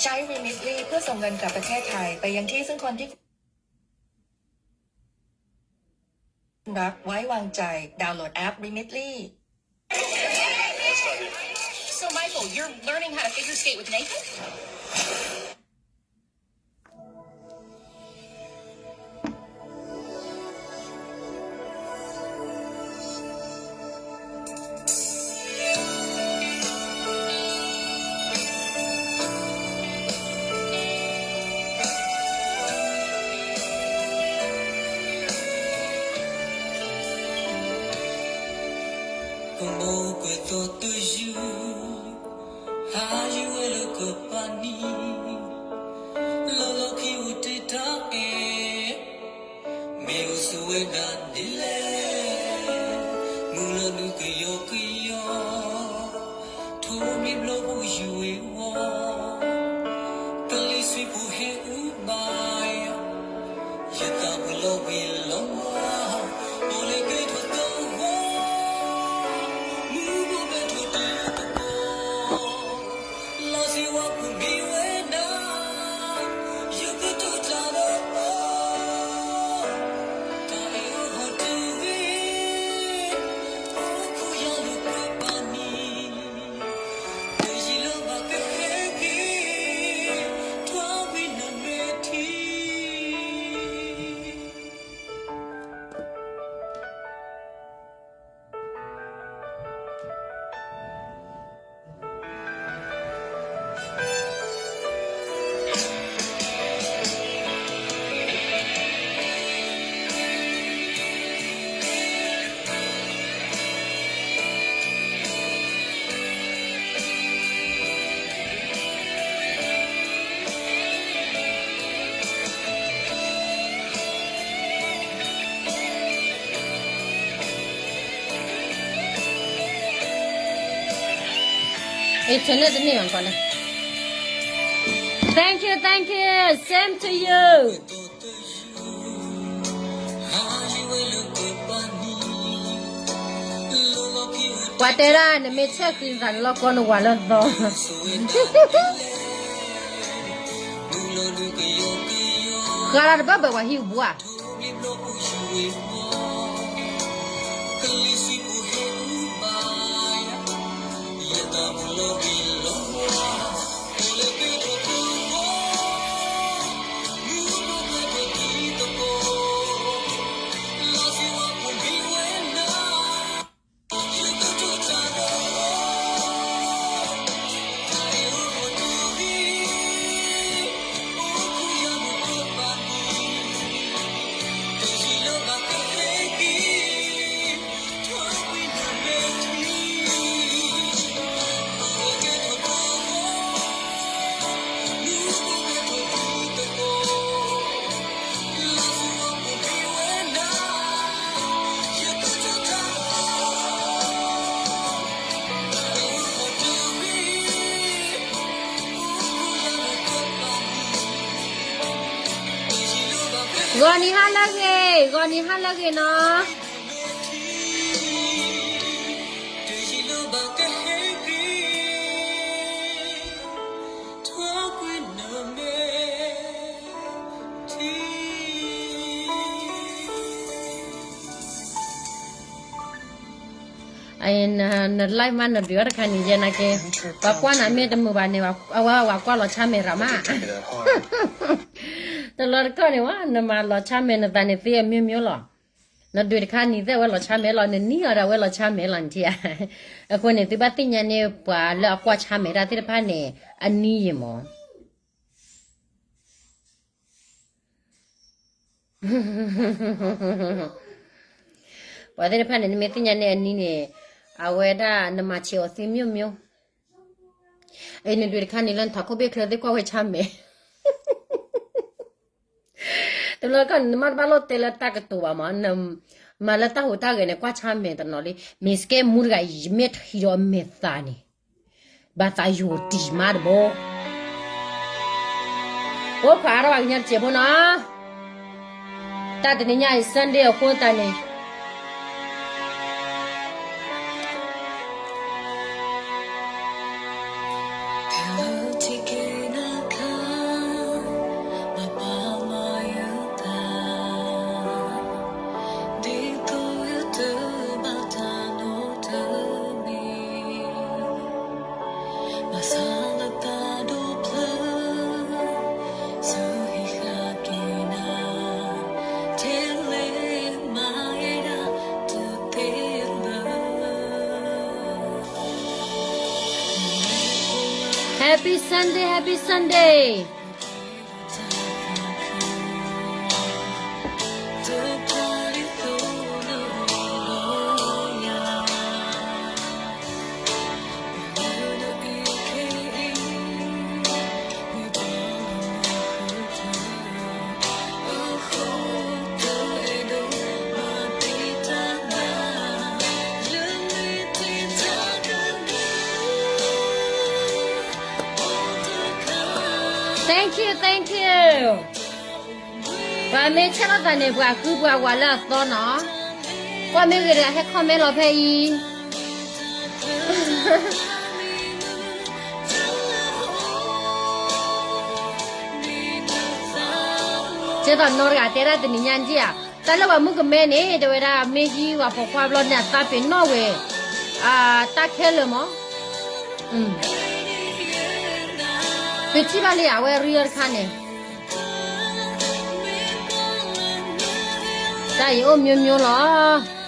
ใช้ Remitly เพื่อส่งเงินกลับประเทศไทยไปยังที่ซึ่งคนที่คุณรักไว้วางใจ ดาวน์โหลดแอป Remitly. So, Michael, you're learning how to figure skate with Nathan? ကမိၢ်ကွဲးသိးတယုၢ်, ဟးယုၢ်ဝဲလၢကပၤနံၤ, လီၤလီၤခံအိၣ်တ့ၢ်တၢ်အဲၣ်, မ့ၢ်အိၣ်ဆိးဝဲဒၣ်ဒ်လဲၣ်, မုၢ်လီၤနုာ်ကယီကယီ, ထိးမံၤဘျီပူၤယုၢ်ဝ့ၤဝီၤ, ကလံၤဆံးဖိဟဲအုၣ်ဘၣ်ယၤ ယသးပှၢ်လီၤဝံၤလီၤဝါ, အိၣ်လၢကဲထီၣ်သဝီ, မူဘိဘဲထီၣ်တံၤသကိး, လီၤစံးဝါပူၤမံဝဲဒၣ်, ယကတိၤတၢ်ဒီးအီၤ, တၢ်အဲၣ်အီၤဟီၣ်တဂ့ၤ, အိၣ်ခိးယၤလၢကွဲးပာ်နံၤ တယံာ်လၢဘၣ်ကဟဲက့ၤ, ထွါကွံာ်နမဲာ်ထံ. အ့ internet တန့ၢ်ဘၣ်ကီးလဲၣ်. Thank you, thank you. Same to you. ပှၤတဲဒၣ် နမ့ၢ်ဆဲးဃံသးန့ၣ်လီၤ ကီနဝၤလၢသီ ဃါလၢတဘၢဘၢပှၤဟံၣ်အပူၤဧါ. Goni ha lagi, goni ha lagi no. န live မးနဒုးအီၤတခါန့ၣ် ယဲနာ်က့ ပှၤကွၢ်နၤမ့ၢ်တမုာ်ဘၣ်န့ၣ် အဝဲဝဲကွၢ်လီၤဆါမဲာ်ရၤမး တလီၤတကီၢ်န့ၣ်ဝဲ နမၤလီၤဆါမဲာ်နသးန့ၣ်သ့အမျိုးမျိုးလီၤ. နဒုးတခါန့ၣ်သ့အဝဲလီၤဆါမဲာ်လီၤ နနံၤအီၤဒီးအဝဲလီၤဆါမဲာ်လီၤနထံၣ်ဧါ. အဃိန့ၣ် သုဘၣ်သ့ၣ်ညါန့ၣ် ပှၤလၢအကွၢ်ဆါမဲာ်တၢ်သ့ၣ်တဖၣ်န့ၣ် အနံၤယံာ်မး ပှၤသ့ၣ်တဖၣ်န့ၣ် နမ့ၢ်သ့ၣ်ညါန့ၣ်အနံၤန့ၣ် အဝဲဒၣ်နမၤဆံးအီၤသ့မျိုးမျိုး အံၤ နဒုးတခါန့ၣ်လၢနထးခိၣ်ဘ့ၣ်ချၢသ့ၣ်ကွၢ်ဝဲဆါမဲာ် တဘျီကီၢ်န့ၣ် နမ့ၢ်တဘၣ်လိၣ်တဲလၢတၢ်ကတိၤဘၣ်မး မၤလၢတၢ်ဟူးတၢ်ဂဲၤန့ၣ် ကွၢ်ဆါမဲာ်တနီၤလံ မ့ၢ်စကဲမူတဂၤအံၤ ယမ့ၢ်ထံၣ်ဒီးအမဲာ်သးန့ၣ် ဘၣ်သးယိၤတံၢ်မးတဘိ အိၣ်ခွါအါထီၣ်ဘၣ်ကညါတစဲးဖိနီၤ တၢ်တနံၤညါအံၤ Sunday အဃိသတးန့ၣ် Hello, take care now. Happy Sunday, happy Sunday. Thank you, thank you. ပှၤမ့ၢ်ဆဲးထီၣ်သးန့ၣ် ပှၤဃုပှၤဝၤလၢအသီနီၤ. ကွၢ်မ့ၢ်ဂ့ၤတဂၤဟဲ comment လီၤဖဲအံၤ. ကဲသိးနီတဂၤတဲဒၣ်တနံၤညါဒံၣ်ဧါ, တၢ်လၢပှၤမုၣ်ကမဲန့ၣ် တဲဝဲဒၣ် မ့ၢ်ဟံးဝၤပိာ်ခွါဘျီန့ၣ် အသးပ့ၤနီၣ်ဝဲ, တၢ်ခဲလၢာ်မး, ပထံၣ်ဘၣ်လံဧါ အဝဲရံအီၤတခါန့ၣ်, တၢ်အံၤအိၣ်မျိုးမျိုးလီၤ. ဂ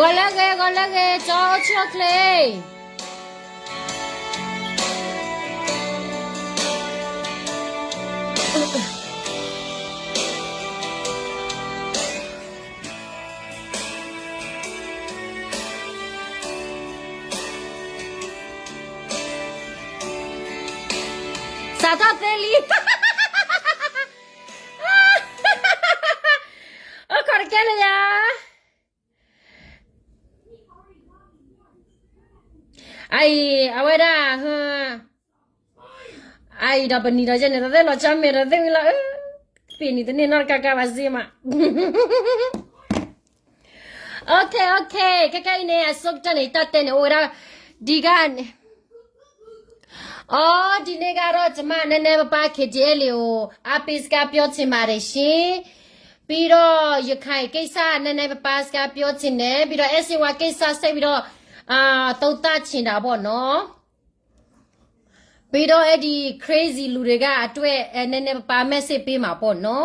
ီၤလၢအဂ့ၤ ဂီၤလၢအဂ့ၤ ကၠီအိၣ်ဆူၣ်အိၣ်ချ့ စးထီၣ်သ့လံ, အိၣ်ခိးတကဲလၢယၤ, အအံၤ အဝဲဒၣ် အအံၤဒီးပနံၤဒီးယဲန့ၣ် တသ့ၣ်လီၤဆီမဲာ်ဒီးသ့ၣ်ဝံၤလီၤ, ပ့ၤနံၤတန့ၢ်နီတကါကါဘၣ်စ့မး, OK OK, ခဲခဲအံၤန့ၣ် အဆိကတၢၢ်န့ၣ် တၢ်တဲန့ၣ် အိၣ်ဝဲဒၣ် ဒ်ဂၤန့ၣ်, အီ ဒ်န့ၣ်ဂၤဒီး ကမၣ်နဲနဲပပၢ် KTLA အိၣ် အါပ့စကါပျီထံးမးတရှ့, ပြီးတော့ ရခိုင်ကိစ္စ နဲနဲပပၢ် စကါပျီထံးနဲ, ပြီးတော့ အဲၣ်စ့ဝါကိစ္စ ဆက်ပြီးတော့ သုံးသပ်ချင်တာပေါ့နော်, ပြီးတော့ အဲ့ဒီ crazy လူတွေကအတွက် နဲနဲပပၢ် message ပေးမှာပေါ့နော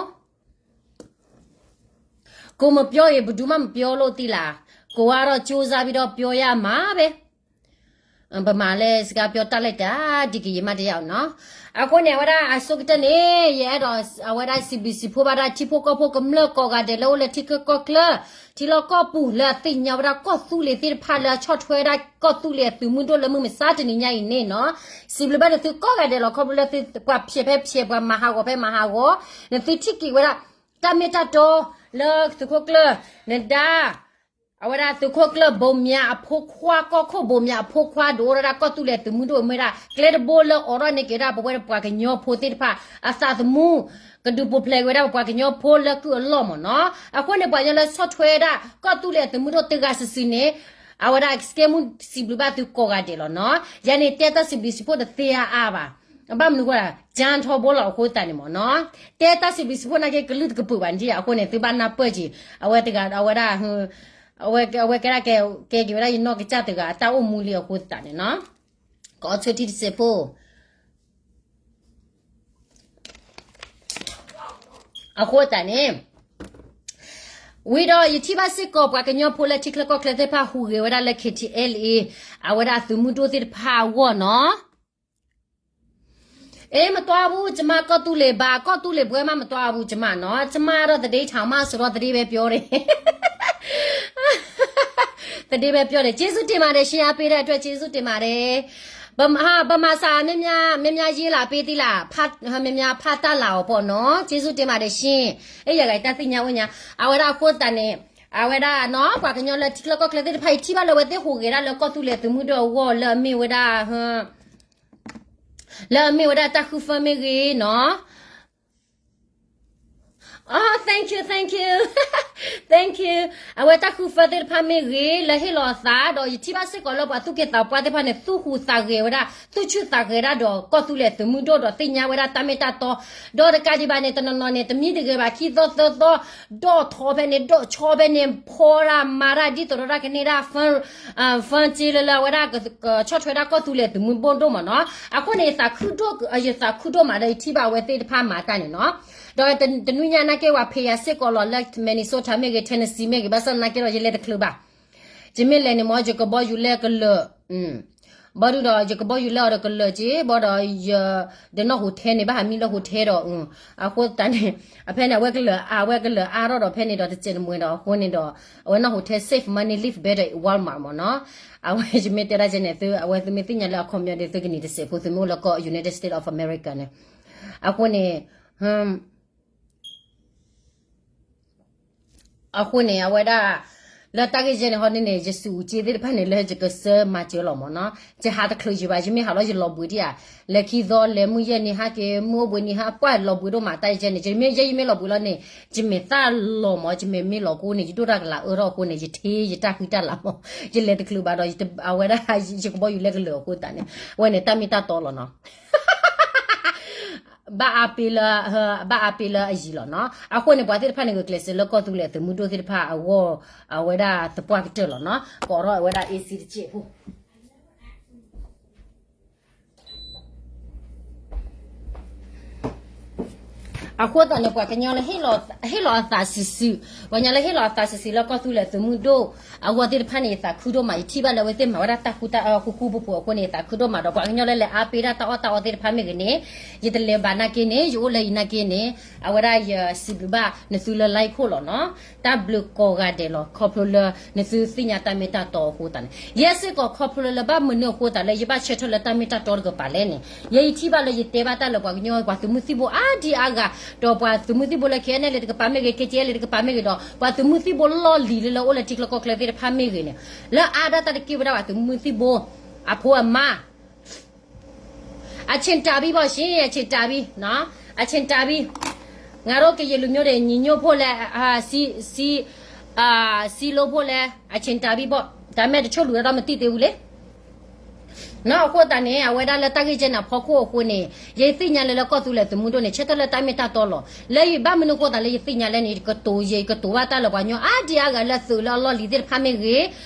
်. ကိုမပြောရင် ဘယ်သူမှမပြောလို့သိလား, ကိုကတော့ ကြိုးစားပြီးတော့ ပြောရမှာပဲ, ပမၤလဲစကါပျီတၢ်လဲၣ်တၢ် ဒီကယံာ်မးတယၤနီၤ, အဃိန့ၣ် အဝဲဒၣ်အဆိကတၢၢ်န့ၣ် ယအဲၣ်ဒိး အဝဲဒၣ်စံးဘျုးစံးဖှိၣ်ဘၣ်ဒၣ်ထံဖိကီၢ်ဖိကမျၢၢ်ကိးဂၤဒဲးလၢအိၣ်လၢထံချၢကီၢ်ချၢ, ထံလီၢ်ကီၢ်ပူၤလၢအသ့ၣ်ညါဝဲဒၣ်ကီၢ်သူလ့ၤသ့ၣ်တဖၣ်လၢအဆီၣ်ထွဲဝဲဒၣ်ကီၢ်သူလ့ၤအသုးမုၢ်ဒိၣ်လၢမုၢ်မဆါတနံၤညါအံၤန့ၣ်နီၤ, စံးဘျုးဘၣ်နသုကိးဂၤဒဲးလီၤ. ခီဖျိလၢသုပှၤဖျဲးဖဲဖျဲး ပှၤမၤဟးဂီၤဖဲမၤဟးဂီၤ, နသုထံၣ်က့ၤဝဲဒၣ် တၢ်မ့ၢ်တၢ်တီ လၢသုးခိၣ်ကျၢၢ် နဒါ အဝဲဒၣ်သုးခိၣ်ကျၢၢ်ဘိမၠးအဖိခွါ ကီၢ်ခိၣ်ဘိမၠးအဖိခွါ ဒိးအိၣ်ဝဲဒၣ်ကီၢ်သူလ့ၤသုးမုၢ်ဒိၣ်မ့ၢ်ဒၣ် ကျဲတဘိလၢအိးထီၣ်န့ၢ်က့ၤဝဲဒၣ်ပဝဲပှၤကညီဖိသ့ၣ်တဖၣ် အသးသမူ ကဒုးပူၤဖျဲးက့ၤဝဲဒၣ်ပပှၤကညီဖိလၢကုၢ်အလီၢ်မ့ၢ်နီၤ. အဃိန့ၣ် ပှၤကညီလၢဆီၣ်ထွဲဝဲဒၣ်ကီၢ်သူလ့ၤသုးမုၢ်ဒိၣ်တဂၤစုာ်စုာ်န့ၣ် အဝဲဒၣ်စကဲမူစံးဘျုးဘၣ်သုကိးဂၤဒဲးလီၤနီၤ. ယၤန့ၣ်တဲတၢ်စံးဘျုးစံးဖှိၣ်တသ့အါအါဘၣ်. ဘၣ်မနုၤဃိ ကၠၢထီဘိလီၤအဃိသတးန့ၣ်မ့ၢ်နီၤ. တဲတၢ်စံးဘျုးစံးဖှိၣ်နာ်က့ကလုၢ်တကပၤဘၣ်န့ၣ် အဃိန့ၣ် သုဘၣ်နၢ်ပၢၢ်က့ၤ အဝဲတဂၤ အဝဲဒၣ် အဝဲကဲဒၣ်ကဲ ကဲက့ၤဝဲဒၣ်ယနီၢ်ကစၢ်တဂၤအတၢ်အိၣ်မူလံအဃိသတးန့ၣ်နီၤ. ကီးဆၢထံတစဲးဖိ အဃိသတးန့ၣ် ဝံၤဒီးယထံၣ်ဘၣ်စ့ၢ်ကီး ပှၤကညီဖိလၢထံချၢကီၢ်ချၢသ့ၣ်တဖၣ်ဟူးဂဲၤဝဲဒၣ်လၢ KTLA အဝဲဒၣ်သုးမုၢ်ဒိၣ်သ့ၣ်တဖၣ်အဂီၢ်နီၤ. အ့ မတွၢ်ဘူး ကမၣ်ကီၢ်သူလ့ၤဘၣ် ကီၢ်သူလ့ၤဘှဲမး မတွၢ်ဘူး ကမၣ်နီၤ ကမၣ်ဒီးသဒ့ထီၣ်မး စရီသဒ့ဘဲပျီန့ၣ် သဒ့ဘဲပျီန့ၣ် ကျေးဇူးတင်ပါတယ်ရှင် အားပေးတဲ့အတွက် ကျေးဇူးတင်ပါတယ်. ဗမာစာများများရေးလာပေးသီးလား ဖတ်များများဖတ်တတ်လာအောင်ပေါ့နော် ကျေးဇူးတင်ပါတယ်ရှင်. အဲ ယၤဂၤတၢ်သ့ၣ်ညါအိၣ်ညါ အဝဲဒၣ်အဃိသတးန့ၣ် အဝဲဒၣ်နီၤ ပှၤကညီလၢထံချၢကီၢ်ချၢသ့ၣ်တဖၣ်အံၤ ထံၣ်ဘၣ်လၢဝဲသ့ၣ်ဟူးဂဲၤဒၣ်လၢကီၢ်သူလ့ၤသုးမုၢ်ဒိၣ်အဂီၢ် လၢအမ့ၢ်ဝဲဒၣ် လၢအမ့ၢ်ဝဲဒၣ်တၢ်ဃုဖၢမ့ၢ်ဂ့ၤနီၤ Oh, thank you, thank you. Thank you. အဝဲတၢ်ဃုဖၢသ့ၣ်တဖၣ်မ့ၢ်ဂ့ၤ လၢဟ့ၣ်လီၤအသး ဒီးယထံၣ်ဘၣ်စ့ၢ်ကီးလၢပှၤသူၣ်က့သးပှၢ်သ့ၣ်တဖၣ်န့ၣ် သူၣ်ဟူးသးဂဲၤဝဲဒၣ် သူၣ်ဆူၣ်သးဂဲၤဒၣ်ဒီး ကီၢ်သူလ့ၤသုးမုၢ်ဒိၣ်ဒီးသ့ၣ်ညါဝဲဒၣ်တၢ်မ့ၢ်တၢ်တီ ဒီးတကးဒံးဘၣ်န့ၣ် တနီၤနီၤန့ၣ် တမံၤတဂဲၤဘၣ် ခံသီသၢသီ ဒီၣ်ထီဖဲန့ၣ် ဒီၣ်ဆီဖဲန့ၣ် ဖီဒၣ်မၤတၢ်ဒ်သိးဒီးတၢ်ကန့ၢ်ဒၣ် ဖၢစ့လၢလၢအဝဲဒၣ် ကဆီၣ်ထွဲဒၣ်ကီၢ်သူလ့ၤသုးမုၢ်ဒိၣ်ဒိၣ်မးနီၤ. အဃိန့ၣ် ယသးခုဒိၣ်မးဒီးယထံၣ်ဘၣ်အဝဲသ့ၣ်တဖၣ်မၤတၢ်န့ၣ်နီၤ. ဒီးတနွံညါနာ်က့ ပှၤဖံးယၤစ့ၢ်ကီးလီၤလၢ Minnesota မ့ၢ်ဂ့ၤ Tennessee မ့ၢ်ဂ့ၤ ဘၣ်ဆၣ်နာ်က့ဒီး ယလဲၤတချုးဘၣ်. ယမ့ၢ်လဲၤန့ၣ်မ့ၢ် ယကဘီယူၤလဲကလၢာ် ဘီဒုဒီး ယကဘီယူၤလဲအီၤဒီးကလၢာ်က့ ဘီဒီးယ ဒီးနီၢ်ဟူးထဲန့ၣ် ဘၣ်ဟးမံလၢဟူးထဲဒီး အဃိသတးန့ၣ် အဖဲန့ၣ် အဝဲကလၢာ်အါ အဝဲကလၢာ်အါထီၣ်ဒီးဖဲန့ၣ်ဒီးတစဲးတမှဲၤဒီးအဃိန့ၣ်ဒီး အဝဲနီၢ်ဟူးထဲ save money live better in Walmart မ့ၢ်နီၤ. အဝဲယမ့ၢ်တဲဒၣ်ကဲန့ၣ် သု အဝဲသုမ့ၢ်သ့ၣ်ညါလၢအခီပညီဒီး သုကနံၤတစဲးဖိ သုမ့ၢ်အိၣ်လၢကီၢ် United States of America န့ၣ် အဃိန့ၣ် အဃိန့ၣ် အဝဲဒၣ် လၢတၢ်ဂ့ၢ်ယဲန့ၣ် ဟီဒ်န့ၣ် ယစူးအူက့သ့ၣ်တဖၣ်န့ၣ် လၢယကစၢ်မၤစၢၤလီၤမ့ၢ်နီၤ. ယဟးတချုးယံၤဘၣ် ယမ့ၢ်ဟးလီၤယလီၤဘှံးဒံးဧါ. လဲၤခံသီ လဲၤမုၢ်ယဲၢ်နံၤဟါက့ၤ မုၢ်အိၣ်ဘှံးနံၤဟါ ပှၢ်လီၤဘှံးဒိၣ်မး တၢ်ယဲန့ၣ် ယမ့ၢ်ယဲ ယမ့ၢ်လီၤဘှံးလီၤန့ၣ် ယမဲာ်သၣ်လီၤမး ယမဲာ်မ့ၢ်လီၤကိန့ၣ် ယဒိၣ်တၢ်ကလၤအၢထီၣ်အဃိန့ၣ် ယထံၣ်ယတၢ်ဃံတၢ်လၤမး ယလဲၤတချုးဘၣ်ဒီး အဝဲဒၣ် ယကဘီယူၤလဲကလၢာ်အဃိသတးန့ၣ် အဝဲန့ၣ်တၢ်မ့ၢ်တၢ်တီလီၤနီၤ. ဘၣ်အါပ့လၢ ဘၣ်အါပ့လၢအယံၤလီၤနီၤ. အဃိန့ၣ် ပှၤသ့ၣ်တဖၣ်န့ၣ် ဂုာ်ကျဲးစၢးလၢကီၢ်သူလ့ၤအသုးမုၢ်ဒိၣ်သ့ၣ်တဖၣ်အဂီၢ် အဝဲဒၣ်သပှၢ်ကတၢၢ်လီၤနီၤ. ကိးထီၣ်အဝဲဒၣ် AC တစဲးဖိ အဃိသတးန့ၣ် ပှၤကညီလၢ ဟ့ၣ်လီၤအသးစုာ်စုာ်, ပှၤကညီလၢဟ့ၣ်လီၤအသးစုာ်စုာ်လၢကီၢ်သူလ့ၤသုးမုၢ်ဒိၣ် အဂီၢ်သ့ၣ်တဖၣ်န့ၣ် ယသးခုဒိၣ်မး, ယထံၣ်ဘၣ်လၢအဝဲသ့ၣ်မၤဝဲဒၣ်တၢ်ဃူတၢ်ဃူဖိဖိအဃိန့ၣ် ယသးခုဒိၣ်မးဒီး ပှၤကညီလၢလဲၤအါပ့ၤတၢ်တၢ်အီၣ်တၢ်အီသ့ၣ်တဖၣ်မ့ၢ်ဂ့ၤန့ၣ် ယတလဲၤဘၣ်နာ်က့န့ၣ် ယအိၣ်လၢအံၤနာ်က့န့ၣ် အဝဲဒၣ်ယစံးဘျုးဘၣ်နသုလၢ like ခိၣ်လီၤနီၤ. တၢ်ဘျုးကိးဂၤဒဲးလီၤ ခီဖျိလၢနသုသ့ၣ်ညါတၢ်မ့ၢ်တၢ်တီအဃိသတးန့ၣ် ယဲစ့ၢ်ကီးခီဖျိလၢဘၣ်မနုၤအဃိသတးလၢယဘၣ်ဆၢထၢၣ်လၢတၢ်မ့ၢ်တၢ်တီတကပၤလဲၣ်န့ၣ် ယဲယထံၣ်ဘၣ်လၢယတဲဘၣ်တၢ်လၢပှၤကညီ ပှၤသုးမုၢ်သံၣ်ဘိအါဒံအါဂၤ ဒီးပှၤသုးမုၢ်သံၣ်ဘိလၢ KNLA တကပၤမ့ၢ်ဂ့ၤ KTLA တကပၤမ့ၢ်ဂ့ၤဒီး ပှၤသုးမုၢ်သံၣ်ဘိလီၢ်လံၤလၢလၢအိၣ်လၢထံချၢကီၢ်ချၢသ့ၣ်တဖၣ်မ့ၢ်ဂ့ၤန့ၣ် လၢအါဒၣ်တၢ်တက့ၢ်ဝဲဒၣ်ပှၤသုးမုၢ်သံၣ်ဘိ အဖိအမါ အဆ့တၢ်ဘံၣ်ဘီၣ်ဆ့ အဆ့တၢ်ဘံၣ် အဆ့တၢ်ဘံၣ် ငါတို့ကရင်လူမျိုးတွေ ညီညွတ်ဖို့လဲၣ် စည်းလုံးဖို့လဲၣ် အဆ့တၢ်ဘံၣ်ဘီၣ် ဒါပေမဲ့ တချို့လူတွေတော့ မသိသေးဘူးလေ နီၤ အဃိသတးန့ၣ် အဝဲဒၣ်လၢတၢ်ဂ့ၢ်ကဲန့ၣ် အဖီခိၣ်အဃိန့ၣ် ယသ့ၣ်ညါလၢလၢကီၢ်သူလ့ၤသုးမုၢ်ဒိၣ်န့ၣ် ဆၢထၢၣ်လၢတၢ်မ့ၢ်တၢ်တီလီၤ. လၢယဘၣ်မနုၤဃိသးလၢယသ့ၣ်ညါလဲၣ်န့ၣ် ယကတိၤယဲ ယကတိၤဘၣ်တၢ်လၢပှၤကညီအါဒံအါဂၤလၢသုးလၢအလီၢ်လံၤသ့ၣ်တဖၣ်မ့ၢ်ဂ့ၤ,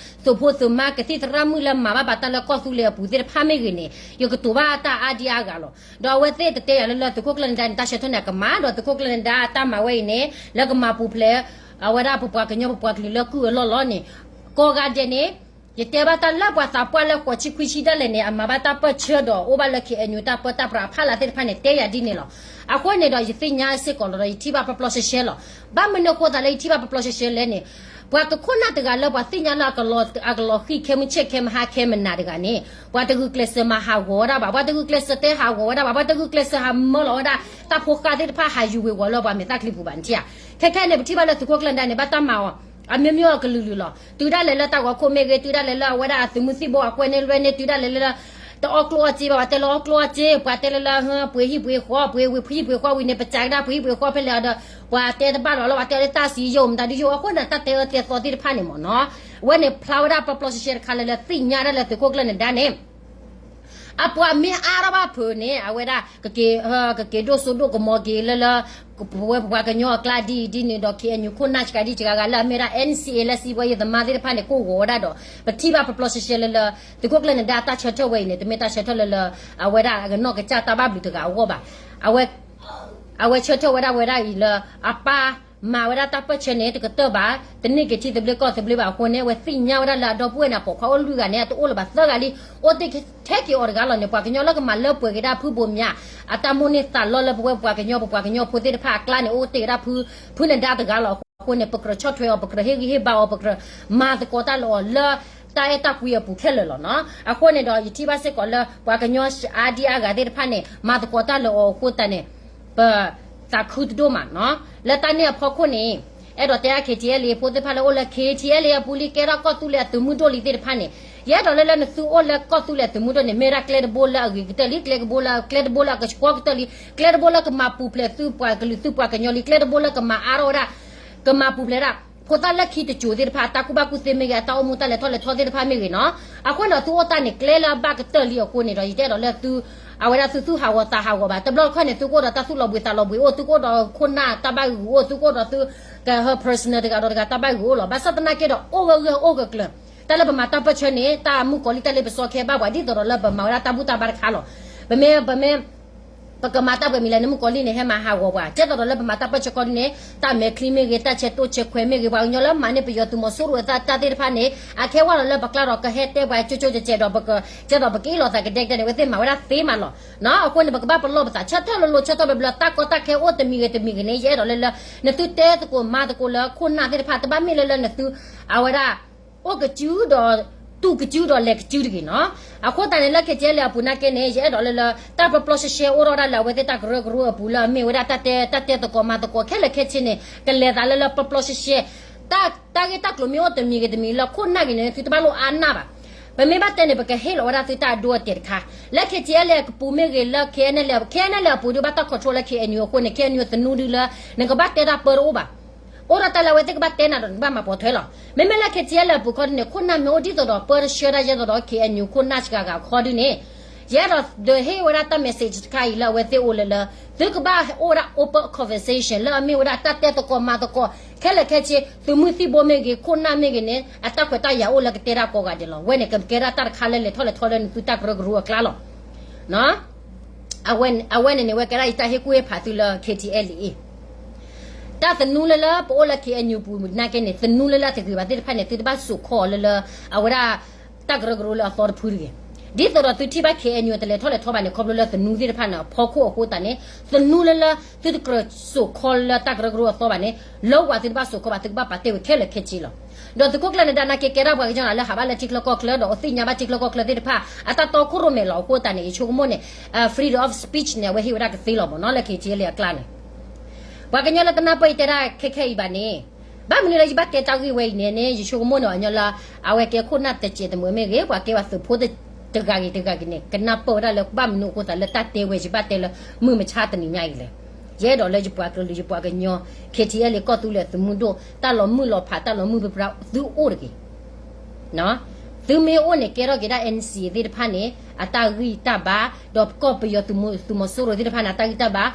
သုးဖိသုးမါကသံၣ်သရၣ်မုၣ်လၢမၤဘၣ်ပှၤတၢ်လၢကီၢ်သူလ့ၤအပူၤသ့ၣ်တဖၣ်မ့ၢ်ဂ့ၤန့ၣ် ယကတိၤဘၣ်တၢ်အါဒံအါဂၤလီၤ. ဒီးအဝဲသ့ၣ်တတဲယၤလၢလၢသုးခိၣ်ကျၢၢ်နဒါန့ၣ် တၢ်ဆၢထၢၣ်န့ၣ် အကမၣ် ဒီးသုးခိၣ်ကျၢၢ်နဒါအတၢ်မၤဝဲအံၤန့ၣ် လၢကမၤပူၤဖျဲး အဝဲဒၣ်ပပှၤကညီပပှၤကလုာ်လၢကုၢ်အလီၢ်လီၤန့ၣ် ကိးဂၤဒဲးန့ၣ် ယတဲဘၣ်တၢ်လၢပှၤသးပှၢ်လၢဃိးဆံခွံဆံဒၣ်လဲာ်န့ၣ် အမၤဘၣ်တၢ်ပၢၢ်ဆၢဒီးအိၣ်ဘၣ်လၢ KNU တၢ်ပၢတၢ်ပြးအဖီလာ်သ့ၣ်တဖၣ်န့ၣ် တဲယၤဒ်န့ၣ်လီၤ. အဃိန့ၣ်ဒီးယသ့ၣ်ညါစ့ၢ်ကီးလီၤဒီး ယထံၣ်ဘၣ်ပျီပျီရှဲရှဲလီၤ. ဘၣ်မနုၤအဃိသးလၢယထံၣ်ဘၣ်ပျီပျီရှဲရှဲလဲၣ်န့ၣ် ပှၤကခိၣ်နၢ်တဂၤလၢပှၤသ့ၣ်ညါလၢအကလီၤဃံၣ် ခဲမုၢ်ဆ့ၣ်ခဲမုၢ်ဟါခဲမုၢ်နၤတဂၤန့ၣ် ပှၤတဂုာ်ကျဲးစၢးမၤဟးဂီၤဝဲဒၣ်ဘၣ်, ပှၤတဂုာ်ကျဲးစၢးတဲဟးဂီၤဝဲဒၣ်ဘၣ်, ပှၤတဂုာ်ကျဲးစၢးဟးမၢလီၤဝဲဒၣ် တၢ်ဖိဃၢ်သ့ၣ်တဖၣ်ဟးယူၤဝ့ၤဝီၤလၢပှၤမဲာ်ချံပူၤဘၣ်န့ၣ်ဧါ. ခဲခဲန့ၣ် ပထံၣ်ဘၣ်လၢသုးခိၣ်ကျၢၢ်နဒါန့ၣ် ဘၣ်တၢ်မၤအီၤ အမျိုးမျိုးအကလုာ်လုာ်လီၤ. တုၤဒၣ်လဲာ်လၢတၢ်ဂီၤခိၣ်မ့ၢ်ဂ့ၤ, တုၤဒၣ်လဲာ်လၢအဝဲဒၣ်အသုးမုၢ်သံၣ်ဘိအကွဲန့ၢ်လွဲန့ၢ်, တုၤဒၣ်လဲာ်လၢ တအီၣ်ကျိၣ်အီၣ်စ့ဘၣ်, ပှၤတဲလၢအီၣ်ကျိၣ်အီၣ်စ့, ပှၤတဲလၢလၢ ပှ့ၤဟံၣ်ပှ့ၤဃီ, ပှ့ၤဝံၤဟံၣ်ပှ့ၤဃီဝံၤန့ၣ် ပစံးကဒါပှ့ၤဟံၣ်ပှ့ၤဃီဖဲလဲၣ်ဒီး ပှၤတဲတဘၣ်လီၤလၢပှၤတဲလၢတၢ်စံယိၣ်မတၤဒုယိၣ် အဃိန့ၣ် တၢ်တဲအၢတဲသီသ့ၣ်တဖၣ်န့ၣ်မ့ၢ်နီၤ, အဝဲန့ၣ်ဖျါဝဲဒၣ်ပျီပျီရှဲရှဲတခါလၢလၢသ့ၣ်ညါဒၣ်လၢသုးခိၣ်ကျၢၢ်နဒါန့ၣ် အပှၤမ့ၢ်အါထီၣ်ဘၣ်ဖုးန့ၣ် အဝဲဒၣ် ကက့ၤဒိၣ်စိဒိၣ်ကမီၤက့ၤလၢလၢ ပဝဲပပှၤကညီအကျါဒ်အံၤဒ်န့ၣ်ဒီး KNU ခိၣ်နၢ်စှၤဒ်စှၤဂၤလၢအမ့ၢ်ဒၣ် NCA လၢစံးဘှဲယသမားသ့ၣ်တဖၣ်န့ၣ် ကိၢ်ဂီၤဝဲဒၣ်ဒီး ပထံၣ်ဘၣ်ပျီပျီရှဲရှဲလၢလၢ သုးခိၣ်ကျၢၢ်နဒါတၢ်ဆၢထၢၣ်ဝဲအံၤန့ၣ် တမ့ၢ်တၢ်ဆၢထၢၣ်လၢလၢ အဝဲဒၣ်အကနီၢ်ကစၢ်တၢ်ဘၣ်ဘျုးတဂၤအဂီၢ်ဘၣ်. အဝဲဆၢထၢၣ်ဝဲဒၣ်ဝဲဒၣ်အံၤလၢ အပၢ်မၤဝဲဒၣ်တၢ်ပၢၢ်ဆၢန့ၣ် တကတၢၢ်ဘၣ်, တန့ၢ်က့ၤထံသဘျ့ကီၢ်သဘျ့ဘၣ်အဃိန့ၣ် အဝဲသ့ၣ်ညါဝဲဒၣ်လၢအဒီပုၢ်ဝဲၢ်န့ၣ် အပိာ်ခွါအိၣ်လွံၢ်ဂၤန့ၣ် အတအိၣ်လၢၤဘၣ်သၢဂၤလံ, အိၣ်တ့ၢ်ထဲက့ၤအီၤတဂၤလီၤန့ၣ် ပှၤကညီလၢကမၤလၢပှဲၤက့ၤဒၣ်ဖုဘိးမၠး အတၢ်မိၣ်န့ၢ်သးလီလၢပဝဲပှၤကညီ ပပှၤကညီဖိသ့ၣ်တဖၣ်အကျါန့ၣ် အိၣ်တ့ၢ်ဝဲဒၣ်ဖု ဖုနဒါတဂၤလီၤ. အဃိန့ၣ် ပကြၢးဆီၣ်ထွဲအီၤ ပကြၢးဟ့ၣ်ဂံၢ်ဟ့ၣ်ဘါအီၤ ပကြၢးမၤသကိးတၢ်လၢအီၤလၢ တၢ်အဲၣ်တၢ်ကွံအပူၤခဲလၢာ်လီၤနီၤ. အဃိန့ၣ်ဒီး ယထံၣ်ဘၣ်စ့ၢ်ကီးလၢ ပှၤကညီအါဒံအါဂၤသ့ၣ်တဖၣ်န့ၣ် မၤသကိးတၢ်လၢအီၤအဃိသတးန့ၣ် ပသးခုတဒိၣ်မးနီၤ. လၢတၢ်န့ၣ်အဖီခိၣ်န့ၣ် အဲၣ်ဒိးတဲအါ KTLA ဖိသ့ၣ်တဖၣ်လၢအိၣ်လၢ KTLA အပူၤလံ ကဲထီၣ်ကီၢ်သူလ့ၤအသုးမုၢ်ဒိၣ်လံသ့ၣ်တဖၣ်န့ၣ် ယအဲၣ်ဒိးလၢလၢနသုအိၣ်လၢကီၢ်သူလ့ၤအသုးမုၢ်ဒိၣ်န့ၣ် မ့ၢ်ဒၣ်ကျဲတဘိလၢအဂ့ၤကတၢၢ်လံ, ကျဲတဘိလၢ ကျဲတဘိလၢအကဆှီကတၢၢ်လံ, ကျဲတဘိလၢကမၤပူၤဖျဲးသုပှၤကလုာ်သုပှၤကညီလံ, ကျဲတဘိလၢကမၤအါထီၣ်ဝဲဒၣ် ကမၤပူၤဖျဲးဒၣ် ဖိသၣ်လၢခံတစိၤသ့ၣ်တဖၣ် အတၢ်ကူၣ်ဘၣ်ကူၣ်သ့မ့ၢ်ဂ့ၤ အတၢ်အိၣ်မူတၢ်လဲၤထီၣ်လဲၤထီသ့ၣ်တဖၣ်မ့ၢ်ဂ့ၤနီၤ, အဃိန့ၣ်ဒီးသုအိၣ်တၢ်န့ၣ် ကျဲလၢအဘၣ်ကတၢၢ်လံအဃိန့ၣ်ဒီး ယတအဲၣ်ဒိးလၢသု အဝဲဒၣ်သုသူၣ်ဟးဂီၤသးဟးဂီၤဘၣ်. တဘျီတခီၣ်န့ၣ် သုကအိၣ်ဒီးတၢ်သူၣ်လီၤဘှံးသးလီၤဘှံးအိၣ်, သုကအိၣ်ဒီးခိၣ်နၢ်တၢ်ဘၣ်ဂုာ်အိၣ်, သုကအိၣ်ဒီးသု ကဟၢ personal တဂၤဒီးတဂၤတၢ်ဘၣ်ဂုာ်အိၣ်လီၤ. ဘၣ်ဆၣ်သနာ်က့ဒီး အိၣ်ဂၢၢ်ဂၢၢ်အိၣ်ကကျၢၤ တၢ်လၢပမၤတၢ်ပၢၢ်ဆၢန့ၣ် တၢ်မုၣ်ကီၤလံၢ်တၢ်လ့ပစီကဟဲဘၣ်ပှၤ ဒ်သိးဒီးလၢပမၤဝဲဒၣ်တၢ်ဘူၣ်တၢ်ဘါတခါလီၤ. ပမ့ၢ် ပမ့ၢ် ပကမၤတၢ်ပှဲၤမံၤလဲၣ်န့ၣ် မုၣ်ကီၤလံၢ်န့ၣ် ဟဲမၤဟးဂီၤပှၤ ကဲသိးဒီးလၢပမၤတၢ်ပၢၢ်ဆၢခီဒ်န့ၣ် တၢ်မဲာ်ချံမ့ၢ်ဂ့ၤ, တၢ်ဆဲးတိၢ်ဆဲးခွဲးမ့ၢ်ဂ့ၤ, ပှၤကညီလၢမၤန့ၢ်ပယီၤသုးမီၤစိရိၤအသးတၢ်သ့ၣ်တဖၣ်န့ၣ် အခဲဝဲဒီးလၢပကျါဒီးကဟဲတဲပှၤကၠိကၠိကဲးကဲးဒီး ပက ကဲသိးပကအ့ၣ်လိာ်သးကဒဲကဒဲန့ၣ် အဝဲသ့ၣ်မၤဝဲဒၣ်သ့မးလီၤ. အဃိန့ၣ် ပကဘၣ်ပလီၢ်ပသးဆၢထၢၣ်လိၤလိၤ ဆၢထၢၣ်ဘျီဘျီ တၢ်ကီတၢ်ခဲအိၣ်တမံၤဂ့ၤတမံၤဂ့ၤန့ၣ် ယအဲၣ်ဒိးလၢလၢ နသုတဲသကိးမၤသကိးလၢခိၣ်နၢ်သ့ၣ်တဖၣ် တဘၣ်မ့ၢ်လၢလၢနသု အဝဲဒၣ် အိၣ်ကစုဒီး တူၢ်ကစုဒီးလဲၤကစုတဂ့ၤနီၤ. အဃိသတးန့ၣ် လၢ KTLA အပူၤနာ်က့န့ၣ် ယအဲၣ်ဒိးလၢလၢ တၢ်ပျီပျီရှဲရှဲအိၣ်ထီၣ်ဒၣ်လၢအဝဲသ့ၣ်တၢ်ကရၢကရိအပူၤလၢအမ့ၢ်ဝဲဒၣ်တၢ်တဲ တၢ်တဲသကိးမၤသကိးခဲလၢာ်ခဲဆ့န့ၣ် ကလဲၤသးလၢလၢပျီပျီရှဲရှဲ တၢ် တၢ်ဂ့ၢ်တၢ်ကျိၤမ့ၢ်အိၣ်တမံၤဂ့ၤတမံၤလၢခိၣ်နၢ်ဂ့ၤန့ၣ် သုတဘၣ်လိၣ်အါနၢ်ဘၣ်. ပမ့ၢ်ဘၣ်တဲန့ၣ် ပကဟ့ၣ်လီၤဝဲဒၣ်သုတၢ်အဒိအတဲာ်တခါ လၢ KTLA အပူၤမ့ၢ်ဂ့ၤ လၢ KNLA အပူၤ ဒုးဘၣ်တၢ် control လၢ KNU အဃိန့ၣ် KNU သနူဒုလၢ နကဘၣ်တဲတၢ်ပၢတအိၣ်ဘၣ်. အိၣ်ဒီးတၢ်လၢအဝဲသ့ၣ်ကဘၣ်တဲနၤဒီး နကဘၣ်မၤပိာ်ထွဲလီၤ. မ့မ့ၢ်လၢ KTLA အပူၤခီဒ်န့ၣ် ခိၣ်နၢ်မ့ၢ်အိၣ်ဒ်သိးဒီးပၢတဆှၢတၢ်ယဲသိးဒီး KNU ခိၣ်နၢ်စှၤဂၤခီဒ်န့ၣ် ယအဲၣ်ဒိးဒီးဟ့ၣ်ဝဲဒၣ်တၢ် message တခါအံၤလၢအဝဲသ့ၣ်အိၣ်လၢလၢ သုကဘၣ်အိၣ်ဝဲဒၣ် open conversation လၢအမ့ၢ်ဝဲဒၣ်တၢ်တဲသကိးမၤသကိး ခဲလၢာ်ခဲဆ့ သုးမုၢ်သံၣ်ဘိမ့ၢ်ဂ့ၤ ခိၣ်နၢ်မ့ၢ်ဂ့ၤန့ၣ် အတၢ်ခွဲးတၢ်ယာ်အိၣ်လၢကတဲတၢ်ကိးဂၤဒဲးလီၤ. ဝဲန့ၣ် ကကဲဒၣ်တၢ်တခါလၢလဲၤထီၣ်လဲၤထီလၢနသုတၢ်ကရၢကရိအကျါလီၤ. အဝဲန့ၣ်န့ၣ်ဝဲကဲဒၣ်ယတၢ်ဟ့ၣ်ကူၣ်ဟ့ၣ်ဖးသုလၢ KTLA တၢ်သနူလၢလၢပအိၣ်လၢ KNU ပူၤနာ်က့န့ၣ် သနူလၢလၢအတဂ့ၤဘၣ်သ့ၣ်တဖၣ်န့ၣ် သုတဘၣ်စိာ်ခီအီၤလၢလၢ အဝဲဒၣ် တၢ်ကရၢကရိလၢအသီတဖုတဂ့ၤ. ဒ်သိးဒီးသုထံၣ်ဘၣ် KNU တလဲၤထီၣ်လဲၤထီဘၣ်န့ၣ် ခီဖျိလၢသနူသ့ၣ်တဖၣ်န့ၣ် အဖီခိၣ်အဃိသတးန့ၣ် သနူလၢလၢ သုတကြၢးစိာ်ခီလၢတၢ်ကရၢကရိအသီဘၣ်န့ၣ် လၢဝဲသုတဘၣ်စိာ်ခီဘၣ် သုကဘၣ်ပာ်တ့ၢ်ဝဲခဲလၢာ်ခဲဆ့လီၤ. ဒီးသုးခိၣ်ကျၢၢ်နဒါနာ်က့ ကဲဒၣ်ပှၤကညီလၢဟးဘၣ်လၢထံချၢကီၢ်ချၢ ဒီးအသ့ၣ်ညါဘၣ်ထံချၢကီၢ်ချၢသ့ၣ်တဖၣ် အတၢ်တီခိၣ်ရိၣ်မဲာ်လီၤ. အဃိသတးန့ၣ် ယဆိကမိၣ်န့ၣ် freedom of speech န့ၣ် အဝဲဟ့ၣ်ဝဲဒၣ်ကသ့လီၤမ့ၢ်နီၤ လၢ KTLA အကျါန့ၣ် ပှၤကညီလၢတနၢ်ပၢၢ်ယတဲဒၣ်ခဲခဲအံၤဘၣ်န့ၣ် ဘၣ်မနုၤလၢယဘၣ်တဲတၢ်ဂ့ၢ်ဝဲအံၤန့ၣ်န့ၣ် ယဆိကမိၣ်န့ၣ် ပှၤကညီလၢ အဝဲကဲခိၣ်နၢ်တစဲးတမှဲၤမ့ၢ်ဂ့ၤ ပှၤကဲပှၤသုးဖိတဂၤဂ့ၤတဂၤဂ့ၤန့ၣ် ကနၢ်ပၢၢ်ဝဲဒၣ်လၢ ဘၣ်မနုၤအဃိသတးလၢတၢ်တဲဝဲ ယဘၣ်တဲလၢ မုၢ်မဆါတနံၤညါအံၤလဲၣ်. ယအဲၣ်ဒိးလၢယပှၤကလုာ် ယပှၤကညီ KTLA ကီၢ်သူလ့ၤသုးမုၢ်ဒိၣ် တၢ်လီၤမုၢ်လီၤဖး တၢ်လီၤမုၢ်ပြံပြါ သုအိၣ်တဂ့ၤ သုမ့ၢ်အိၣ်န့ၣ် ကဲထီၣ်က့ၤဒၣ် NCA သ့ၣ်တဖၣ်န့ၣ် အတၢ်ဂံၢ်တၢ်ဘါ, ဒီးကီၢ်ပယီၤသုးမီၤစိရိၤသ့ၣ်တဖၣ်န့ၣ် အတၢ်ဂံၢ်တၢ်ဘါ,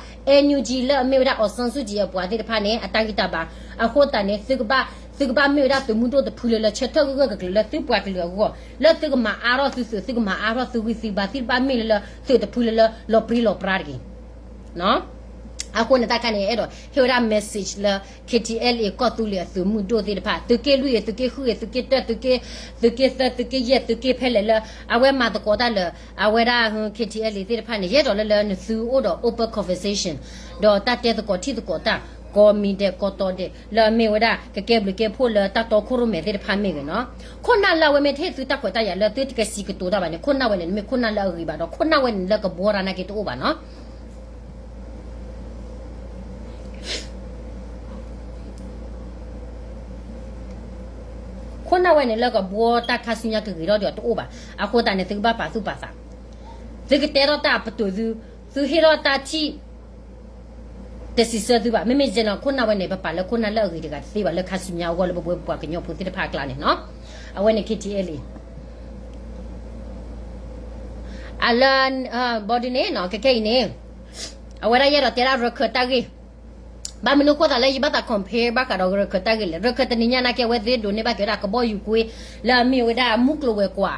NUG လၢအမ့ၢ်ဝဲဒၣ် အောင်ဆန်းစုကြည် အပှၤသ့ၣ်တဖၣ်န့ၣ် အတၢ်ဂံၢ်တၢ်ဘါ. အဃိသတးန့ၣ် သုကဘၣ်, သုကဘၣ်မ့ၢ်ဝဲဒၣ်သုးမုၢ်ဒိၣ်တဖုလၢလၢ ဆၢထၢၣ်ဂၢၢ်ဂၢၢ်ကျၢၤကျၢၤလၢသုပှၤကလုာ်အဂီၢ်, လၢသုကမၤအါထီၣ်သုသုး, သုကမၤအါထီၣ်သုဂံၢ်သုဘါ, သုတဘၣ်မ့ၢ်လၢလၢ သုးတဖုလၢလၢလီၤပြံလီၤပြါတဂ့ၤ. အဃိန့ၣ် တၢ်ခါန့ၣ် အဲၣ်ဒိးဟ့ၣ်ဝဲဒၣ် message လၢ KTLA ကီၢ်သူလ့ၤအသုးမုၢ်ဒိၣ်သ့ၣ်တဖၣ်, သုးက့လွံၢ်ဂ့ၤ, သုးက့ဃုဂ့ၤ, သုးက့တၢ, သုးက့သၢ, သုးက့ယဲၢ်, သုးက့ဖဲလဲၣ်လၢ အဝဲမၤသကိးတၢ်လၢ အဝဲဒၣ် KTLA သ့ၣ်တဖၣ်န့ၣ် ယအဲၣ်ဒိးလၢလၢနသုအိၣ်ဒီး open conversation ဒီးတၢ်တဲသကိးထံၣ်သကိးတၢ် ကိးမံၤဒဲးကိးတီၤဒဲး လၢအမ့ၢ်ဝဲဒၣ် ကကဲဘျုးကဲဖှိၣ်လၢတၢ်တီခိၣ်ရိၣ်မဲာ်သ့ၣ်တဖၣ်မ့ၢ်ဂ့ၤနီၤ. ခိၣ်နၢ်လၢအဝဲမ့ၢ်တဟ့ၣ်သုတၢ်ခွဲးတၢ်ယာ်လၢသုတကစံးကတိၤတၢ်ဘၣ်န့ၣ် ခိၣ်နၢ်ဝဲန့ၣ် မ့ၢ်ခိၣ်နၢ်လၢအဂ့ၤဘၣ်ဒီး ခိၣ်နၢ်ဝဲန့ၣ်လၢကဘှီတၢ်နာ်က့တအိၣ်ဘၣ်နီၤ. ခိၣ်နၢ်ဝဲန့ၣ်လၢကဘှီတၢ်ခါဆူညါကဂ့ၤထီၣ်ဒီးတအိၣ်ဘၣ်. အဃိသတးန့ၣ် သုကဘၣ်ပာ်သူၣ်ပာ်သး, သုကတဲထီၣ်တၢ်အပတုာ်သု, သုဟ့ၣ်ထီၣ်တၢ်ထံၣ် တစံးဆၢသုဘၣ်. မ့မ့ၢ်ယဲနီၤ ခိၣ်နၢ်ဝဲန့ၣ် ပပာ်လၢခိၣ်နၢ်လၢအဂ့ၤတဂၤတသ့ဘၣ် လၢခါဆူညါအဂီၢ်လၢပဝဲပပှၤကညီဖိသ့ၣ်တဖၣ်အကျါန့ၣ်နီၤ. အဝဲန့ၣ် KTLA အလၢ ဘီဒုန့ၣ်နီၤ ခဲခဲအံၤန့ၣ် အဝဲဒၣ်ယအဲၣ်ဒိးတဲဒၣ်ရခၢၣ်တၢ်ဂ့ၢ် ဘၣ်မနုၤအဃိသတးလၢယဘၣ်သး compare ဘၣ်ဃးဒီးရခၢၣ်တၢ်ဂ့ၢ်လဲၣ်. ရခၢၣ်တနံၤညါနာ်က့ အဝဲသ့ၣ်ဒိးန့ၢ်ဘၣ်က့ၤဝဲဒၣ်ကဘီယူၤကွ့ လၢအမ့ၢ်ဝဲဒၣ်မူကျိၤဝဲၤကွာ်,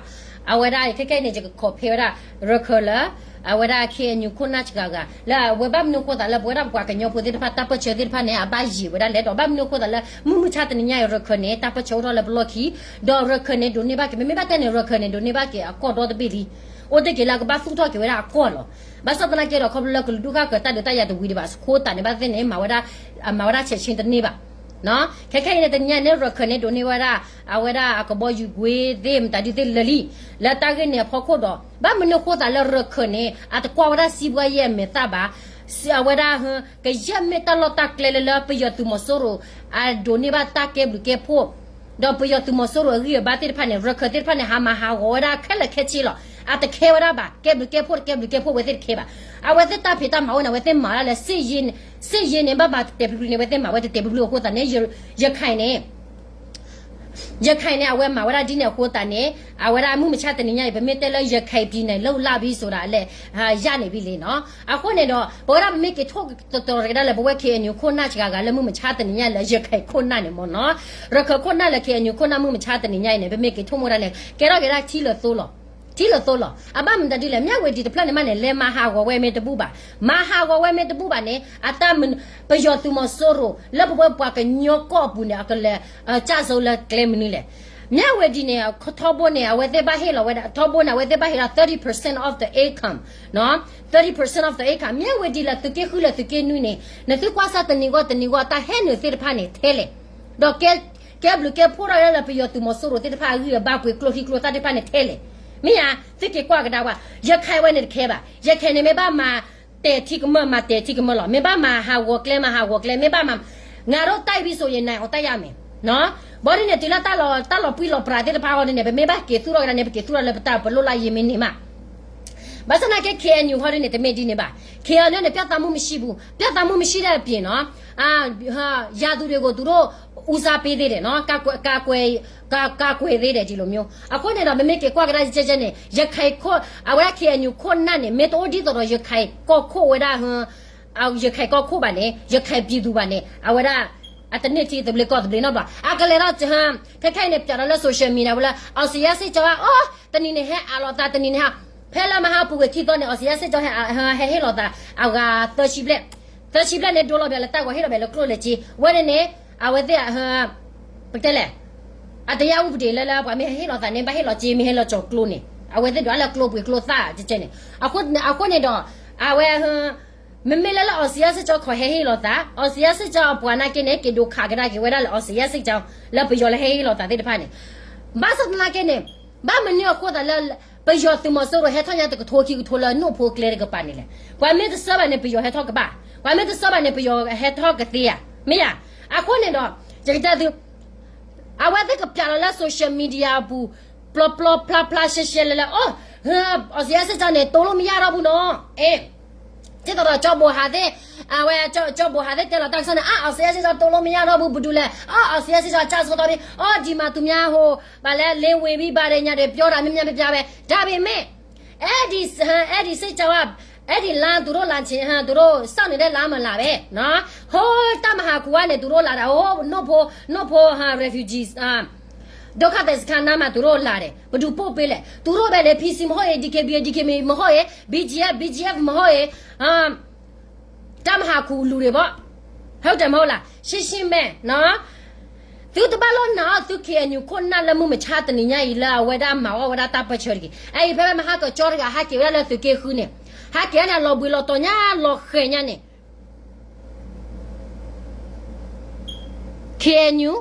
အဝဲဒၣ်ခဲခဲအံၤန့ၣ် ယက compare ဝဲဒၣ် ရခၢၣ်လၢ အဝဲဒၣ် KNU ခိၣ်နၢ်စှၤဂၤ လၢအဝဲဘၣ်မနုၤအဃိသတးလၢပဝဲဒၣ်ပှၤကညီဖိသ့ၣ်တဖၣ်တၢ်ပၢၢ်ဆၢသ့ၣ်တဖၣ်န့ၣ် အဘၣ်ယံာ်ဝဲဒၣ်လဲၣ်. ဒီးဘၣ်မနုၤအဃိသတးလၢမုၢ်မုၢ်ဆါတနံၤညါအံၤ ရခၢၣ်န့ၣ် တၢ်ပၢၢ်ဆၢအိၣ်ထီၣ်လၢပလီၢ်ခံ, ဒီးရခၢၣ်န့ၣ်ဒိးန့ၢ်ဘၣ်က့ၤ မ့မ့ၢ်ဘၣ်တဲန့ၣ် ရခၢၣ်န့ၣ် ဒိးန့ၢ်ဘၣ်က့ၤအကီၢ်ဒီတဘ့ၣ်လံ. အိၣ်တ့ၢ်က့ၤလၢကဘၣ်သူၣ်ထီၣ်က့ၤဝဲဒၣ်အကီၢ်လီၤ. ဘၣ်ဆၣ်သနာ်က့ဒီး ခီဖျိလၢကလုာ်ဒူၣ်ဃၣ်ဃၢၤတၢ်ဒုးတၢ်ယၤတဝံၤဒံးဘၣ်အဃိသတးန့ၣ် ဘၣ်သ့ၣ်န့ၣ် မၤဝဲဒၣ် မၤဝဲဒၣ်ဆဲးဆ့တန့ၢ်ဘၣ်. ခဲခဲအံၤန့ၣ် တနံၤညါန့ၣ် ရခၢၣ်န့ၣ် ဒိးန့ၢ်ဝဲဒၣ် အဝဲဒၣ်အကဘီယူၤကွ့သ့ၣ် မတၤဒုသ့ၣ်လၢာ်လံ လၢတၢ်ဂ့ၢ်န့ၣ်အဖီခိၣ်ဒီး ဘၣ်မနုၤအဃိသတးလၢရခၢၣ်န့ၣ် အတကွၢ်ဝဲဒၣ်စံးဘှီယဲၢ်အမဲာ်သၣ်ဘၣ်. အဝဲဒၣ် ကယဲၢ်မ့ၢ်တၢ်လီၢ်တၢ်ကျဲလၢလၢပယီၤသုးမီၤစိရိၤ အဒိးန့ၢ်ဘၣ်တၢ်ကဲဘျုးကဲဖှိၣ် ဒီးပယီၤသုးမီၤစိရိၤအဂံၢ်အဘါသ့ၣ်တဖၣ်န့ၣ် ရခၢၣ်သ့ၣ်တဖၣ်န့ၣ် ဟးမၤဟးဂီၤဝဲဒၣ်ခဲလၢာ်ခဲဆ့လီၤ. အတခဲဝဲဒၣ်ဘၣ် ကဲဘျုးကဲဖှိၣ်တကဲဘျုးကဲဖှိၣ်ဝဲသ့ၣ်တခဲဘၣ်. အဝဲသ့ၣ်တၢ်ဖံးတၢ်မၤအိၣ်န့ၣ် အဝဲသ့ၣ်မၤဒၣ်လၢ စစ်ရေးန့ၣ် ဘၣ်မၤတတဲာ်ပျုၤပျုၤန့ၣ် အဝဲသ့ၣ်မၤဝဲတတဲာ်ပျုၤပျုၤအဃိသတးန့ၣ် ရခိုင်န့ၣ် ရခိုင်န့ၣ် အဝဲမၤဝဲဒၣ်ဒ်န့ၣ်အဃိသတးန့ၣ် အဝဲဒၣ်မုၢ်မဆါတနံၤညါအံၤ ပမ့ၢ်တဲလၢ ရခိုင်ပြည်နယ် လုပ်လာပြီဆိုတာ အလဲၣ် ရနေပြီလေနီၤ. အဃိန့ၣ်ဒီး ပဝဲဒၣ်ပမ့ၢ်က့ၤထိၣ်သတြီၤကဒါလၢ ပဝဲ KNU ခိၣ်နၢ်စှၤဂၤလၢမုၢ်မဆါတနံၤညါလၢ ရခိုင်ခိၣ်နၢ်န့ၣ်မ့ၢ်နီၤ, ရခိုင်ခိၣ်နၢ်လၢ KNU ခိၣ်နၢ်မုၢ်မဆါတနံၤညါအံၤန့ၣ် ပမ့ၢ်က့ၤထိၣ်မိၢ်ဒၣ်န့ၣ် ကဲထီၣ်က့ၤဒၣ်ထံလၢသိလီၤ. ထံလၢသိလီၤ. အဘၣ်မနုၤဒ်လဲၣ် မြဝတီတဖျၢၣ်န့ၣ်မးန့ၣ် လဲၤမၤဟးဂီၤဝဲမ့ၢ်တဘူၣ်ဘၣ်. မၤဟးဂီၤဝဲမ့ၢ်တဘူၣ်ဘၣ်န့ၣ် အတၢ် ပယီၤသုးမီၤစိရိၤ လၢပဝဲပှၤကညီကီၢ်အပူၤန့ၣ် အကလဲၤ ကၠၢ်စိလၢကျဲမနုၤလဲၣ်. မြဝတီန့ၣ် ထီဘိန့ၣ် အဝဲသ့ၣ်ဘၣ်ဟ့ၣ်လီၤဝဲဒၣ် ထီဘိန့ၣ် အဝဲသ့ၣ်ဘၣ်ဟ့ၣ်လီၤ thirty percent of the income, thirty percent of the income. မြဝတီလၢသုးက့ဃုလၢသုးက့နွံန့ၣ် နသုကွၢ်စၢ်တနံၤဂီၢ်တနံၤဂီၢ် တၢ်ဟဲနုာ်သ့ၣ်တဖၣ်န့ၣ်ထဲလဲၣ်. ဒီးကဲ ကဲဘျုးကဲဖှိၣ်ထီၣ်ဝဲဒၣ်လၢပယီၤသုးမီၤစိရိၤသ့ၣ်တဖၣ်အဂံၢ်အဘါ ပှ့ၤကျိချံကျိသၣ်သ့ၣ်တဖၣ်န့ၣ်ထဲလဲၣ်. မ့ၢ်ဧါ, သုက့ၤကွၢ်ကဒါဝဲ, ရခိုင်ဝဲန့ၣ်တခဲဘၣ်. ရခိုင်န့ၣ်မ့ၢ်ဘၣ်မၤတဲာ်ထံကမၢၢ် မၤတဲာ်ထံကမၢၢ်လီၤ. မ့ၢ်ဘၣ်မၤဟးဂီၤကျဲ မၤဟးဂီၤကျဲ, မ့ၢ်ဘၣ်မၤ ငါတို့တိုက်ပြီဆိုရင် နိုင်အောင်တိုက်ရမယ်. ဘၣ်ဒ်န့ၣ် တုၤလၢတၢ်လီၤပှံၢ်လီၤပြးသ့ၣ်တဖၣ်အဂီၢ်ဒ်န့ၣ် ပမ့ၢ်ဘၣ်က့ၤသူၣ်ထီၣ်ကဒါန့ၣ် ပက့ၤသူၣ်ထီၣ်လၢပတၢ်ပလိၣ်လၢယမ့ၢ်န့ၣ်မး ဘၣ်ဆၣ်သနာ်က့ KNU ဟီဒ်န့ၣ် တမ့ၢ်ဒ်န့ၣ်ဘၣ်. KNU န့ၣ် ပြဿနာမရှိဘူး, ပြဿနာမရှိတဲ့အပြင်နော်, အာ, ရာသူတွေကို သူတို့ ဦးစားပေးသေးတယ်နော်, ကာကွယ်, ကာကွယ်, ကာ, ကာကွယ်သေးတယ် ဒီလိုမျိုး. အဃိန့ၣ်ဒီး မ့မ့ၢ်က့ၤကွၢ်ကဒါကဲကဲန့ၣ် ရခိုင်ခိၣ်, အဝဲဒၣ် KNU ခိၣ်နၢ်န့ၣ် မ့ၢ်တအိၣ်ဒ်သိးဒီး ရခိုင်ကီၢ်ခိၣ်ဝဲဒၣ် ရခိုင်ကီၢ်ခိၣ်ဘၣ်န့ၣ်, ရခိုင်ပြည်သူဘၣ်န့ၣ် အဝဲဒၣ် အတန့ၢ်ထံသဘျ့ကီၢ်သဘျ့နီတဘျီ. အကလဲၤထီၣ်, ခဲခဲအံၤန့ၣ် ပျးဒီးလၢ social media ဝဲလၢ အောင်ဇေယျစစ်ကြောင်း အိၣ်, တနံၤန့ၣ်ဟဲအးလိာ်သး, တနံၤန့ၣ်ဟဲ, ဖဲလၢမဟါပူၤကွံာ်ခံသီန့ၣ် အောင်ဇေယျစစ်ကြောင်း ဟဲဟ့ၣ်လိာ်သး အဂၤသၢဆံဘျဲၣ်, သၢဆံဘျဲၣ်န့ၣ် ဒိလီၤဘၣ်လၢတၢ်ဂီၤ ဟ့ၣ်လီၤဘၣ်လၢကျိၣ်လၢစ့, ဝဲန့ၣ်န့ၣ် အဝဲသ့ၣ် ပတဲလဲၣ်, အတရားဥပဒေလၢလၢပှၤမ့ၢ်ဟဲဟ့ၣ်လိာ်သးန့ၣ် ဘၣ်ဟ့ၣ်လီၤစ့ မ့ၢ်ဟဲလီၤကၠီၤကျိန့ၣ် အဝဲသ့ၣ်ဒွးလၢကျိပှ့ၤကျိသၣ်ကဲကဲန့ၣ်. အဃိန့ၣ်ဒီး အဝဲ မ့မ့ၢ်လၢလၢ အောင်ဇေယျစစ်ကြောင်း ခိးဟဲဟ့ၣ်လိာ်သး, အောင်ဇေယျစစ်ကြောင်း အပှၤနာ်က့န့ၣ် က့ၤဒိးခးကဒါက့ၤဝဲဒၣ်လၢ အောင်ဇေယျစစ်ကြောင်း လၢပယီၤလၢဟဲဟ့ၣ်လိာ်သးသ့ၣ်တဖၣ်န့ၣ်, ဘၣ်ဆၣ်သနာ်က့န့ၣ်, ဘၣ်မနုၤအဃိသတးလၢ ပယီၤသုးမီၤစိရိၤဟဲထီၣ်ညါတကထိခံကထိလၢနိၣ်ဖိကျဲတကပၤန့ၣ်လဲၣ်. ပှၤမ့ၢ်တဆှၢဘၣ်န့ၣ် ပယီၤဟဲထီၣ်ကဘၣ်, ပှၤမ့ၢ်တဆှၢဘၣ်န့ၣ် ပယီၤဟဲထီၣ်ကသ့ဧါ, မ့ၢ်ဧါ. အဃိန့ၣ်ဒီး ယကတဲသု အဝဲသ့ၣ်ကပျးလီၤလၢ social media အပူၤ ပျီပျီဖျါဖျါရှဲရှဲလဲၣ်လဲၣ်, အိၣ်, အောင်ဇေယျစစ်ကြောင်းန့ၣ် တိုးလို့မရတော့ဘူးနော်, အဲ ဒ်သိးဒီး ကၠီဘိးဟးသ့ၣ်, အဝဲ ကၠီဘိးဟးသ့ၣ်တဲလီၤတၢ်ကစီၣ်န့ၣ်, အ အောင်ဇေယျစစ်ကြောင်း တိုးလို့မရတော့ဘူး, ဘဒူလဲၣ်, အ အောင်ဇေယျစစ်ကြောင်း ကျဆုံးသွားပြီ, အ ဒီမှာသူများဟို, ဘာလဲ လင်းဝေပြီးပါတယ် ညတွေပြောတာ များများပြပြပဲ, ဒါပေမဲ့ အဲဒီ စစ်ကြောင်းက အဲဒီလမ်း သူတို့လမ်း သူတို့စောင့်နေတဲ့လမ်းမှာ လာပဲ, ဟို တပ်မဟာ ခုကနေ သူတို့လာတာ, ဟို နိၣ်ဖိ, နိၣ်ဖိ refugees ဒုက္ခသည်စခန်းနားမှာ သူတို့လာတယ်, ဘယ်သူပို့ပေးလဲ, သူတို့ပဲလေ, PC မဟုတ်ရင် DKBA, DKBA မဟုတ်ရင် BGF, BGF မဟုတ်ရင် တပ်မဟာ ခုလူတွေပေါ့, ဟုတ်တယ်မဟုတ်လား, ရှင်းရှင်းပဲနော်. သုတဘၣ်လိၣ်နာ်အီၤ သု KNU ခိၣ်နၢ်လၢမုၢ်မဆါတနံၤညါအံၤ လၢအဝဲဒၣ်မၤအီၣ်ဝဲဒၣ်တၢ်ပၢၢ်ဆၢတဂ့ၤ. အအံၤ ဖဲဖဲမဟါကၠီတဂၤ ဟးက့ၤဝဲဒၣ်လၢသုးက့ဃုန့ၣ်, ဟးက့ၤဝဲန့ၣ် လီၤဘှံးလီၤတီၤညါ လီၤဃဲၤညါန့ၣ် KNU,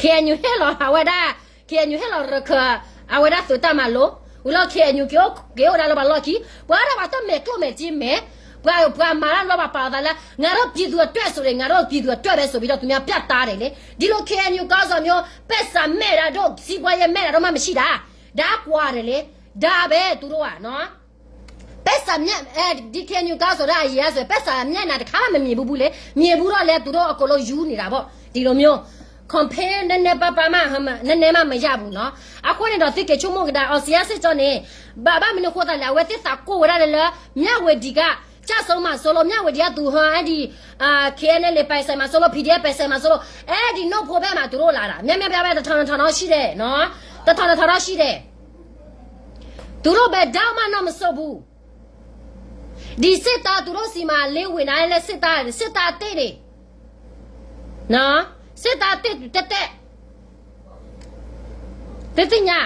KNU ဟ့ၣ်လီၤအဝဲဒၣ်, KNU ဟ့ၣ်လီၤရခၢၣ် အဝဲဒၣ်သုးတၢ်မၤလိ, ဝံၤလီၤ KNU က့ၤအိၣ်ဒၣ်လၢပှၤလီၢ်ခံ, ပှၤဒၣ်ပှၤတမဲာ်ကျိၣ်မဲာ်စ့မဲာ်, ပှၤ, ပှၤမၤတၢ်လီၤဘၣ်ပာ်အသးလၢ ငါတို့ပြည်သူအတွက်ဆိုရင် ငါတို့ပြည်သူအတွက်ပဲဆိုပြီးတော့ သူများပြတ်သားတယ်လေ. ဒီး KNU ခေါင်းဆောင်မျိုး ပိုက်ဆံမဲ့တာတို့ စီးပွားရေးမဲ့တာတို့မှမရှိတာ, ဒါကွာတယ်လေ, ဒါပဲသူတို့ကနော်. ပိုက်ဆံမျက်, ဒီ KNU ခေါင်းဆောင်တွေအရင်ကဆို ပိုက်ဆံမျက်နှာတစ်ခါမှမမြင်ဘူးဘူးလေ, မြင်ဘူးတော့လည်း သူတို့အကုန်လုံးယူနေတာပေါ့, ဒီလိုမျိုး compare နည်းနည်းပါးပါးမှ, နည်းနည်းမှမရဘူးနော်. အဃိန့ၣ်ဒီး သုက့ၤဆိကမိၣ်ကဒါ အောင်ဇေယျစစ်ကြောင်းန့ၣ်, ဘၣ်, ဘၣ်မနုၤအဃိသတးလဲၣ်, အဝဲသ့ၣ်သးကိၢ်ဝဲဒၣ်လၢလၢ မြဝတီက ကျဆုံးမှာစိုးလို့ မြဝတီကသူ ဟါ, အဲဒီ KNLA ပိုင်ဆိုင်မှာစိုးလို့ PDF ပိုင်ဆိုင်မှာစိုးလို့ အဲဒီနိၣ်ဖိဖဲမှာ သူတို့လာတာ, များများပြားပြား တစ်ထောင်နှစ်ထောင်တော့ရှိတယ်နော်, တစ်ထောင်နှစ်ထောင်တော့ရှိတယ်. သူတို့ဘယ်တော့မှနောက်မဆုတ်ဘူး. ဒီစစ်သား သူတို့ဆီမှာ လင်းဝေနိုင်လည်း စစ်သား, စစ်သားအသစ်တွေ, နော်, စစ်သားအသစ် တက်တက်, သ့ၣ်သ့ၣ်ညါ.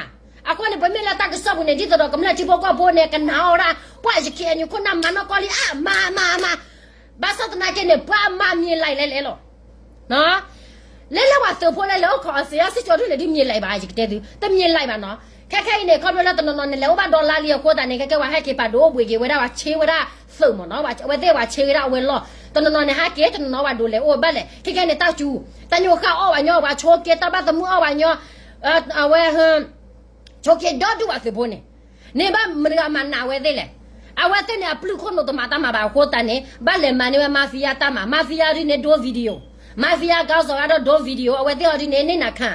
အဃိန့ၣ် ပမ့ၢ်လၢတၢ်ကစီၣ်ပူၤန့ၣ် ဒ်သိးဒီးကမျၢၢ်ထံဖိကီၢ်ဖိန့ၣ် ကနာ်အီၤဒၣ်, ပှၤယ KNU ခိၣ်နၢ်မၤနီၢ်ကီၢ်လံ အါ, မၤ, မၤ, မၤ, ဘၣ်ဆၣ်သနာ်က့န့ၣ် ပှၤမၤမံၤလဲၣ်လဲၣ်လဲၣ်လီၤ. လဲၤလၢပှၤသုးဖိလဲၤလဲၤအိၣ်ခိး အောင်ဇေယျစစ်ကြောင်းဒ်လဲၣ်ဒ် မြင်လိုက်ပါ, ယကတဲသု, တမြင်လိုက်ပါနော်. ခဲခဲအံၤန့ၣ် ခီဖျိလၢတနီၤနီၤန့ၣ် လဲၤအိၣ်ဘၣ်ဒီလါလံအဃိသတးန့ၣ် ခဲခဲဝဲဟဲက့ၤပာ်ဒိၣ်အိၣ်ဘှံးက့ၤဝဲဒၣ် ပှၤဆ့ဝဲဒၣ်သုးမ့ၢ်နီၤ, အဝဲသ့ၣ်ပှၤဆ့ဝဲဒၣ်အဝဲလီၢ်, တနီၤနီၤန့ၣ် ဟဲက့ၤ, တနီၤနီၤဝဲဒိးလဲၤအိၣ်ဘၣ်လဲၣ်. ခဲခဲန့ၣ် တၢ်စူၤ, တၢ်ညိၣ်ဃၣ်အီၣ်ဘၣ်ညီ, ပှၤဆိက့တၢ်ဘၣ်သမူအီၣ်ဘၣ်ညီ, အဝဲ ဆိက့ဒီဒူၣ်ဘၣ်သုးဖိန့ၣ်, န့ၣ်ဘၣ်မတၤတဂၤမၤနာ်ဝဲသ့ၣ်လဲၣ်. အဝဲသ့ၣ်န့ၣ် အပျုၢ်ခိၣ်နူာ်တမၤတၢ်မၤဘၣ်အဃိသတးန့ၣ် ဘၣ်လဲၤမၤန့ၢ်ဝဲ mafia တၢ်မၤ, mafia ဒ်န့ၣ်ဒိ video, မၤဖံယါကီၢ်စီၤဂၤဒီးဒိ video အဝဲသ့ၣ်အီၤဒ်န့ၣ် န့ၢ်နၤခါ,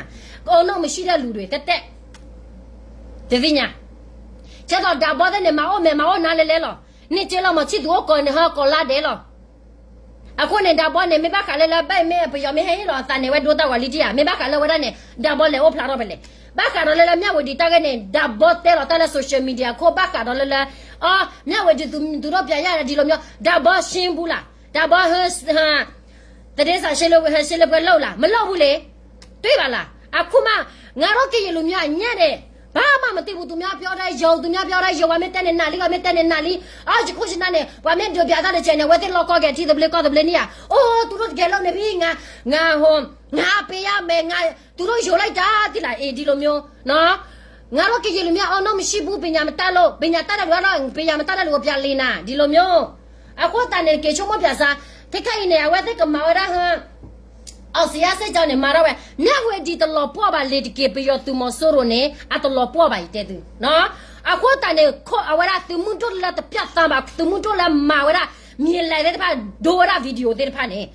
ကအိၣ်နီၢ်မုၢ်ဆံၣ်ဒီးလူၤဒွဲၣ်တဲတဲ, တသ့ၣ်ညါ, ကဲသိးဒးဘီသ့ၣ်န့ၣ် မၤအိၣ်မဲာ်မၤအိၣ်နါလဲၤလဲၤလီၤ, န့ၢ်က့လီၤမၤဆံၣ်သူအိၣ်ကီၢ်န့ၣ် ဟဲကီၢ်လါဒဲးလီၤ. အဃိန့ၣ် ဒးဘီန့ၣ် မ့ၢ်ဘၣ်ဃးလၢလၢ ဘၣ်မ့ၢ်ပယီၤမ့ၢ်ဟဲဟ့ၣ်လီၤအသးန့ၣ် ဝဲဒိတၢ်ဝၤလံတံၢ်ဧါ, မ့ၢ်ဘၣ်ဃးလၢဝဲဒၣ်န့ၣ် ဒးဘီလဲၤအိၣ်ဖျါထီၣ်ဖဲလဲၣ်, ဘၣ်ဃးဒီးလၢလၢ မြဝတီ တၢ်ဂ့ၢ်န့ၣ် ဒးဘီတဲလီၤတၢ်လၢ social media ခိၣ် ဘၣ်ဃးဒီးလၢလၢ အ မြဝတီ သူတို့ပြန်ရတယ် ဒ်လိုမျိုး, ဒးဘီရှင်းဘူးလား, ဒးဘီဟ သတင်းစာရှင်းလင်းပွဲလုပ်လား, မလုပ်ဘူးလေ, တွေ့ပါလား, အခုမှ ငါတို့ကရင်လူမျိုးအညံ့တယ်, ဘာမှမသိဘူး, သူများပြောတတ်ရုံ, သူများပြောတတ်ရုံ, ပှၤမ့ၢ်တဲန့ၣ်နာ်လံ, ပှၤမ့ၢ်တဲန့ၣ်နာ်လံ, အ ယခိၣ်ဆနၢ်န့ၣ် ပှၤမ့ၢ်ဒုးပြသတကဲန့ၣ် အဝဲသ့ၣ်လီၤကီကဲၤထံသဘျ့ကီၢ်သဘျ့န့ၣ်ဧါ, အိ သူတို့တကယ်လုပ်နေပြီ, ငါ ငါဟို ငါပေးရမယ်, ငါ သူတို့ယူလိုက်တာ သိလား, အ့ ဒ်လိုမျိုး, ငါတို့ကရင်လူမျိုး အ နောက်မရှိဘူး, ပညာမတတ်လို့, ပညာတတ်တဲ့လူကတော့ ပညာမတတ်တဲ့လူကို ပြန်လီၤနၤ, ဒ်လိုမျိုး, အဃိသတးန့ၣ် က့ၤဆိကမိၣ်ပၠးစၢ်, ခဲခဲအံၤန့ၣ် အဝဲသ့ၣ်ကမၤဝဲဒၣ်ဟ အောင်ဇေယျစစ်ကြောင်းန့ၣ် မၤထီၣ်ဝဲ, မြဝတီ တလီၤပှီၢ်ဘၣ် လ့ၤတက့ၤ ပယီၤသုးမီၤစိရိၤန့ၣ် အတလီၤပှီၢ်ဘၣ် ယတဲသု, အဃိသတးန့ၣ် အဝဲဒၣ်သုးမုၢ်ဒိၣ်လၢတပျၢ်သါဘၣ်, သုးမုၢ်ဒိၣ်လၢမၤဝဲဒၣ် မြင်လယ် သ့ၣ်တဖၣ်, ဒိဝဲဒၣ် video သ့ၣ်တဖၣ်န့ၣ်,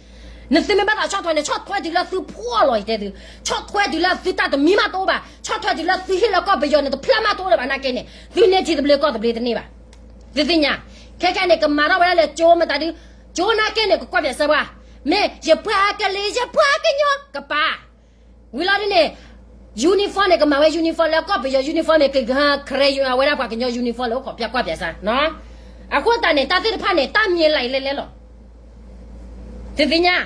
နသုမ့ၢ်ဘၣ်သးဆီၣ်ထွဲန့ၣ် ဆီၣ်ထွဲတုၤလၢသုဖှီၣ်လီၤ ယတဲသု, ဆီၣ်ထွဲတုၤလၢသုတၢ်တမံၤမးတအိၣ်ဘၣ်, ဆီၣ်ထွဲတုၤလၢသုဟ့ၣ်လၢကီၢ်ပယီၤန့ၣ် တဖျၢၣ်မးတအိၣ်လၢၤဘၣ်နာ်က့န့ၣ် သုန့ၢ်ထံသဘျ့ကီၢ်သဘျ့တန့ၢ်ဘၣ်, သုသ့ၣ်ညါ, ခဲခဲန့ၣ် ကမၤထီၣ်ဝဲဒၣ်လၢကၠိမတၤဒု, ကၠိနာ်က့န့ၣ် ကကွၢ်ပၠးစၢၤပှၤ, မ့ၢ်ယပှၤကလံၤ ယပှၤကညီ ကပၤ ဝံၤလီၤဒ်န့ၣ်, uniform န့ၣ် ကမၤဝဲ uniform လၢကီၢ်ပယီၤ uniform န့ၣ် ကဂၤ ခရဲ အဝဲဒၣ်ပှၤကညီ uniform လၢအိၣ်ခိးပၠးကွၢ်ပၠးစၢ်, အဃိသတးန့ၣ် တၢ်သ့ၣ်တဖၣ်န့ၣ် တၢ်မံၤလၢအံၤလဲၤလဲၤလီၤ, သုသ့ၣ်ညါ,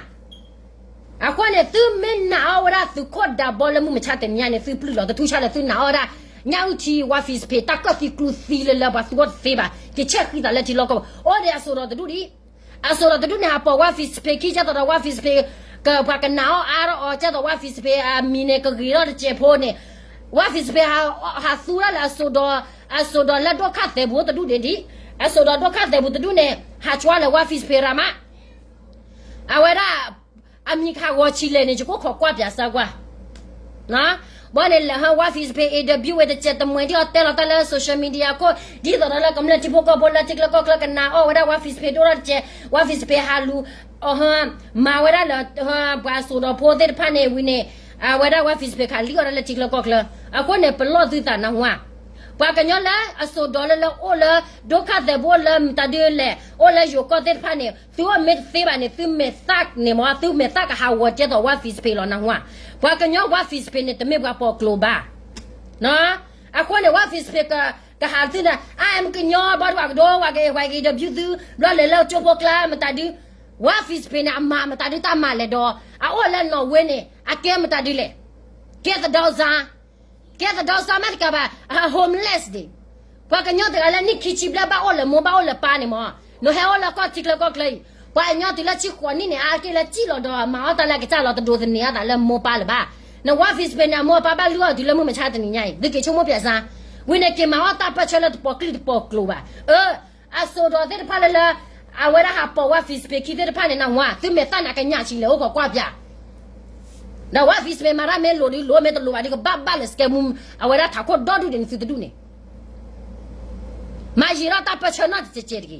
အဃိန့ၣ် သုမ့ၢ်နာ်အီၣ်ဝဲဒၣ်သုးခိၣ်ဒးဘီလၢမုၢ်မဆါတနံၤညါန့ၣ် သုပျုၢ်လီၤ, တထူၣ်ဆါလၢသုနာ်အီၣ်ဝဲဒၣ် ညၣ်အုၣ်ထံ ဝါ Facebook တၢ်ကၢၣ်သံကျူသံလၢလၢပှၤသူဝဲတသ့ဘၣ်, ကဆဲးဃံသးလၢထံလီၢ်ကီၢ်ပူၤ, အိၣ်ဒီးအစိၣ်ဒီးတဒူၣ်ဒံး အစိၣ်ဒီးတဒူၣ်န့ၣ် ဟးပိာ်ဝါ Facebook ခံ ကဲသိးဒီးဝါ Facebook ကပှၤကနာ်အီၣ်အါထီၣ်အီၤ ကဲသိးဝါ Facebook အမံၤန့ၣ် ကဂ့ၤထီၣ်တစဲးဖိန့ၣ်, ဝါ Facebook ဟးသူဝဲဒၣ်လၢအစိၣ်ဒီး, အစိၣ်ဒီးလၢဒိၣ်ခါသဲးပူၤတဒူၣ်န့ၣ်ဒံး, အစိၣ်ဒီးဒိၣ်ခါသဲးပူၤတဒူၣ်န့ၣ် ဟးကွၢ်လၢဝါ Facebook ရၤမး အဝဲဒၣ် အမံၤကဟးဂီၤဆံးလဲၣ်န့ၣ် ယကအိၣ်ခိးကွၢ်ပၠးစၢၤကွၢ် ဘီန့ၣ် လၢဟ ဝါ Facebook interview ဝဲတစဲးတမှဲး ဒ်အီၤတဲလီၤတၢ်လၢ social media ခိၣ် ဒ်သိးဒီးလၢကမျၢၢ်ထံဖိကီၢ်ဖိလၢထံချၢကီၢ်ချၢကနာ်အီၣ်ဝဲဒၣ် ဝါ Facebook ဒိၣ်ထီၣ်တစဲး, ဝါ Facebook ဟးလူၤ အီၤဟ မၤဝဲဒၣ်လၢ ပှၤစိၣ်ဒီးဖိသ့ၣ်တဖၣ်န့ၣ်ဝံၤန့ၣ်, အဝဲဒၣ်ဝါ Facebook ဟးလံအီၤဒၣ်လၢထံချၢကီၢ်ချၢ, အဃိန့ၣ် ပလီၢ်သုသးနၢ်ဟူဧါ, ပှၤကညီလၢအစိၣ်ဒီးလၢလၢအိၣ်လၢ ဒိၣ်ခါသဲးပူၤအိၣ်လၢမတၤဒုလဲၣ် အိၣ်လၢယိၤကီၢ်သ့ၣ်တဖၣ်န့ၣ် သုအိၣ်မ့ၢ်တသ့ဘၣ်န့ၣ် သုမဲာ်သၣ်န့ၣ်မ့ၢ် သုမဲာ်သၣ်ကဟးဂီၤကဲသိးဝါ Facebook လီၤနၢ်ဟူဧါ, ပှၤကညီဝါ Facebook န့ၣ် တမ့ၢ်ပှၤပိာ်ကျိၤဘၣ် အဃိန့ၣ် ဝါ Facebook ကဟးသုန့ၣ် အါ မ့ၢ်ကညီဘီဒုး ပှၤကဒိ ပှၤက interview သု ဘျီလဲၤလၢကၠိဖိကျါမတၤဒု, ဝါ Facebook န့ၣ် အမၤမတၤဒုတၢ်မၤလဲၣ်ဒီး အအိၣ်လၢနီၣ်ဝ့န့ၣ် အကဲမတၤဒုလဲၣ်, ကဲသဒီစါ, ကဲသဒီစါမ့ၢ်တကးဘၣ် homeless ဒံး, ပှၤကညီတဂၤလၢနံၣ်ခံဆံဘျဲၣ် ဘၣ်အိၣ်လၢမိၢ်ဘၣ်အိၣ်လၢပၢ်န့ၣ်မ့ၢ်, နဟဲအိၣ်လၢကီၢ်ထံချၢကီၢ်ချၢအံၤ ပှၤကညီတုၤလၢဆံဃိးနံၣ်န့ၣ် အါတက့ၢ်လၢစံၣ်လီၤဒီးမၤအီၣ်တၢ်လၢကစၢ်လီၤ တဒိးသန့ၤအသးလၢမိၢ်ပၢ်လၢၤဘၣ်, နဝါ Facebook န့ၣ် အမိၢ်အပၢ်ဘၣ်လုၢ်အီၤတုၤလၢမုၢ်မဆါတနံၤညါအံၤ သုက့ၤဆိကမိၣ်ပၠးစါ, ဝံၤန့ၣ်က့ၤမၤအီၣ်တၢ်ပၢၢ်ဆၢလၢတပိာ်ကလုၢ်တပိာ်ကျိၤဘၣ်, အၢ အစိၣ်ဒီးသ့ၣ်တဖၣ်လၢလၢ အဝဲဒၣ်ဟးပိာ်ဝါ Facebook ခံသ့ၣ်တဖၣ်န့ၣ် နၢ်ဟူဧါ, သုမဲာ်သၣ်န့ၣ် ကညးဆံးလဲၣ် အိၣ်ခိးကွၢ်ပၠး, ဒီးဝါ Facebook မၤတၢ်မ့ၢ်လိၤဒုးလိၤ မ့ၢ်တလိၤဘၣ်ဒုး ကဘၣ်ဘၣ်လၢ scam မူ အဝဲဒၣ်ထးခိၣ်ဒီဒူၣ်ဒံးန့ၣ် သုတဒူၣ်န့ၣ် မၤယံာ်ထီၣ်တၢ်ပၢၢ်ဆၢနီတစဲးစဲးတဂ့ၤ.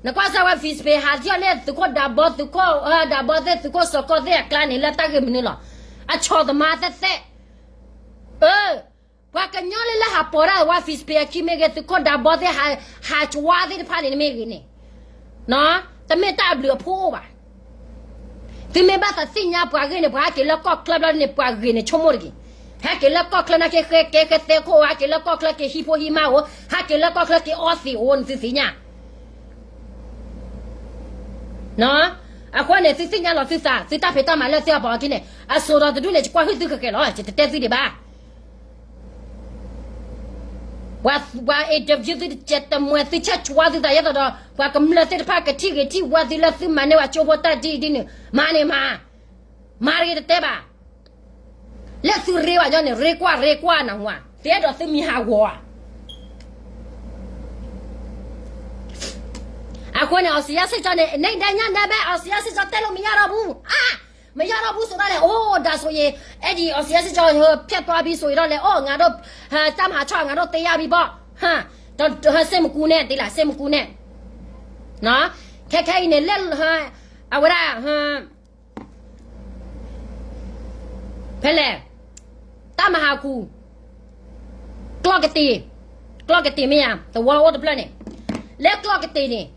နကွၢ်စၢ်ဝဲ Facebook ဟးထီၣ်လၢသုးခိၣ်ဒးဘီ သုးခိၣ်ဒးဘီသ့ၣ် သုးခိၣ်စီၤကီၢ်သ့ၣ်အကျါန့ၣ် လၢတၢ်ဂ့ၢ်မနုၤလီၤ. အဆီၣ်သမါသဲးသဲး, အၢ ပှၤကညီလၢလၢဟးပိာ်ဒၣ်ဝဲ Facebook အခံမ့ၢ်ဂ့ၤ သုးခိၣ်ဒးဘီသ့ၣ် ဟးကွၢ်သ့ၣ်တဖၣ်န့ၣ်မ့ၢ်ဂ့ၤန့ၣ်, တမ့ၢ်တၢ်အဘျုးအဖှိၣ်အိၣ်ဘၣ်. သုမ့ၢ်ဘၣ်သးသ့ၣ်ညါပှၤဂ့ၢ်န့ၣ် ပှၤဟဲက့ၤလၢကီၢ်ချၢဘျီန့ၣ် ပှၤဂ့ၤန့ၣ်ဆိကမိၣ်တဂ့ၤ. ဟဲက့ၤလၢကီၢ်ချၢနာ်က့ ဃဲကဲဃဲသဲခိၣ် ဟဲက့ၤလၢကီၢ်ချၢက့ၤဟံၣ်ဖိဟံၣ်မါအိၣ် ဟဲက့ၤလၢကီၢ်ချၢက့ၤအီသံးအိၣ်န့ၣ် သုသ့ၣ်ညါ အဃိန့ၣ် သုသ့ၣ်ညါလီၤသုသး သုတၢ်ဖံးတၢ်မၤလၢသုအပီၤအခံန့ၣ် အစိၣ်ဒီးတဒူၣ်န့ၣ် ယကွၢ်ဟုၣ်သုဃဲၤဃဲၤလီၤ ယတတဲသုဒံးဘၣ်. ပှၤ ပှၤ interview သုတစဲးတမှဲး သုဆဲးကွၢ်သုသးယဲသိးဒီး ပှၤကမျၢၢ်သ့ၣ်တဖၣ် ကထံၣ်ဂ့ၤထံၣ်ဝါသုလၢသုမၤန့ၢ်ဝဲကၠိဖိတၢ်ဒ်အံၤဒ်န့ၣ် မၤန့ၣ်မၤ မၤတဂ့ၤတတဲဘၣ်. လၢသုရ့ဝဲညီန့ၣ် ရ့ကွၢ်ရ့ကွၢ်နၢ်ဟူဧါ, သ့အဲၣ်ဒိးသုမံၤဟးဂီၤဧါ. အဃိန့ၣ် အောင်ဇေယျစစ်ကြောင်းန့ၣ် နေ့တိုင်းညနေပဲ အောင်ဇေယျစစ်ကြောင်း တက်လို့မရတော့ဘူး မရတော့ဘူးဆိုတော့လေ အိုး ဒါဆိုရင် အဲ့ဒီ အောင်ဇေယျစစ်ကြောင်း ဖြတ်သွားပြီဆိုရင်တော့လေ အိုး ငါတို့ ဟ တပ်မဟာခြောက် ငါတို့ သေရပြီပေါ့ ဟ စိတ်မကူးနဲ့ သိလား စိတ်မကူးနဲ့ နော် ခဲခဲအံၤန့ၣ် လၢ အဝဲဒၣ် ဖဲလဲၣ်, တၢ်မၤဟးခူၣ်, ကျီၢ်ကတ့ၢ်, ကျီၢ်ကတ့ၢ်မ့ၢ်ဧါ, သဝီအိၣ်တဖျၢၣ်န့ၣ်, လၢကျီၢ်ကတ့ၢ်န့ၣ်,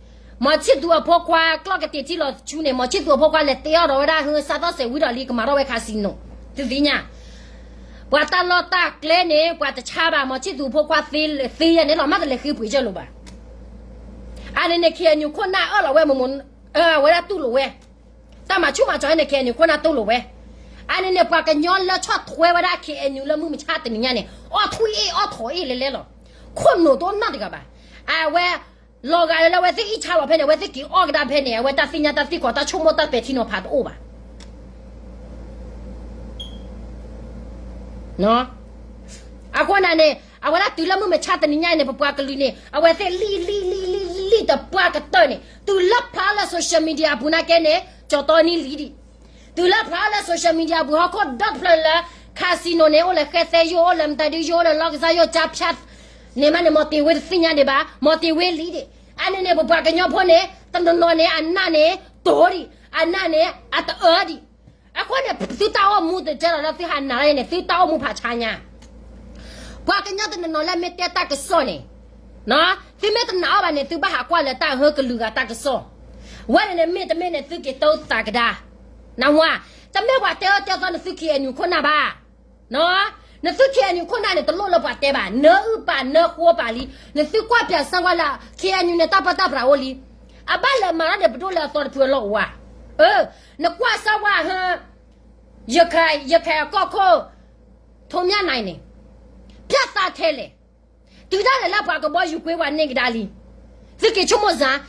မီၤဆံၣ်သူၤအဖိခွါ ကျီၢ်ကတ့ၢ်ထံၣ်လီၤဆူန့ၣ် မီၤဆံၣ်သူၤအဖိခွါလဲၤတဲအီၣ်ဒီးဝဲဒၣ် ဟၢ စးသီၣ်စဲးဝံၤဒီးလံ ကမၤထီၣ်ဝဲ casino, သုသ့ၣ်ညါ, ပှၤတၢ်လီၢ်တၢ်ကျဲန့ၣ် ပှၤတဆါဘၣ် မီၤဆံၣ်သူၤအဖိခွါသ့ယဲၢ်န့ၣ်လီၤ မ့ၢ်တလဲၤဃ့ပှ့ၤကၢၢ်လိာ်ဘၣ်. အါန့ၣ်န့ၣ် KNU ခိၣ်နၢ်အၢၣ်လီၤဝဲမ့ၢ်မ့ၢ်, အဝဲဒၣ်တူၢ်လိာ်ဝဲ, တၢ်မၤဆူၣ်မၤစီၤန့ၣ် KNU ခိၣ်နၢ်တူၢ်လိာ်ဝဲ. အါန့ၣ်န့ၣ် ပှၤကညီလၢဆီၣ်ထွဲဝဲဒၣ် KNU လၢမုၢ်မဆါတနံၤညါန့ၣ် အီၣ်ထွံၣ်အ့ၣ်အီၣ်ထိးအ့ၣ်လဲၤလဲၤလီၤ. ခိၣ်နူာ်တအိၣ်နီတဂၤဘၣ်. အဝဲ လီၤဂာ်လၢအဝဲသ့ၣ်အံၣ်ဆါလီၤဖဲန့ၣ် အဝဲသ့ၣ်က့ၤအီၣ်ကဒါဖဲန့ၣ် အဝဲတၢ်သ့ၣ်ညါတၢ်သ့ၣ်ကီး တၢ်ဆိကမိၣ်တၢ်ပဲာ်ထံနီၤဖးတအိၣ်ဘၣ်. အဃိန့ၣ်န့ၣ် အဝဲဒၣ်တုၤလၢမုၢ်မဆါတနံၤညါအံၤန့ၣ် ပပှၤကလုာ်န့ၣ် အဝဲသ့ၣ်လံၣ်လံၣ်လံၣ်လံၣ်လံၣ်တပှၢ်ကတၢၢ်န့ၣ် တုၤလၢဖျါလၢ social media အပူၤနာ်က့န့ၣ် ကၠီၤတီနံလံဒံး. တုၤလၢဖျါလၢ social media အပူၤ ဟီၣ်ခိၣ်ဒီတဖျၢၣ်လၢ casino န့ၣ် အိၣ်လၢဃဲသဲယိၣ် အိၣ်လၢမတၤဒုယိၣ် အိၣ်လၢလီၢ်ကစၢ်ယိၣ် ကၠါဖၠၣ် န့ၣ်မးန့ၣ် မီၤတ့ၤဝ့တသ့ၣ်ညါဒံးဘၣ် မီၤတ့ၤဝ့လံဒံး. အါန့ၣ်န့ၣ် ပပှၤကညီဖိန့ၣ် တနီၤနီၤန့ၣ် အနၢ်န့ၣ် တိၤဒံး အနၢ်န့ၣ် အတအၢဒံး. အဃိန့ၣ် သုတၢ်အိၣ်မူတကဲလီၤလၢသုဟးနာ်လၢန့ၣ် သုတၢ်အိၣ်မူဖးဆါညါ ပှၤကညီတနီၤနီၤလၢမ့ၢ်တဲတၢ်ကစီၣ်န့ၣ်, သုမ့ၢ်တနာ်အီၤဘၣ်န့ၣ် သုဘၣ်ဟးကွၢ်လၢတၢ်ဟၢကလုာ်ဂၤတၢ်ကစီၣ်. ဝဲန့ၣ်န့ၣ် မ့ၢ်တမ့ၢ်န့ၣ် သုက့ၤတိသးကဒါ. နဝါ, တမ့ၢ်ပှၤတဲအၢတဲသီနသု KNU ခိၣ်နၢ်ဘၣ်. နသု KNU ခိၣ်နၢ်န့ၣ် တလိၣ်လၢပှၤတဲဘၣ်. နအုၣ်ပာ်နဃိပာ်လံ. နသုကွၢ်ပၠးစၢဝါလၢ KNU န့ၣ် တၢ်ပၢတၢ်ပြးအိၣ်လံ. အဘၣ်လဲၤမၤထီၣ်န့ၣ် ပဒိၣ်လၢအသီတဖုအလီၢ်အိၣ်ဧါ. အၢ, နကွၢ်စၢဝါဟၢ ရခိုင်အကီၢ်ခိၣ် ထိးမြၣ်နၢၣ်န့ၣ် ပျၢ်သးထဲလဲၣ်. တုၤဒၣ်လဲာ်လၢပှၤကဘီယူၤကွ့ပှၤန့ၢ်ကဒါလံ. သုက့ၤဆိကမိၣ်စ့ၢ်,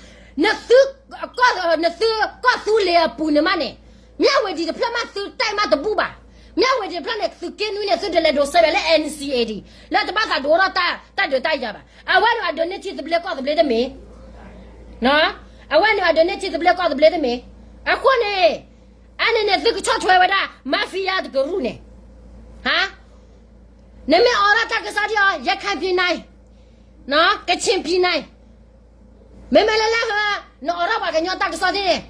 နသုကီၢ်သူလ့ၤအပူၤန့ၣ်မးန့ၣ်, မၠၣ်ဝ့ၤဒံးတဖျၢၣ်မးသုတဲမးတဘူၣ်ဘၣ်. မၠၣ်ဝ့ၤဒံးတဖျၢၣ်န့ၣ် သုးက့နွံန့ၣ် သုဒုးလဲၤဒိးစဲးဝဲလၢ NCA ဒံး လၢတဘၣ်သးဒိးထီၣ်တၢ်ဒုးတၢ်ယၤဘၣ်. အဝဲန့ၣ်အဒိးန့ၢ်ထံသဘျ့ကီၢ်သဘျ့တမ့ၢ် အဝဲန့ၣ်အဒိးန့ၢ်ထံသဘျ့ကီၢ်သဘျ့တမ့ၢ်. အဃိန့ၣ် အါန့ၣ်န့ၣ် သုကဆီၣ်ထွဲဝဲဒၣ် mafia တကရူၢ်န့ၣ်, ဟါ, နမ့ၢ်အိးထီၣ်တၢ်ကစီၣ်ဒ်အံၤ ရခိုင်ပြည်နယ်, ကချင်ပြည်နယ်, မ့မ့ၢ်လၢလၢဟါ နအိးထီၣ်ပှၤကညီတၢ်ကစီၣ်သ့ၣ်န့ၣ်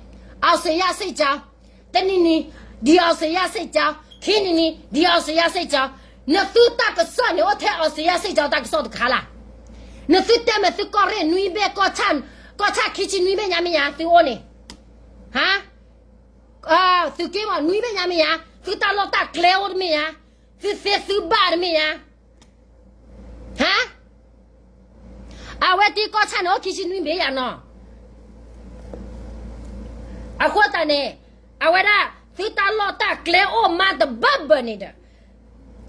အောင်ဇေယျစစ်ကြောင်း, တနံၤနံၤ ဒီး အောင်ဇေယျစစ်ကြောင်း, ခံနံၤနံၤ ဒီး အောင်ဇေယျစစ်ကြောင်း, နသုတၢ်ကစီၣ်န့ၣ် အိၣ်ထဲ အောင်ဇေယျစစ်ကြောင်း တၢ်ကစီၣ်တခါလၢ်. နသုတဲမ့ၢ်သုကီၢ်ရ့ၣ်နွံဘ့ၣ် ကီၢ်ဆၣ်ခံဆံနွံဘ့ၣ်ညါမ့ၢ်ညါ သုအိၣ်န့ၣ်, ဟါ သုးက့မ့ၢ်နွံဘ့ၣ်ညါမ့ၢ်ညါ, သုတၢ်လီၢ်တၢ်ကျဲအိၣ်တမ့ၢ်ညါ, သုသ့သုဘၣ်တမ့ၢ်ညါ, ဟါ, အဝဲသ့ၣ်ကီၢ်ဆၣ်န့ၣ် အိၣ်ခံဆံနွံဘ့ၣ်ယါနီၤ. အဃိသတးန့ၣ် အဝဲဒၣ် သုတၢ်လီၢ်တၢ်ကျဲအိၣ်မးတဘၢဘၢန့ၣ်ဒီး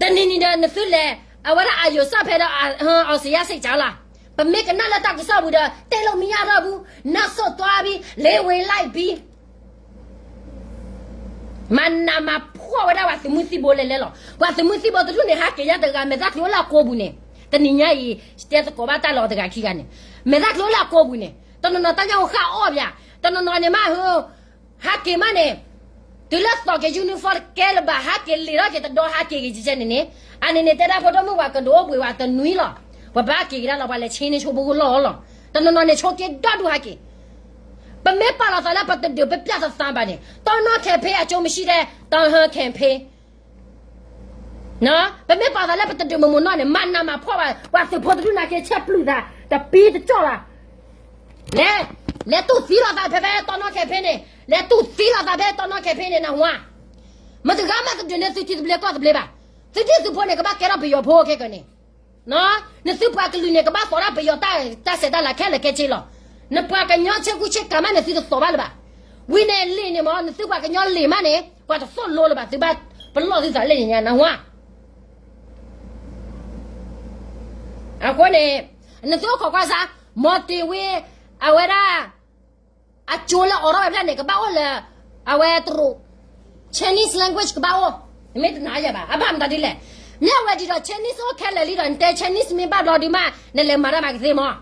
တနံၤနံၤဒီးနသုလဲၤ အဝဲဒၣ်အယိာ်စၢ်ဖဲဒီး အောင်ဇေယျစစ်ကြောင်းလီၤ. ပမ့ၢ်ကနၣ်လၢတၢ်ကစီၣ်ပူၤဒီး တဲလိာ်မံယါထီၣ်ပူၤ နၢ်စိၣ်တွါဘံ လ့ဝ့ၤလၢ်ဘံ မၤနးမၤဖှီၣ်ဝဲဒၣ်ပှၤသုးမုၢ်သံၣ်ဘိလဲၤလဲၤလီၤ. ပှၤသုးမုၢ်သံၣ်ဘိတဒူၣ်န့ၣ် ဟးက့ၤယါတဂၤ မဲာ်သၣ်ချံအိၣ်လၢအကိာ်ပူၤန့ၣ်, တနံၤညါအံၤ တဲသကိးဘၣ်တၢ်လီၤတဂၤခံဂၤန့ၣ်, မဲာ်သၣ်ချံအိၣ်လၢအကိာ်ပူၤန့ၣ် တနီၤနီၤတၢ်ညါအိၣ်ဃၣ်အီၣ်ပၠး, တနီၤနီၤန့ၣ်မးဟ ဟးက့ၤမးန့ၣ်, တုၤလၢသီၣ်က့ၤ uniform တကဲလၢၤဘၣ် ဟးက့ၤလံာ်ထီၣ်က့ၤတဒီဟးက့ၤက့ၤကဲန့ၣ်န့ၣ်, အန့ၣ်န့ၣ် တဲဒၣ်ဖိဒိၣ်မုၣ်ပှၤကဒိးအိၣ်ဘှံးဝဲတနွံလီၤ. ပဘၣ်က့ၤကဒါလီၤ ပှၤလဲၤဆ့န့ၢ်ဆိဖိကလီၢ်လီၤ. တနီၤနီၤန့ၣ် ဆိက့ၤဒီဒူၣ်ဟးက့ၤ. ပမ့ၢ်ပာ်လီၤသးလၢပတဒုးပပျၢ်သးသးဘၣ်န့ၣ် တီနီၣ် campaign အကၠိမ့ၢ်ဆံၣ်ဒဲး တီဟၢ campaign ပမ့ၢ်ပာ်သးလၢပတဒုးမုၢ်မုၢ်နီၢ်န့ၣ် မၤနးမၤဖှီၣ်ဘၣ် ပှၤသုးဖိတဒူၣ်နာ်က့ ဆဲးပျုၢ်သး တပံတကၠီၣ်လီၤ. လဲၤ, လဲၤတူၢ်သံလီၤသးဖဲဖဲတီနီၣ် campaign န့ၣ်, လဲၤတူၢ်သံလီၤသးဖဲတီနီၣ် campaign န့ၣ် နၢ်ဟူဧါ. မတၤတဂၤမးတဒုးန့ၢ်သုထံသဘျ့ကီၢ်သဘျ့ဘၣ်. သုဒ်သုးဖိန့ၣ် ကဘၣ်ကဲထီၣ်ပယီၤဖိခဲကနံၣ်န့ၣ် နသုပှၤကလုာ်န့ၣ် ကဘၣ်သိးဒၣ်ပယီၤတၢ်ဆဲးတၢ်လၤခဲလၢာ်ခဲဆ့လီၤ. နပှၤကညီဆ့ကူဆ့ကၤမးန့ၣ် သုတသိးဘၣ်လၢၤဘၣ်. ဝံၤန့ၣ်လံာ်န့ၣ်မ့ၢ် နသုပှၤကညီလံာ်မးန့ၣ် ပှၤတသိၣ်လိလၢၤဘၣ် သုဘၣ်ပလီၢ်သုသးလၢညါ နၢ်ဟူဧါ. အဃိန့ၣ် နသုအိၣ်ခိးကွၢ်စၢ် မီၤတ့ၤဝ့ အဝဲဒၣ် အကၠိလၢအိးထီၣ်ဝဲဖျၢၣ်န့ၣ် ကဘၣ်အိၣ်လၢ အဝဲတရူး Chinese language ကဘၣ်အိၣ်, နမ့ၢ်တနာ်ယၤဘၣ်. အဘၣ်မတၤဒ်လဲၣ်, မ့ၢ်အဝဲဒ်ဒီး Chinese အိၣ်ခဲလၢာ်လံဒီး နတဲ Chinese မ့ၢ်ဘၣ်ဘျီဒုးမး နလဲၤမၤတၢ်မၤကသ့မး,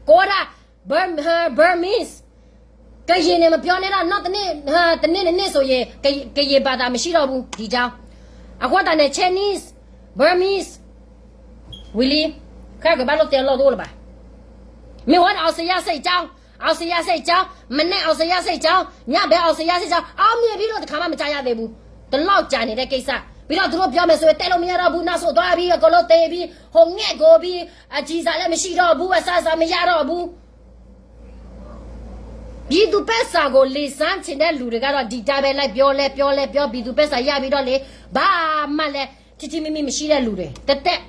ကအိၣ်ဒၣ် Burmese, ကရင်န့ၣ် မပြောနဲ့တော့ နောက်တနေ့, တနေ့နနေ့ဆိုရင် ကရင်ဘာသာမရှိတော့ဘူး ဒီကျောင်း. အဃိသတးန့ၣ် Chinese, Burmese, ဝံၤလံ, ခဲကဘၣ်လိာ်တဲအလီၢ်တအိၣ်လၢၤဘၣ်. မ့ၢ်ဝဲန့ၣ် အောင်ဇေယျစစ်ကြောင်း, အောင်ဇေယျစစ်ကြောင်း, မနက်အောင်ဇေယျစစ်ကြောင်း, ညဘက်အောင်ဇေယျစစ်ကြောင်း, အောင်မြင်ပြီလို့ တစ်ခါမှ မကြားရသေးဘူး. တလောက်ကြာနေတဲ့ကိစ္စ. ပြီးတော့ သူတို့ပြောမယ်ဆိုရင် တက်လို့မရတော့ဘူး, နောက်ဆုတ်သွားပြီ, အကုန်လုံးသေပြီ, ဟိုငှက်ကိုပြီ, အကျည်ဆံလည်းမရှိတော့ဘူး, အစားအစာမရတော့ဘူး. ပြည်သူ့ဘက်ဆန္ဒကို လီဆန်းချင်တဲ့လူတွေကတော့ ဒီတိုင်းပဲ လိုက်ပြော လိုက်ပြော လိုက်ပြော, ပြည်သူ့ဘက်ဆန္ဒရပြီးတော့လေ, ဘာမှလည်း ထိထိမိမိမရှိတဲ့လူတွေ တသက်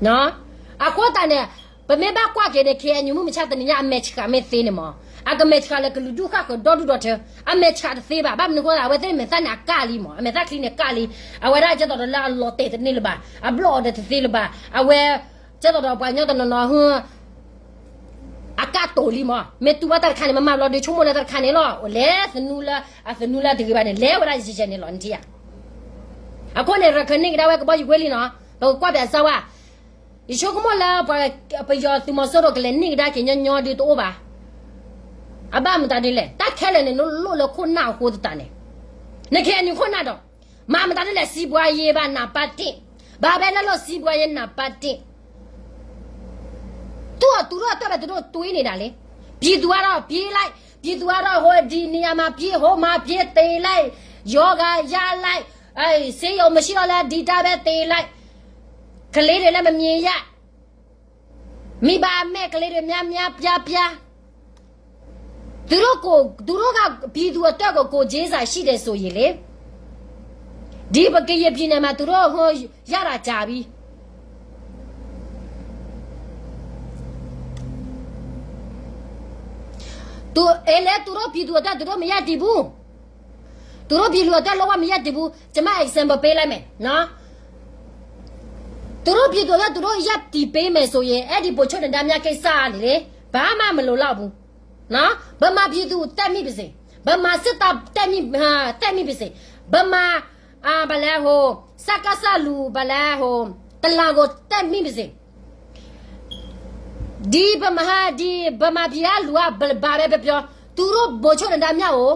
နော်. အဃိသတးန့ၣ် ပမ့ၢ်ဘၣ်ကွၢ်က့ၤန့ၣ် ခ့ၣ်အဲၣ်ယူၣ်မုၢ်မဆါတနံၤညါ အမဲာ်ဆှးမ့ၢ်သ့န့ၣ်မး, အကမဲာ်ဆှးလၢကလုာ်ဒူၣ်ဃၣ်ဃၢၤဒီဒူၣ်ဒီထၢ, အမဲာ်ဆှးတသ့ဘၣ်. ဘၣ်မနုၤအဃိသတး အဝဲသ့ၣ်မဲာ်သၣ်န့ၣ်အကၢ်လံမး, အမဲာ်သၣ်ချံန့ၣ်ကၢ်လံ, အဝဲဒၣ်ကဲသိးဒီးလၢအလီၤတဲာ်တန့ၢ်လၢၤဘၣ်, အဘျီၣ်အီၤဒီးတသ့လၢၤဘၣ်, အဝဲ ကဲသိးဒီးပှၤကညီတနီၤနီၤ ဟ အကၢ်တိာ်လံမး, မ့ၢ်တူၢ်ဘၣ်တၢ်တခါန့ၣ် မ့ၢ်မၤဘျီဒီး ဆိကမိၣ်လၢတၢ်တခါန့ၣ်လီၤ, လဲၤသနူလၢ အသနူလၢတဂ့ၤဘၣ်န့ၣ် လဲၤဝဲဒၣ်ယဲၢ်ယဲၢ်န့ၣ်လီၤ နထံၣ်ဧါ. အဃိန့ၣ် ရခဲၣ်န့ၢ်ကဒါဝဲကဘီယူၤကွ့လံနီၤ, ပကကွၢ်ပၠးစၢ်ဝဲ, ယဆိကမိၣ်လၢပှၤ ပယီၤသုးမီၤစိရိၤကလဲၤန့ၢ်ကဒါက့ၤညီညီဒ်တအိၣ်ဘၣ်. အဘၣ်မတၤဒ်လဲၣ်, တၢ်ခဲလၢာ်န့ၣ် နလိၣ်လၢခိၣ်နၢ်အဃိသတးန့ၣ်, နခ့ၣ်အဲၣ်ယူၣ်ခိၣ်နၢ်ဒီး မၤမတၤဒ်လဲၣ် စီးပွားရေးဘၣ် နံပါတ်တစ်, ဘာပဲလုပ်လုပ် စီးပွားရေး နံပါတ်တစ်. သူ့အတူတော့အတွက်ပဲ သူတို့တွေးနေတာလေ. ပြည်သူကတော့ ပြေးလိုက်, ပြည်သူကတော့ ဟိုဒီနေရာမှာ ပြေး, ဟိုမှာ ပြေး, သေလိုက်, ရောဂါရလိုက်, အဲ, ဆေးရုံမရှိတော့လဲ ဒီတိုင်းပဲ သေလိုက်, ကလေးတွေလည်း မမြင်ရ, မိဘမဲ့ကလေးတွေ များများပြားပြား. သူတို့ကို, သူတို့က ပြည်သူအတွက်ကို ကိုယ်ချင်းစာရှိတယ်ဆိုရင်လေ, ဒီပဲ ကရင်ပြည်နယ်မှာ သူတို့ ဟို, ရတာကြာပြီ. သူ, အဲလဲ သူတို့ပြည်သူအတွက် သူတို့မရပ်တည်ဘူး. သူတို့ပြည်သူအတွက် လုံးဝမရပ်တည်ဘူး. ကျွန်မ example ပေးလိုက်မယ်နော်. သူတို့ပြည်သူအတွက် သူတို့ရပ်တည်ပေးမယ်ဆိုရင် အဲ့ဒီဗိုလ်ချုပ်နဒါမြတ်ကိစ္စကနေလေ, ဘာမှမလိုလောက်ဘူးနော်. ဗမာပြည်သူတက်မိပါစေ, ဗမာစစ်တပ်တက်မိ, အာ, တက်မိပါစေ, ဗမာ, အာ, ဘာလဲဟို, စကစလူ, ဘာလဲဟို, တလန်ကိုတက်မိပါစေ. ဒီဗမာ, ဒီဗမာပြည်ကလူက ဘာပဲပြောပြော, သူတို့ဗိုလ်ချုပ်နဒါမြတ်ကို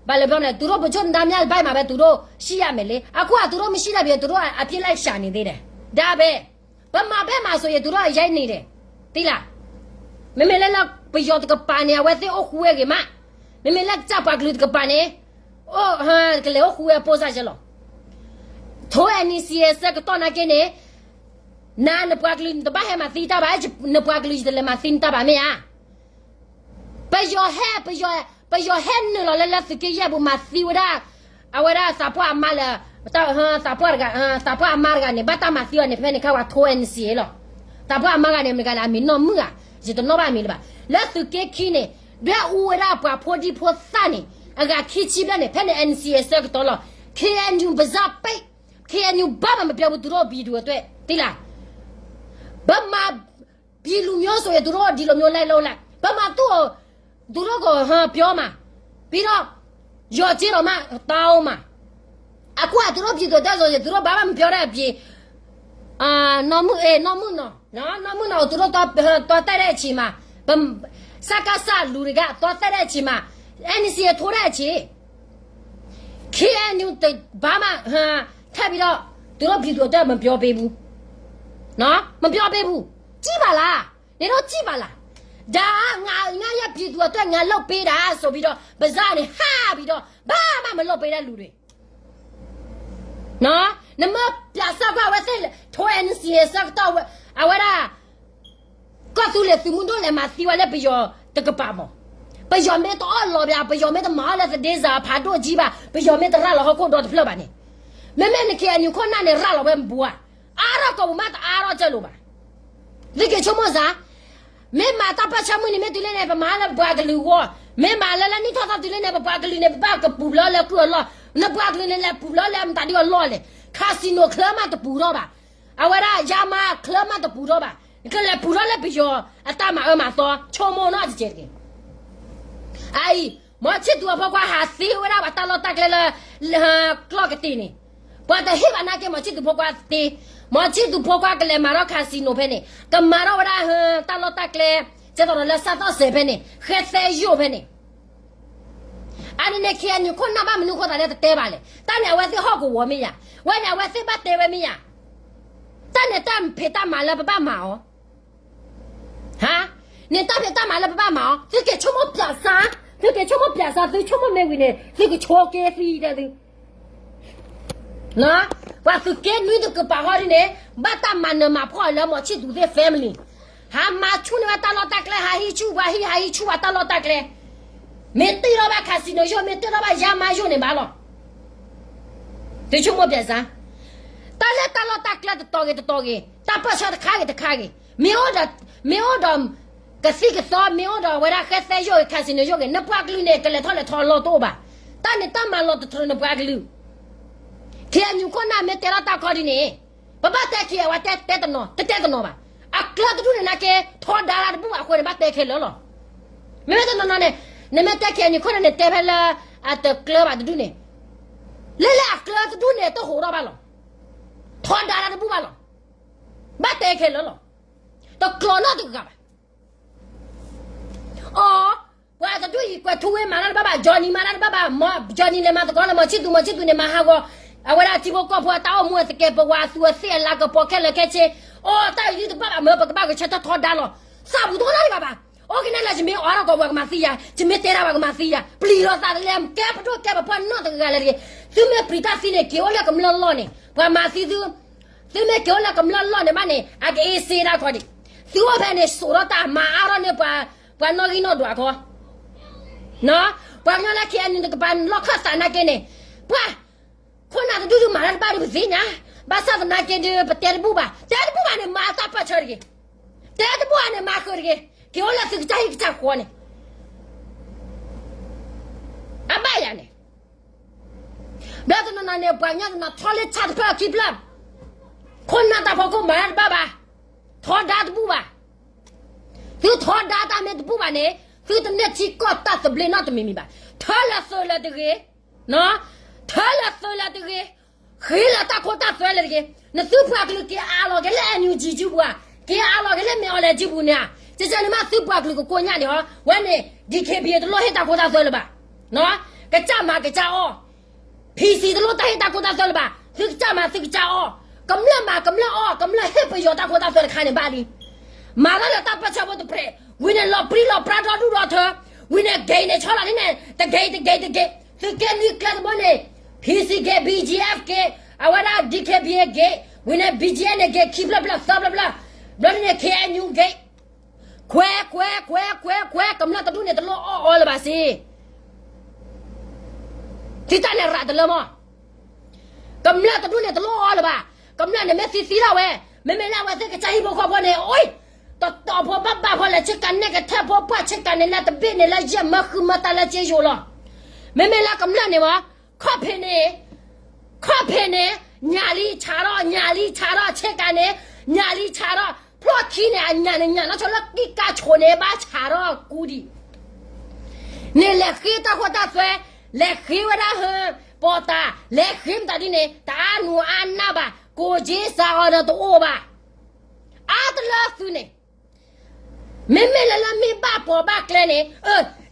ဘာလဲပြောမလဲ, သူတို့ဗိုလ်ချုပ်နဒါမြတ်ဘက်မှာပဲ သူတို့ရှိရမယ်လေ. အခုက သူတို့မရှိတော့ပြီ, သူတို့အပြစ်လိုက်ရှာနေသေးတယ်. ဒါပဲ. ဗမာဘက်မှာဆိုရင် သူတို့က ရိုက်နေတယ်, သိလား. မ့မ့ၢ်လၢ လၢပယီၤတကပၤန့ၣ် အဝဲသ့ၣ်အိၣ်ဃူဝဲဂ့ၤမး, မ့မ့ၢ်လၢကစၢ်ပှၤကလုာ်တကပၤန့ၣ်, အိၣ်, ကလဲၤအိၣ်ဃူဝဲအပိၢ်စၢ်ယဲလီၤ. ထိ NCA ဆၢကတီၢ်နာ်က့န့ၣ်, နၤနပှၤကလုာ်နတဘၣ်ဟဲမၤသံတၢ်ဘၣ်, နပှၤကလုာ်ယတလဲၤမၤသံနတၢ်ဘၣ်မ့ၢ်ဧါ. ပယီၤဟဲ, ပယီၤ, ပယီၤဟဲနုာ်လီၤလၢ လၢသုးက့ယဲၢ်ပူၤ မၤသံဝဲဒၣ်, အဝဲဒၣ်သးပှၢ်အမါလၢ, သးပှၢ်တဂၤ, သးပှၢ်အမါတဂၤန့ၣ် ဘၣ်တၢ်မၤသံအီၤန့ၣ် ဖဲန့ၣ်ခါဝဲထိ NCA လီၤ. သးပှၢ်အမါတဂၤန့ၣ် မတဂၤလဲၣ် အမံၤနီၢ်မုၣ်ဧါ, ယတနီၣ်ဘၣ်အမံၤလၢၤဘၣ်. လၢသုးက့ခံန့ၣ်, ဒွဲၣ်အူဝဲဒၣ်ပှၤဖိဒံဖိသၣ်န့ၣ်, အဂၤခံဆံဘျဲၣ်န့ၣ် ဖဲန့ၣ် NCA ဆၢကတီၢ်လီၤ. KNU ပါးစပ်ပိတ်, KNU ဘာမှမပြောဘူး သူတို့ပြည်သူအတွက်, သိလား. ဗမာပြည်လူမျိုးဆိုရင် သူတို့ဒီလိုမျိုးလိုက်လုပ်လိုက်, ဗမာသူ့ကို, သူတို့ကို, ဟ, ပြောမှာ, ပြီးတော့, လျော်ကြေးတောင်မှ တောင်းမှာ. အခုက သူတို့ပြည်သူအတွက်ဆိုရင် သူတို့ဘာမှမပြောတဲ့အပြင်, အာ, နီၢ်မုၣ်, အဲ, နီၢ်မုၣ်နီၢ်, နီၢ်မုၣ်နီၢ်ကို သူတို့သွား, ဟ, သွားသတ်တဲ့အချိန်မှာ, ဗ, စကစလူတွေက သွားသတ်တဲ့အချိန်မှာ, NCA ထိုးတဲ့အချိန်, KNU တ, ဘာမှ, ဟ, ထပ်ပြီးတော့, သူတို့ပြည်သူအတွက် မပြောပေးဘူး. နော်, မပြောပေးဘူး. ကြည့်ပါလား, နင်တို့ကြည့်ပါလား. ဒါက ငါ, ငါ့ရဲ့ပြည်သူအတွက် ငါလုပ်ပေးတာဆိုပြီးတော့ ပါးစပ်ကနေ ဟပြီးတော့ ဘာမှမလုပ်ပေးတဲ့လူတွေ. နော်, နမ့ၢ်ပြဿနာကွၢ် အဝဲသ့ၣ် ထိုး NCA ဆၢကတီၢ်ဝဲ, အဝဲဒၣ် ကီၢ်သူလ့ၤသုးမုၢ်ဒိၣ်လဲၤမၤသံဝဲလၢပယီၤတကပၤမး. ပယီၤမ့ၢ်တအီၣ်လီၤဘၣ်, ပယီၤမ့ၢ်တမၤအီၣ်လၢသဒ့စၤဖးဒိၣ်ကံဘၣ်, ပယီၤမ့ၢ်တရၤလီၤဟီၣ်ခိၣ်ဒီတဖျၢၣ်ဘၣ်န့ၣ်, မ့မ့ၢ်န KNU ခိၣ်နၢ်န့ၣ် ရၤလီၤဝဲမ့ၢ်ဘၣ်, အါထီၣ်ကိာ်ပူၤမး တအါထီၣ်ကၢၢ်လိာ်ဘၣ်. သုက့ၤဆိကမိၣ်စ့ၢ်, မ့ၢ်မၤတၢ်ပၢဆှၢမုၢ်နံၤမ့ၢ်တုၤလံန့ၣ် ပမၤလၢပှၤကလုာ်အဂီၢ်, မ့ၢ်မၤလၢလၢနံၣ်ထီၣ်သီတုၤလံန့ၣ် ပပှၤကလုာ်န့ၣ် ပဘၣ်ကပူၤဖျဲးလၢကုၢ်အလီၢ်, နပှၤကလုာ်န့ၣ် လဲၤပူၤဖျဲးလၢမတၤဒုအလီၢ်လဲၣ်, casino ချၢမးတပူၤထီၣ်ဘၣ်, အဝဲဒၣ်ယါမါချၢမးတပူၤထီၣ်ဘၣ်, နကလဲၤပူၤထီၣ်လၢပယီၤအတၢ်မၤအၢမၤသီ, ဆိကမိၣ်နီၢ်တကဲးတက့ၢ်. အအံၤ, မီၤဆံၣ်သူၤအဖိခွါဟးသ့ဝဲဒၣ်ပှၤတၢ်လီၢ်တၢ်ကျဲလၢ ကျီၢ်ကတ့ၢ်န့ၣ်, ပှၤတဟ့ၣ်ဘၣ်နာ်က့ မီၤဆံၣ်သူၤဖိခွါသ့, မီၤဆံၣ်သူၤဖိခွါကလဲၤမၤထီၣ် casino ဖဲန့ၣ်, ကမၤထီၣ်ဝဲဒၣ်တၢ်လီၢ်တၢ်ကျဲ, ကဲသိးဒီးလၢစးသီၣ်စဲးဖဲန့ၣ်, ဃဲသဲယိာ်ဖဲန့ၣ်. အန့ၣ်န့ၣ် KNU ခိၣ်နၢ်ဘၣ်မနုၤအဃိသတးလဲၣ်တတဲဘၣ်လဲၣ်, တၢ်န့ၣ်အဝဲသ့ၣ်ဟီၣ်ကဝီၤမ့ၢ်ယၤ, ဝဲန့ၣ်အဝဲသ့ၣ်ဘၣ်တဲဝဲမ့ၢ်ယၤ, တၢ်န့ၣ်တၢ်ဖံးတၢ်မၤလၢပဘၣ်မၤအီၤ. ဟါ, န့ၣ်တၢ်ဖံးတၢ်မၤလၢပဘၣ်မၤအီၤ, သုက့ၤဆိကမိၣ်ပၠးစါ, သုက့ၤဆိကမိၣ်ပၠးစါ, သုဆိကမိၣ်မ့ၢ်ဝံၤန့ၣ် သုကဆိက့ၤသံတဲသု ပှၤသုးက့နွံတကပၤဃီဒ်န့ၣ် ဘၣ်တၢ်မၤနၢၤမၤဖှီၣ်လၢမီၤဆံၣ်သူးသ့ၣ် family, ဟးမၤဆူၣ်န့ၢ်ဘၣ်တၢ်လီၢ်တၢ်ကျဲ, ဟးဟံးဆူၣ်ပှၤဟံၣ်, ဟးဟံးဆူၣ်ပှၤတၢ်လီၢ်တၢ်ကျဲ, မ့ၢ်တ့ၢ်ထီၣ်ဘၣ် casino ယိၣ်, မ့ၢ်တ့ၢ်ထီၣ်ဘၣ်ယါမါယိၣ်န့ၣ်ဘၣ်လီၤ. သုဆိကမိၣ်ပၠးစါ, တၢ်လၢတၢ်လီၢ်တၢ်ကျဲတတီၤဂ့ၤတတီၤဂ့ၤ, တၢ်ပၢၢ်ဆၢတခါဂ့ၤတခါဂ့ၤ, မ့ၢ်အိၣ်ဒီး, မ့ၢ်အိၣ်ဒီးကသံၣ်ကသီ, မ့ၢ်အိၣ်ဒီးအဝဲဒၣ်ဃဲသဲယိၣ်ဂ့ၤ, casino ယိၣ်ဂ့ၤ, နပှၤကလုာ်န့ၣ် ကလဲၤထီၣ်လဲၤထီလီၢ်တအိၣ်ဘၣ်. တၢ်န့ၣ်တၢ်မၤလီၤတတြၢၤနပှၤကလုာ်, ခ့ၣ်အဲၣ်ယူၣ်ခိၣ်နၢ်မ့ၢ်တဲထီၣ်တၢ်ခီဒ်န့ၣ်, ပဘၣ်တဲခံအဝဲတဲတဲတနီၤ, တတဲတနီၤဘၣ်. အကျဲတဒူၣ်န့ၣ်နာ်က့ ထီဒါတၢ်တဘူၣ်ဘၣ်အဃိန့ၣ် ဘၣ်တဲခဲလၢာ်လီၤ. မ့မ့ၢ်တနီၤနီၤန့ၣ်, နမ့ၢ်တဲခံအညီခိၣ်န့ၣ် နတဲဖဲလၢအတကျဲဘၣ်တဒူၣ်န့ၣ်, လၢလၢအကျဲတဒူၣ်န့ၣ် တဟိးထီၣ်ဘၣ်လီၤ. ထီဒါတၢ်တဘူၣ်ဘၣ်လီၤ. ဘၣ်တဲခဲလၢာ်လီၤ. တကျိၤနီတဂၤဘၣ်. အိ, ပှၤတဒူၣ်အံၤ ကွဲးထူဝ့မၤတၢ်တဘၣ်ဘၣ်, Johnny မၤတၢ်တဘၣ်ဘၣ်, Johnny လဲၤမၤသကိးလၢမီၤဆံၣ်သူး, မီၤဆံၣ်သူးန့ၣ်မၤဟးဂီၤ, အဝဲဒၣ်ထံဖိကီၢ်ဖိအတၢ်အိၣ်မူအသကဲးပဝးသူအသ့ၣ်အလၤကပီၤခဲလၢာ်ခဲဆ့, အိ, တၢ်အံၤတဘၣ်ဘၣ်မၢ် ပကဘၣ်ဂဲၤဆၢထၢၣ်ထီဒါလီၤ. သးပူၤတအိၣ်နီတဂၤဘၣ်. အိၣ်က့ၤနဲၣ်လၢ ယမ့ၢ်အိးထီၣ်ကီးပှၤကမၤသံယၤ, ယမ့ၢ်တဲတၢ်ပှၤကမၤသံယၤ, ပျံၤလီၤသးတလဲ, ကဲပဒိၣ်ကဲပပှၢ်နီတဂၤလၢၤတဂ့ၤ. သုမ့ၢ်ပျံၤတၢ်သံန့ၣ် က့ၤအိၣ်လၢကမျၢၢ်လီၢ်န့ၣ် ပှၤမၤသံသု, သုမ့ၢ်က့ၤအိၣ်လၢကမျၢၢ်လီၢ်န့ၣ်ဘၣ်န့ၣ် အကအေးဆေးတၢ်ခီဒံး. သုအိၣ်ဖဲန့ၣ် စိာ်ထီၣ်တၢ်မၤအါထီၣ်န့ၢ်ပှၤ, ပှၤနီၣ်ဂံၢ်နီၣ်ဒွးခီ, ပှၤကညီလၢ ခ့ၣ်အဲၣ်ယူၣ် တကပၤလီၢ်ခၢၣ်သးနာ်က့န့ၣ်, ပှၤ ခိၣ်နၢ်တဒူၣ်ဒုးမၤတၢ်တဘၣ်ဒုးပသ့ၣ်ညါ, ဘၣ်ဆၣ်သနာ်က့ဒုး ပတဲတဘူၣ်ဘၣ်, တဲတဘူၣ်ဘၣ်န့ၣ် မၤတၢ်ပၢၢ်ဆၢတဂ့ၤ, တဲတဘူၣ်ဘၣ်န့ၣ် မၤဃုာ်တဂ့ၤ, က့ၤအိၣ်လၢသုကစၢ်ဟံၣ်ကစၢ်ဃီန့ၣ် အဘၣ်ယၤန့ၣ်, ဘျီတနီၤနီၤန့ၣ် ပှၤကညီတနီၤထီၣ်လၢဆၣ်တဖျၢၣ်ခံဖျၢၣ်, ခိၣ်နၢ်တၢ်ဖီခိၣ်မၤတၢ်တဘၣ်ဘၣ်, ထီဒါတဘူၣ်ဘၣ်, သုထီဒါတၢ်မ့ၢ်တဘူၣ်ဘၣ်န့ၣ် သုတန့ၢ်ထံကီၢ်တၢ်သဘျ့နီတမံၤမံၤဘၣ်, ထၢလၢာ်သုးလၢာ်တဂ့ၤ, ထၢလၢာ်သုးလၢာ်တဂ့ၤ, ဃ့လၢာ်တၢ်ခိတၢ်သွဲလၢာ်တဂ့ၤ, နသုပှၤကလုာ်က့ၤအးလီၤက့ၤလၢ NUG စုပူၤဧါ, က့ၤအးလီၤက့ၤလၢ မ့ၢ်အီၤလဲၤစုပူၤန့ၣ်ဧါ, ကဲကဲန့ၣ်မး သုပှၤကလုာ်ကကိညၣ်ဒံးဟီ, ဝဲန့ၣ် DKBA တလိၣ်ဟ့ၣ်တၢ်ခိတၢ်သွဲလၢၤဘၣ်, ကစၢ်မၤကစၢ်အီၣ် PC တလိၣ်တၢ်ဟ့ၣ်တၢ်ခိတၢ်သွဲလၢၤဘၣ်, သုကစၢ်မၤသုကစၢ်အီၣ်, ကမျၢၢ်မၤကမျၢၢ်အီၣ်, ကမျၢၢ်ဟ့ၣ်ပယီၤတၢ်ခိတၢ်သွဲတခါန့ၣ်ဘၣ်လံ. မၤထီၣ်လၢတၢ်ပၢၢ်ဆၢဖိတပြဲး, ဝံၤန့ၣ်လီၤပြံလီၤပြါဒီဒူၣ်ဒီထၢ, ဝံၤန့ၣ် gate န့ၣ် ဆီလီၤန့ၣ် တ gate တ gate တ gate, သုးက့နွံကျဲတဘိန့ၣ် PC gate, BGF gate, အဝဲဒၣ် DKBA gate, ဝံၤန့ၣ် BGF န့ၣ် gate ခံဖျၢၣ်ဖျၢၣ်သၢဖျၢၣ်ဖျၢၣ်, ဘျီန့ၣ် KNU gate, ခွဲးခွဲးခွဲးခွဲးခွဲး, ကမျၢၢ်တဒူၣ်န့ၣ် တလိၣ်အီၣ်အီလၢၤဘၣ်စ့ သုတၢ်န့ၣ်ရးတလၢမီၢ်, ကမျၢၢ်တဒူၣ်န့ၣ် တလိၣ်အီလၢၤဘၣ်, ကမျၢၢ်န့ၣ်မ့ၢ်သံသံလီၤဝဲ, မ့မ့ၢ်လၢအဝဲသ့ၣ်ကစၢ်ဟံၣ်ဖိဃီဖိန့ၣ် အိၣ်, တတီၤဖိဘၣ်ဘၣ်ဖိလဲၣ် ဆ့ကၤနဲၣ်ကထၢၣ်ဖိပှၢ်ဆ့ကၤန့ၣ် လၢတဘ့ၣ်န့ၣ် လၢယဲၢ်မၢဃုမၢတၢ်လၢက့ယိာ်လီၤ. မ့မ့ၢ်လၢကမျၢၢ်န့ၣ်မး, ခီၣ်ဖံးန့ၣ်, ခီၣ်ဖံးန့ၣ်, ညၣ်လံဆးထီၣ်, ညၣ်လံဆးထီၣ်, ဆ့ကၤန့ၣ်, ညၣ်လံဆးထီၣ်, ဖျီၣ်ခံန့ၣ် အညၣ်န့ၣ် ညၣ်နီၢ်ဆိလၢကံၢ်ကါဆိးန့ၣ် ဘၣ်ဆးထီၣ်ကူဒံး န့ၣ်လဲၤဃ့တၢ်ခိတၢ်သွဲ, လဲၤဃ့ဝဲဒၣ်ဟၢ, ပီၤတၢ်, လဲၤဃ့မတၤဒ်န့ၣ် တအါနူၤအါနၢ်ဘၣ်, ကိၣ်က့စးအီၤဒီးတအိၣ်ဘၣ်. အါတလၢသုန့ၣ်, မ့မ့ၢ်လၢလၢမ့ၢ်ဘၣ်ပီၤဘၣ်ကျဲန့ၣ်,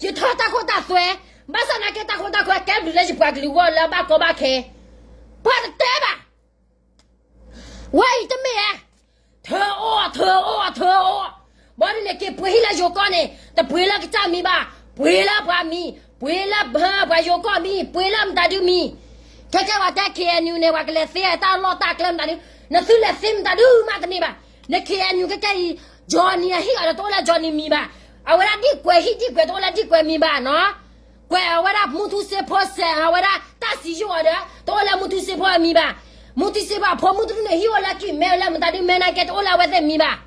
ယထၢတၢ်ခိတၢ်သွဲ, ဘၣ်ဆၣ်သနာ်က့တၢ်ခိတၢ်သွဲကဲဘျုးလၢယပှၤကလုာ်ဂီၢ်လၢအဘၣ်ကီဘၣ်ခဲ, ပှၤတတဲဘၣ် ဝဲအံၤတမ့ၢ်ဧါ, ထၢအီၣ်, ထၢအီၣ်, ထၢအီၣ်, ဘၣ်ဒ်န့ၣ်က့ၤပှ့ၤဟံၣ်လၢယိၤကီၢ်န့ၣ် တပှ့ၤလၢကစၢ်မံၤဘၣ်, ပှ့ၤလၢပှၤမံၤ, ပှ့ၤလၢပှၤယိၤကီၢ်မံၤ, ပှ့ၤလၢမတၤဒုမံၤ, ခဲကဲပှၤတဲ KNU န့ၣ် ပှၤကလဲၤသ့တၢ်လီၢ်တၢ်ကျဲမတၤဒု, နသုလဲၤသ့မတၤဒုမးတန့ၢ်ဘၣ်, န KNU ခဲကဲအံၤ, Johnny အဟံၣ်အီၤဒီးတအိၣ်လၢ Johnny မံၤဘၣ်, အဝဲဒၣ်ဒ်ကွဲးဟံၣ်ဒ်ကွဲးတအိၣ်လၢဒ်ကွဲးမံၤဘၣ်နီၤ ကွဲးအဝဲဒၣ်မူထူစ့ဖိစဲး အဝဲဒၣ်တၢ်စံယိၣ်အီၤဒီး တအိၣ်လၢမူထူစ့ဖိအမံၤဘၣ်. မူထူစ့ဖိအဖိမုၣ်တဒူၣ်န့ၣ် ဟံၣ်အိၣ်လၢကံၣ်မဲလၢမတၤဒုမဲနာ်က့ တအိၣ်လၢအဝဲသ့ၣ်မံၤဘၣ်.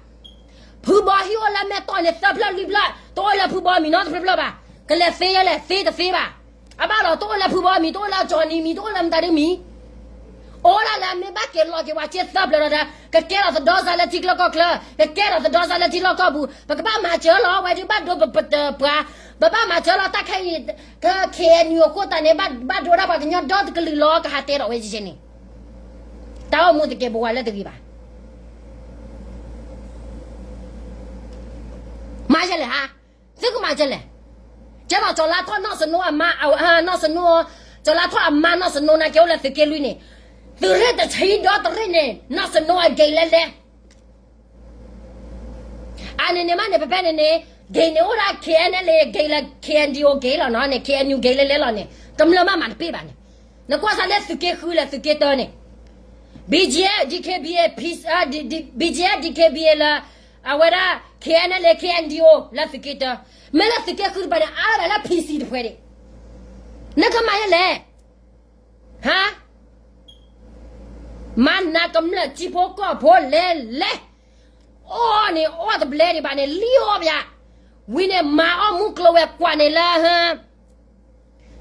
ဖုဘီဟံၣ်အိၣ်လၢမဲၢ်တီၢ်န့ၣ် သၢဖျၢၣ်လွံၢ်ဖျၢၣ် တအိၣ်လၢဖုဘီမံၤနီတဖျၢၣ်ဖျၢၣ်ဘၣ်. ကလဲၤသ့ယဲလဲၣ် သ့တသ့ဘၣ်. အဘၣ်ဒီးတအိၣ်လၢဖုဘီမံၤ တအိၣ်လၢကၠီနံၤမံၤ တအိၣ်လၢမတၤဒုမံၤ အိၣ်ဒၣ်လၢအမ့ၢ်ဘၣ်က့ၤလီၤက့ၤဝဲက့သၢဖျၢၣ်ဒီး ကကဲထီၣ်သဒီစါလၢထံကျါကီၢ်ကျါ ကကဲထီၣ်သဒီစါလၢထံလီၢ်ကီၢ်ပူၤ ပကဘၣ်မၤစၢၤလီၤ ဝဲဒုးဘၣ်ဒိပတပှၤ ပဘၣ်မၤစၢၤလီၤတၢ်ခဲအံၤ က ခ့ၣ်အဲၣ်ယူၣ် အဃိသတးန့ၣ် ဘၣ်ဒိဒၣ်ပှၤကညီဒီတကလုာ်လီၤ ကဟးတဲထီၣ်ဝဲယဲန့ၣ် တၢ်အိၣ်မူတကဲပဝးလၢတဂ့ၤဘၣ်. မၤယဲလဲၣ်ဟါ သုကမၤယဲလဲၣ်. ကဲထီၣ်ကၠီၤလါထီၣ်နီၢ်စနိအမါ နီၢ်စနိ ကၠီၤလါထီၣ်အမါနီၢ်စနိနာ်က့အိၣ်လၢသုးက့လွံၢ်န့ၣ် သုးရ့ၣ်တဆံဒီတရ့ၣ်န့ၣ် နီၢ်စနိအဂ့ၤလဲၤလဲၤ အန့ၣ်န့ၣ်မးန့ၣ် ပဖဲန့ၣ်န့ၣ် ဂ့ၤန့ၣ်အိၣ်ဒၣ် K N L A ဂ့ၤလၢ K N D O ဂ့ၤလီၤနီၤန့ၣ် K N U ဂ့ၤလဲလဲလီၤန့ၣ် ကမျၢၢ်မးမၤတပ့ၢ်ဘၣ်န့ၣ်, နကွၢ်စးလၢသုးက့ဃုလၢသုးက့တၢန့ၣ် B G F D K B A P, B G F D K B A လၢ အဝဲဒၣ် K N L A K N D O လၢသုးက့တၢ, မ့ၢ်လၢသုးက့ဃုတဖၣ်န့ၣ် အါဒၣ်လၢ P C တဖှဲဒၣ်, နကမၤယဲလဲၣ် ဟါ မၤနးကမျၢၢ်ထံဖိကီၢ်ဖိလဲၤလဲၤ, အီၣ်န့ၣ် အီၣ်တဘျဲဒံးဘၣ်န့ၣ် လံၣ်အီၣ်ဘၣ်, ဝံၤန့ၣ် မၤအီၣ်မူကျိၤဝဲၤကွာ်န့ၣ်လၢ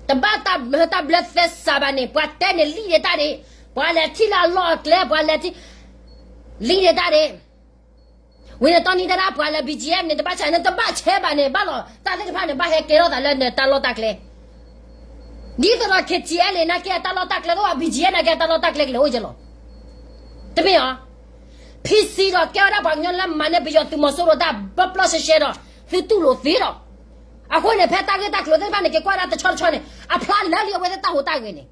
တဘၣ်တၢ်ဘျၢသဲစးဘၣ်န့ၣ် ပှၤတဲန့ၣ်လံၣ်ဒံးတၢ်ဒံး, ပှၤလဲၤထံၣ်လၢအလီၢ်အကျဲ ပှၤလဲၤထံၣ် လံၣ်ဒံးတၢ်ဒံး, ဝံၤန့ၣ် တီနံၤတဲဒၣ် ပှၤလၢ B G F န့ၣ် တဘၣ်ဆဲးန့ၣ် တဘၣ်ဆဲးဘၣ်န့ၣ် ဘၣ်လီၤ တၢ်သ့ၣ်တဖၣ်န့ၣ် ဘၣ်ဟဲကဲထီၣ်သးလၢနတၢ်လီၢ်တၢ်ကျဲ, ဒ်သိးဒီး K T L A နာ်က့အတၢ်လီၢ်တၢ်ကျဲတအိၣ်ဘၣ် B G F နာ်က့အတၢ်လီၢ်တၢ်ကျဲကလဲၤအိၣ်က့လီၤ, တမ့ၢ်အီၤ P C ဒီးကဲဝဲဒၣ်ပှၤကညီလၢမၤန့ၢ် ပယီၤသုးမီၤစိရိၤတၢ်ဘၢပျီၢ်ရှဲရှဲဒီး သုတူၢ်လိာ်သ့ဒီး, အဃိန့ၣ် ဖဲတၢ်ဂ့ၢ်တၢ်ကျိၤသ့ၣ်တဖၣ်န့ၣ် က့ၤကွၢ်ဒၣ်တဆီတဆီန့ၣ် အဖျါလၢလံအဝဲသ့ၣ်တၢ်ဟူးတၢ်ဂဲၤန့ၣ်,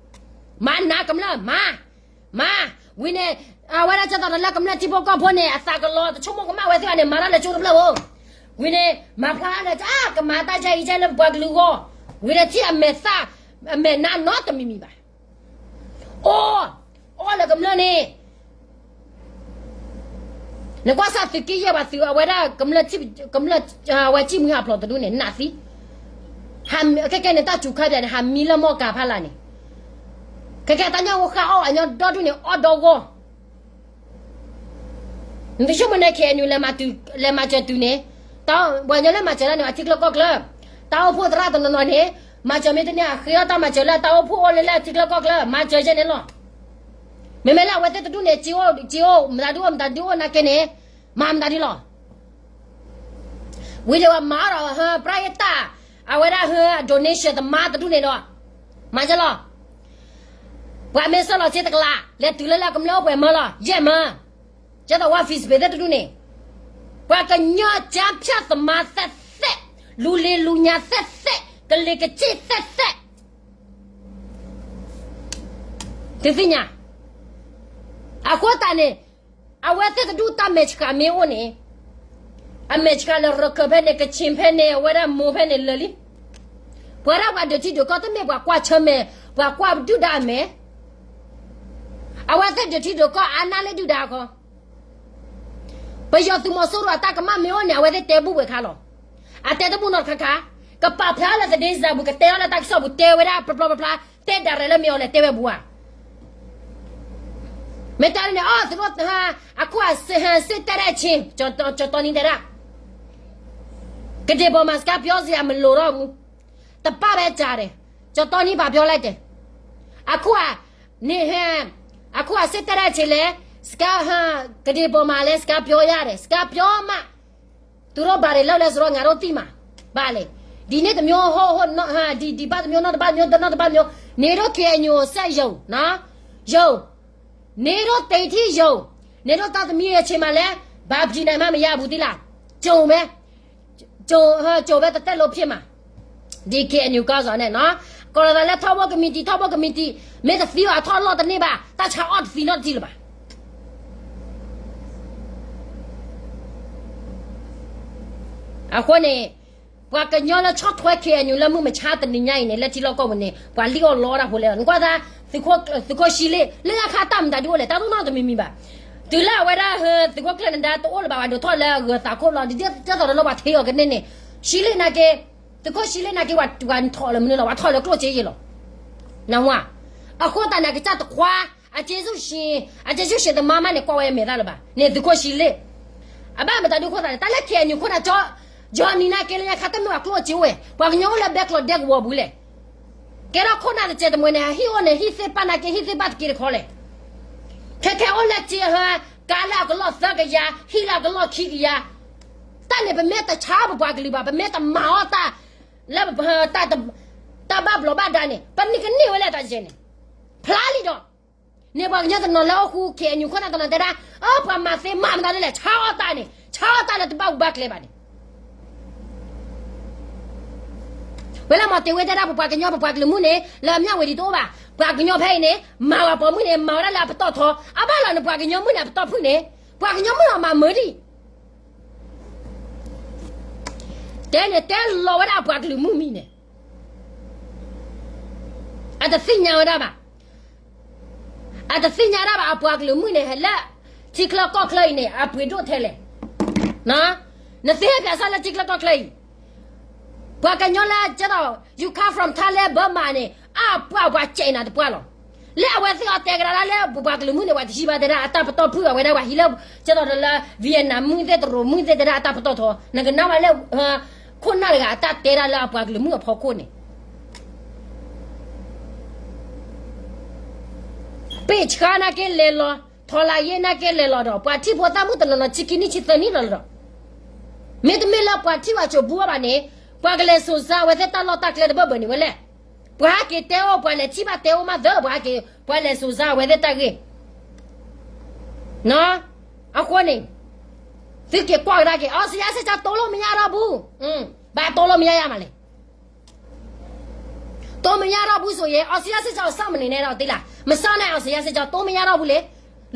မၤနးကမျၢၢ်မၤ, မၤ, ဝံၤန့ၣ် အဝဲဒၣ်ကၢ်သိးဒီးလၢကမျၢၢ်ထံဖိကီၢ်ဖိန့ၣ် အသးကလီၤ တဆိကမိၣ်ကမၣ်ဝဲသ့ၣ်ဘၣ်န့ၣ် မၤတၢ်လၢကၠိတဖျၢၣ်ဧိၤ, ဝံၤန့ၣ် မၤဖျါလၢကမၤတၢ်ယါအံၤကဲလၢပပှၤကလုာ်အဂီၢ်, ဝံၤန့ၣ်ထံၣ်အမဲာ်သၣ် အမဲာ်နါနီတမံၤမံၤဘၣ်, အိၣ်, အိၣ်လၢကမျၢၢ်န့ၣ် နကွၢ်စၢ်သုးက့ယဲၢ်ပှၤသုးအဝဲဒၣ်ကမျၢၢ်, ကမျၢၢ်ဝဲကံၣ်မုၢ်ဟးဖျိးတဒူၣ်န့ၣ် နးသံ, ခဲကဲန့ၣ် တၢ်စူၤခါပၠးန့ၣ် ဟးမံလၢမီၢ်ကၤဖးလၢ်န့ၣ်, ခဲကဲတၢ်ညၣ်အိၣ်ဃၢ်အီၣ်အညီဒီဒူၣ်န့ၣ် အီၣ်ဒီဂီၢ် နသုဆိကမိၣ်န့ၣ် K N U လဲၤမၤစၢၤတုၤန့ၣ်, ပှၤကညီလၢမၤစၢၤတၢ်န့ၣ် အထံချၢကီၢ်ချၢ, တၢ်အိၣ်ဖှိၣ်သရၣ်တနီၤနီၤန့ၣ် မၤစၢၤမ့ၢ်တန့ၢ် အဃ့အီၣ်တၢ်မၤစၢၤလၢတၢ်အိၣ်ဖှိၣ်အိၣ်လၢလၢအထံချၢကီၢ်ချၢ မၤစၢၤယဲၢ်န့ၣ်လီၤ. မ့မ့ၢ်လၢအဝဲသ့ၣ်တဒူၣ်န့ၣ် စ့အိၣ်, စ့အိၣ်မတၤဒုအိၣ်မတၤဒုအိၣ်နာ်က့န့ၣ် မၤမတၤဒုလီၤ. ဝံၤဒီးဝဲမၤအီၣ်ဒီး ပရၢဟ့တၢ်, အဝဲဒၣ် donation သမါတဒူၣ်န့ၣ်ဒီး မၤယဲၢ်လီၤ. ပှၤမ့ၢ်ဆှၢလီၤစ့တကလး လဲၤတုၤလၢလၢကမျၢၢ်အိၣ်ပှဲၤမၢလီၤ ယဲၢ်မၢ, ကဲသိးဝဲ Facebook သ့ၣ်တဒူၣ်န့ၣ်, ပှၤကညီကၠါဖၠၣ်သမါသ့ၣ်သ့ၣ်, လူၤလ့ၤလူၤညါသ့ၣ်သ့ၣ်, ကလံၤကစ့ၣ်သ့ၣ်သ့ၣ် သုသ့ၣ်ညါ, အဃိသတးန့ၣ် အဝဲသ့ၣ်တဒူၣ်တၢ်မဲာ်ဆှးမ့ၢ်အိၣ်န့ၣ်, အမဲာ်ဆှးလၢရခၢၣ်ဖဲန့ၣ် ကခ့ၣ်ဖဲန့ၣ် အဝဲဒၣ်မိၢ်ဖဲန့ၣ်လၢာ်လံ. ပှၤဒၣ်ပှၤဒုးထံဒုးကီၢ်တမ့ၢ်ပှၤကွၢ်ဆၢၣ်မဲာ်, ပှၤကွၢ်ဒုၣ်ဒါအမဲာ်, အဝဲသ့ၣ်ဒုးထံဒုးကီၢ်အါနၢ်လၢဒုၣ်ဒါအခီ ပယီၤသုးမီၤစိရိၤအတၢ်ကမၣ်မ့ၢ်အိၣ်န့ၣ် အဝဲသ့ၣ်တဲဘူၣ်ဝဲခါလီၤ. အတဲတဘူၣ်နီတခါခါ, ကပာ်ဖျါလၢသဒ့စၢ်ပူၤ ကတဲအီၤလၢတၢ်ကစီၣ်ပူၤ တဲဝဲဒၣ်ပျီပျီပျါပျါ, တဲဒၣ်ရဲၣ်လၢမ့ၢ်အီၤလဲၣ် တဲဝဲပူၤဧါ. မ့ၢ်တဲန့ၣ် အီၣ်သုးရိၣ် အခိၣ်အစ့တၢ်ရဲၣ်ဆ့, ကၠီတီနံၤတဲဒၣ်, ကဒ့ၣ်ဘီမး စကါပၠီစ့ၢ်အမလိၤထီၣ်ဘူး, တပၣ်ဝဲကၢ်ဒဲး, ကၠီတီနံၤပာ်ပၠီလဲၣ်တဲ, အခိၣ်အ, န့ၣ်ဟဲ, အခိၣ်အစ့တၢ်ရဲၣ်ဆ့လဲၣ်, စကါ, ကဒ့ၣ်ဘီမးလဲၣ် စကါပၠီယါဒဲး စကါပၠီမး သုးရိၣ်ဘၣ်ရ့ၣ်လၢလဲၣ်စရီငါရိၣ်တံၢ်မး, ဘၣ်လဲၣ်, ဒ်န့ၣ်တမံၤဟိၣ်ဟိၣ်, ဒ်ဒံးဘၣ်တမံၤနီၢ်တဘၣ်မံၤ တနီၢ်တဘၣ်မံၤ န့ၣ်ဒိၣ် K N U စဲယိာ်, ယိာ်, န့ၣ်ဒိၣ်တ့ထံယိာ်, န့ၣ်ဒိၣ်တၢ်သမံအဆ့မးလဲၣ်, ဘၣ်ပျံၤနၤမးမယါဘူးသံလၢ်, ကၠိၤဝဲ ကၠိၤဝဲတတဲလိာ်ဖျ့မး, ဒ် K N U ကီၢ်စီၤန့ၣ်နီၤ, ကိးလီၤသးလၢထီဘိကမံးတံာ် ထီဘိကမံးတံာ်, မ့ၢ်တသံအီၤအထီၣ်အလီၢ်တန့ၢ်ဘၣ်, တၢ်ဆါအီၣ်တသံနီတထံလၢၤဘၣ်. အဃိန့ၣ်, ပှၤကညီလၢဆီၣ်ထွဲ K N U လၢမုၢ်မဆါတနံၤညါအံၤန့ၣ် လၢထံလီၢ်ကီၢ်ပူၤန့ၣ် ပှၤလံၣ်အီၣ်လီအီၣ်တၢ်ဖိလဲၣ်လီၤ. နကွၢ်သး, သုးခိၣ်ဆှံလ့ၣ် လၢညါခါတၢ်မတၤဒုအိၣ်လဲၣ် တၢ်တအိၣ်နီတမံၤမံၤဘၣ်. တုၤလၢအဝဲဒၣ် သုးခိၣ်ကျၢၢ်နဒါတအိၣ်လၢၤဘၣ် ပှၤဒိးထီၣ်လၢအဂၢၤသးခိၣ်လီၤ ဒ်သိးဒီးလၢပှၤထံအီၤကန့ၢ်န့ၣ်, ဆှံလ့ၣ်နာ်က့, သုးခိၣ်ဆှံလ့ၣ်နာ်က့ ပှၤထီၣ်လၢမနုၤလီၤ ပှၤထီၣ်လၢကျိၣ်စ့ယဲၢ်လီၤ. နဝါ, အဃိသတးန့ၣ် အကစၢ်တခွါ, အက့စူၣ်, အက့စူၣ်ဆံးသမါမးန့ၣ် ကွၢ်ဝဲအမဲာ်သၣ်လၢၤဘၣ်န့ၣ် သုးခိၣ်ဆှံလ့ၣ်. အဘၣ်မတၤဒုခိၣ်သးန့ၣ် တၢ်လၢ K N U ခိၣ်နၢ်ကၠီ, ကၠီနံၤနာ်က့လၢညါခါတမ့ၢ်ပှၤကျိၣ်စ့အိၣ်ဝဲ ပှၤကညီအိၣ်လၢဘဲကျိးဒဲကဝီၤပူၤလဲၣ်. ကဲထီၣ်ခိၣ်နၢ်တစဲးတမှဲၤန့ၣ် ဟံၣ်အိၣ်န့ၣ် ဟံၣ်သ့ၣ်ပၣ်နာ်က့ ဟံၣ်သ့ၣ်ပၣ်တက့ၢ်တခီလဲၣ်. ခဲခဲအိၣ်လၢက့ဟၢ, ကါလၢအကလီၢ်သၢကယၤ, ဟံၣ်လၢအကလီၢ်ခံကယၤ, တၢ်န့ၣ် ပမ့ၢ်တဆါပပှၤကလုာ်ဘၣ် ပမ့ၢ်တမၤအီၣ်တၢ်, လၢပ, တၢ်ဘၣ်ဘျီးဘၣ်ဒါန့ၣ် ပန့ၢ်ကန့ၢ်ဝဲလၢတၢ်စဲးန့ၣ်, ဖျါလံဒီး, န့ၣ်ပှၤကညီတနီၤလၢအိၣ်ဃူ K N U ခိၣ်နၢ်တနီၤတဲဒၣ်, အၢ ပှၤမၤသ့မၤမတၤဒ်လဲၣ် ဆါအီၣ်တၢ်န့ၣ် ဆါအီၣ်တၢ်လၢတဘၣ်အူဘၣ်ကျဲဘၣ်န့ၣ် ဝဲလၢမီၤတ့ၤဝဲတဲဒၣ် ပပှၤကညီပပှၤကလုာ်မုၣ်န့ၣ် လၢအမျၢ်ဝံၤဒံးတအိၣ်ဘၣ်, ပှၤကညီဖဲအံၤန့ၣ် မၤဝဲပိာ်မုၣ်န့ၣ် မၤဝဲဒၣ်လၢအပတီၢ်ထီ, အဘၣ်လီၤန့ၣ် ပှၤကညီမုၣ်န့ၣ် အပတီၢ်ဖုၣ်န့ၣ်, ပှၤကညီမုၣ်အီၤမၤမုာ်ဒံး, တဲန့ၣ်တဲလီၤဝဲဒၣ်အပှၤကလုာ်မုၣ်မံၤန့ၣ်, အတသ့ၣ်ညါဝဲဒၣ်ဘၣ်. အတသ့ၣ်ညါဒၣ်ဘၣ် အပှၤကလုာ်မုၣ်န့ၣ် ဟဲလၢ ထံချၢကီၢ်ချၢအံၤန့ၣ် အပှ့ၤဒိၣ်ထဲလဲၣ်. နသုဟဲပၠးစၢ်လၢထံချၢကီၢ်ချၢအံၤ, ပှၤကညီလၢကဲသိး you come from Thailand Burma န့ၣ် အပှၤပှၤစဲးနၤတပှၢ်လီၤ. လၢအဝဲသ့ၣ်အီၤတဲကဒါဒၣ်လၢပပှၤကလုာ်မုၣ်န့ၣ် ပှၤတဟံးဘၣ်တဲဒၣ်အတၢ်ပတီၢ်ဖုၣ်အဝဲဒၣ် ပှၤဟံးလၢ ကဲသိးဒီးလၢ Vietnam မုၣ်သ့ၣ် တရူးမုၣ်သ့ၣ်တဲဒၣ်အတၢ်ပတီၢ်ထီ နကနၣ်ဘၣ်လၢ ခိၣ်နၢ်တဂၤအတၢ်တဲဒၣ်လၢအပှၤကလုာ်မုၣ်အဖီခိၣ်န့ၣ် ပ့ၢ်ဆှါနာ်က့လဲၤလီၤ, ထီလၢယ့ၢ်နာ်က့လဲၤလီၤဒီး ပှၤထံၣ်ဖိသၣ်မုၣ်တနီၤနီၤဆံခံနံၣ်ဆံသၢနံၣ်လီၤလီၤဒီး, မ့တမ့ၢ်လၢပှၤထံၣ်ဘၣ်ဆိးဘုအီၤဘၣ်န့ၣ်, ပှၤကလဲၤစိၤစါအဝဲသ့ၣ်တၢ်လီၢ်တၢ်ကျဲတဘၢၣ်ဘၢၣ်န့ၣ်ဝဲလဲၣ်. ပှၤဟဲက့ၤတဲအိၣ် ပှၤလဲၤထံၣ်ဘၣ်တဲအိၣ်မးသၢ ပှၤဟဲက့ၤ ပှၤလဲၤစိၤစါအဝဲသ့ၣ်တၢ်ဂ့ၢ် အဃိန့ၣ် သုက့ၤကွၢ်ကဒါက့ၤ အီစံယါစ့ၢ်ကီး တိလိာ်မညါထီၣ်ဘူး, ဘၣ်တိလိာ်မညါယါမးလဲၣ်. တိလိာ်မညါထီၣ်ဘူးစိၤယဲ အီစံယါစ့ၢ်ကီး အဆၢမနုၤနဲဒီးသ့လၢ် မဆါန့ၣ် အီစံယါစ့ၢ်ကီး တိလိာ်မညါထီၣ်ဘူးလဲၣ်.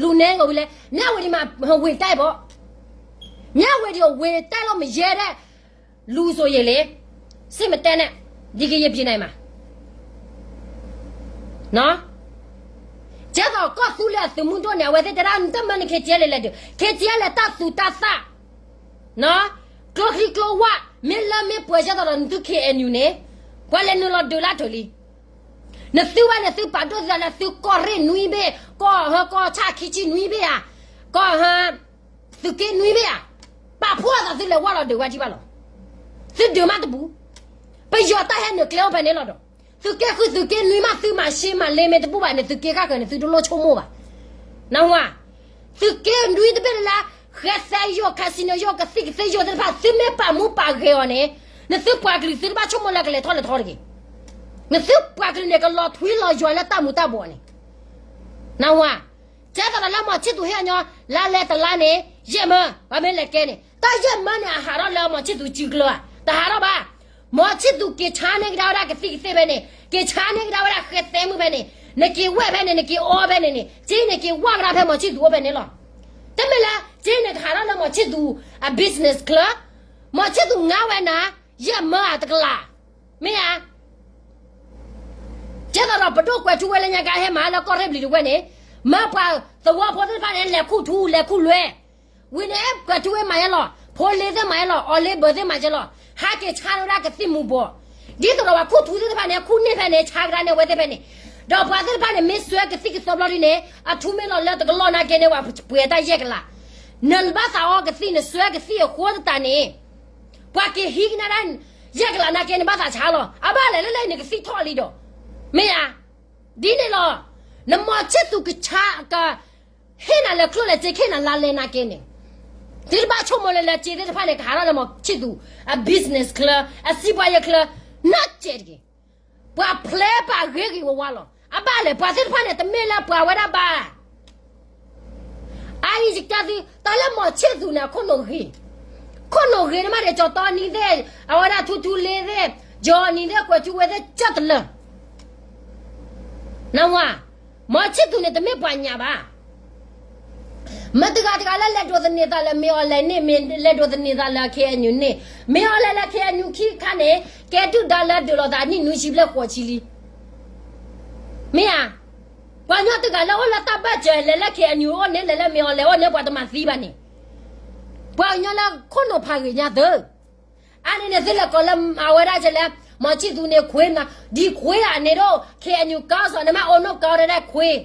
လူၤနဲကီၢ်ဝံၤလဲၣ်. မြဝတီမှာ ဝင်တိုက်ပေါ့, မြဝတီကို ဝင်တိုက်လို့မရဲတဲ့ လူဆိုရင်လေ, စစ်မတက်နဲ့, ဒီကရင်ပြည်နယ်မှာ ကဲသိးကီၢ်သူလ့ၤအသုးမုၢ်ဒိၣ်န့ၣ် အဝဲသ့ၣ်တဲဒၣ် နတမၢန့ၣ် KTLA လဲၤဒုး, KTLA လဲၤတၢ်သူတၢ်သၣ်, ကျိချံကျိဝၣ်, မ့ၢ်လၢမ့ၢ်ပှဲၤကဲသိးဒီးနသု KNU န့ၣ်, ပှၤလဲၤနုာ်လီၤဒုးလၢအထၢၣ်လံ. နသုဘၣ်န့ၣ် သုပာ်ဒိၣ်သုသးလၢသုကီၢ်ရ့ၣ်နွံဘ့ၣ်, ကီၢ်ဟၢကီၢ်ဆၣ်ခံဆံနွံဘ့ၣ်ဧါ, ကီၢ်ဟၢ သုးက့နွံဘ့ၣ်ဧါ, ပာ်ဖှိၣ်အသးသုလဲၤဝၢ်လီၤဒုးဝဲဒံးဘၣ်လီၤ. သုဒုးမးတပူၤ, ပယီၤတၢ်ဟဲနုာ်ကျဲအိၣ်ဖဲန့ၣ်လီၤဒီး, သုးက့ဃုာ်သုးက့နွံမး သုမၤရှဲမၤလ့မ့ၢ်တဘူၣ်ဘၣ်န့ၣ် သုးက့ခါဃၢၤန့ၣ် သုတလိၣ်ဆိကမိၣ်ဘၣ်. နၢ်ဟူဧါ, သုးက့နွံတဘ့ၣ်လၢ ဃဲသဲယိာ် casino ယိာ် ကသံၣ်ကသ့ယိာ်သ့ၣ်တဖၣ် သုမ့ၢ်ပာ်မူပာ်ဂဲၤအီၤန့ၣ်, နသုပှၤကလုာ်သုတဘၣ်ဆိကမိၣ်လၢကလဲၤထီၣ်လဲၤထီတဂ့ၤ. နသုပှၤကလုာ်န့ၣ် ကလီၤထွံလီၤယွၤလၢတၢ်မူၤတၢ်ဘှီးန့ၣ်, နၢ်ဟူဧါ, ကဲသိးဒီးလၢမီၤဆံၣ်သူးဟ့ၣ်အညီ လါလဲတလါန့ၣ် ယဲၢ်မၢ, ပှၤမ့ၢ်လဲၤကဲန့ၣ် တၢ်ယဲၢ်မၢန့ၣ် အဟးထီၣ်လၢမီၤဆံၣ်သူးစုကျိဧါ, တဟးထီၣ်ဘၣ်. မီၤဆံၣ်သူးက့ၤဆါန့ၢ်ကဒါဝဲဒၣ်ကသံၣ်ကသ့ဖဲန့ၣ်, က့ၤဆါန့ၢ်ကဒါဝဲဒၣ်ဃဲသဲမုၣ်ဖဲန့ၣ်, နက့ၤဝဲၢ်ဖဲန့ၣ် နက့ၤအီဖဲန့ၣ်န့ၣ် က့န့ၣ်က့ၤဝၢ်ကဒါဖဲမီၤဆံၣ်သူးအိၣ်ဖဲန့ၣ်လီၤ. တမ့ၢ်လၢ က့န့ၣ်ကဟးထီၣ်လၢမီၤဆံၣ်သူးအ business ချၢ, မီၤဆံၣ်သူးငါဝဲနၤ, ယဲၢ်မၢအတကလး, မ့ၢ်ဧါ. ကဲသိးဒီးပဒိၣ်ကွဲးထူဝဲလၢညါကဟဲမၤလၢကီၢ်ရ့ၣ်ဘျံၤတဝဲန့ၣ်, မၢပှၤသဝီဖိသ့ၣ်တဖၣ်န့ၣ် လဲၤခူၣ်ထူလဲၤခူၣ်လွဲ, ဝံၤန့ၣ်ကွဲးထူဝဲမၤယဲလီၤ, ဖိလ့သ့ၣ်မၤယဲလီၤ, အီၤလ့ဘၢသ့ၣ်မၤယဲလီၤ, ဟးက့ၤဆါန့ၢ်ဝဲဒၣ်ကသံၣ်မူၤဘှီး, ဒ်သိးဒီးပှၤခူၣ်ထူသ့ၣ်တဖၣ်န့ၣ် ခူၣ်န့ၢ်ဖဲန့ၣ် ဆါကဒါန့ၢ်ဝဲသ့ၣ်ဖဲန့ၣ်, ဒီးပှၤသ့ၣ်တဖၣ်န့ၣ် မ့ၢ်စွဲကသံၣ်ကသီဘျီဒ်န့ၣ် အထူမ့ၢ်လီၤလၢတကလီၢ်နာ်က့န့ၣ် ပှဲၤတၢ်ယဲၢ်ကလး, နဘၣ်သးအီကသံၣ် နစွဲကသံၣ်အဃိသတးန့ၣ် ပှၤက့ၤဟံးကနၣ်ဒၣ် ယဲၢ်ကလးနာ်က့ နဘၣ်သးဆါလီၤ, အဘၣ်လဲၣ်လၢလဲၣ်နကသံၣ်ထီၣ်လံဒီး, မ့ၢ်ဧါ. ဒ်န့ၣ်လီၤ, နမီၤဆံၣ်သူးကဆါက ဟ့ၣ်နၤလဲၤကျိၣ်လဲၤစ့ ကဟ့ၣ်နၤလါလဲနာ်က့န့ၣ်, သုတဘၣ်ဆိကမိၣ်လၢလဲၤစ့သ့ၣ်တဖၣ်န့ၣ် ကဟးထီၣ်လၢမီၤဆံၣ်သူး အ business ချၢ, အစံးပှၤယဲၢ်ချၢ, နီၢ်ကဲတဂ့ၤ. ပှၤဖျဲးပာ်ဂ့ၤဂ့ၤဝးဝးလီၤ. အဘၣ်လဲၣ် ပှၤသ့ၣ်တဖၣ်န့ၣ် တမ့ၢ်လၢပှၤဝဲဒၣ်ဘၣ် အအံၤယကဲသု, တၢ်လၢမီၤဆံၣ်သူးန့ၣ် အခိၣ်နူာ်ဂ့ၤ, ခိၣ်နူာ်ဂ့ၤန့ၣ်မးဒီး ကၠီၤတီနံၤသ့ၣ်, အဝဲဒၣ်ထူထူလ့သ့ၣ်, ကၠီၤနံၤသ့ၣ် ကွဲးထူဝဲသ့ၣ် ကၠၢ်တလၢာ်, နၢ်ဟူဧါ, မီၤဆံၣ်သူးန့ၣ် တမ့ၢ်ပှၤညးဘၣ်. မတၤတဂၤတဂၤလၢလဲၤဒိးသန့ၤသးလၢ မ့ၢ်အီၤလဲၣ်န့ၣ်, မ့ၢ်လဲၤဒိးသန့ၤသးလၢ KNU န့ၣ်, မ့ၢ်အီၤလဲၣ်လၢ KNU ခံခါန့ၣ် ကဲဒုၣ်ဒါလၢဒုးလိာ်သးနံၣ်နွံဆံဘျဲၣ်ဃိးဆံလံ. မ့ၢ်ဧါ, ပှၤကညီတဂၤလၢအိၣ်လၢတၢ်ဘၢၣ်စၢၤ လဲၤလၢ KNU အိၣ်န့ၣ် လဲၤလၢမ့ၢ်အီၤလဲၣ်အိၣ်န့ၣ် ပှၤတမၤသံဘၣ်န့ၣ်, ပှၤကညီလၢခိၣ်နူာ်ဖးဂ့ၤညါသၢ အန့ၣ်န့ၣ် သုလဲၤကိးလၢအဝဲဒၣ်ကလဲၣ်, မီၤဆံၣ်သူးန့ၣ်ခွ့နၤ, ဒ်ခွ့ဧါန့ၣ်ဒိၣ် KNU ကီၢ်စီၤန့ၣ် မ့ၢ်အိၣ်နီၢ်ကီၢ်ဒဲးဒဲးခွ့,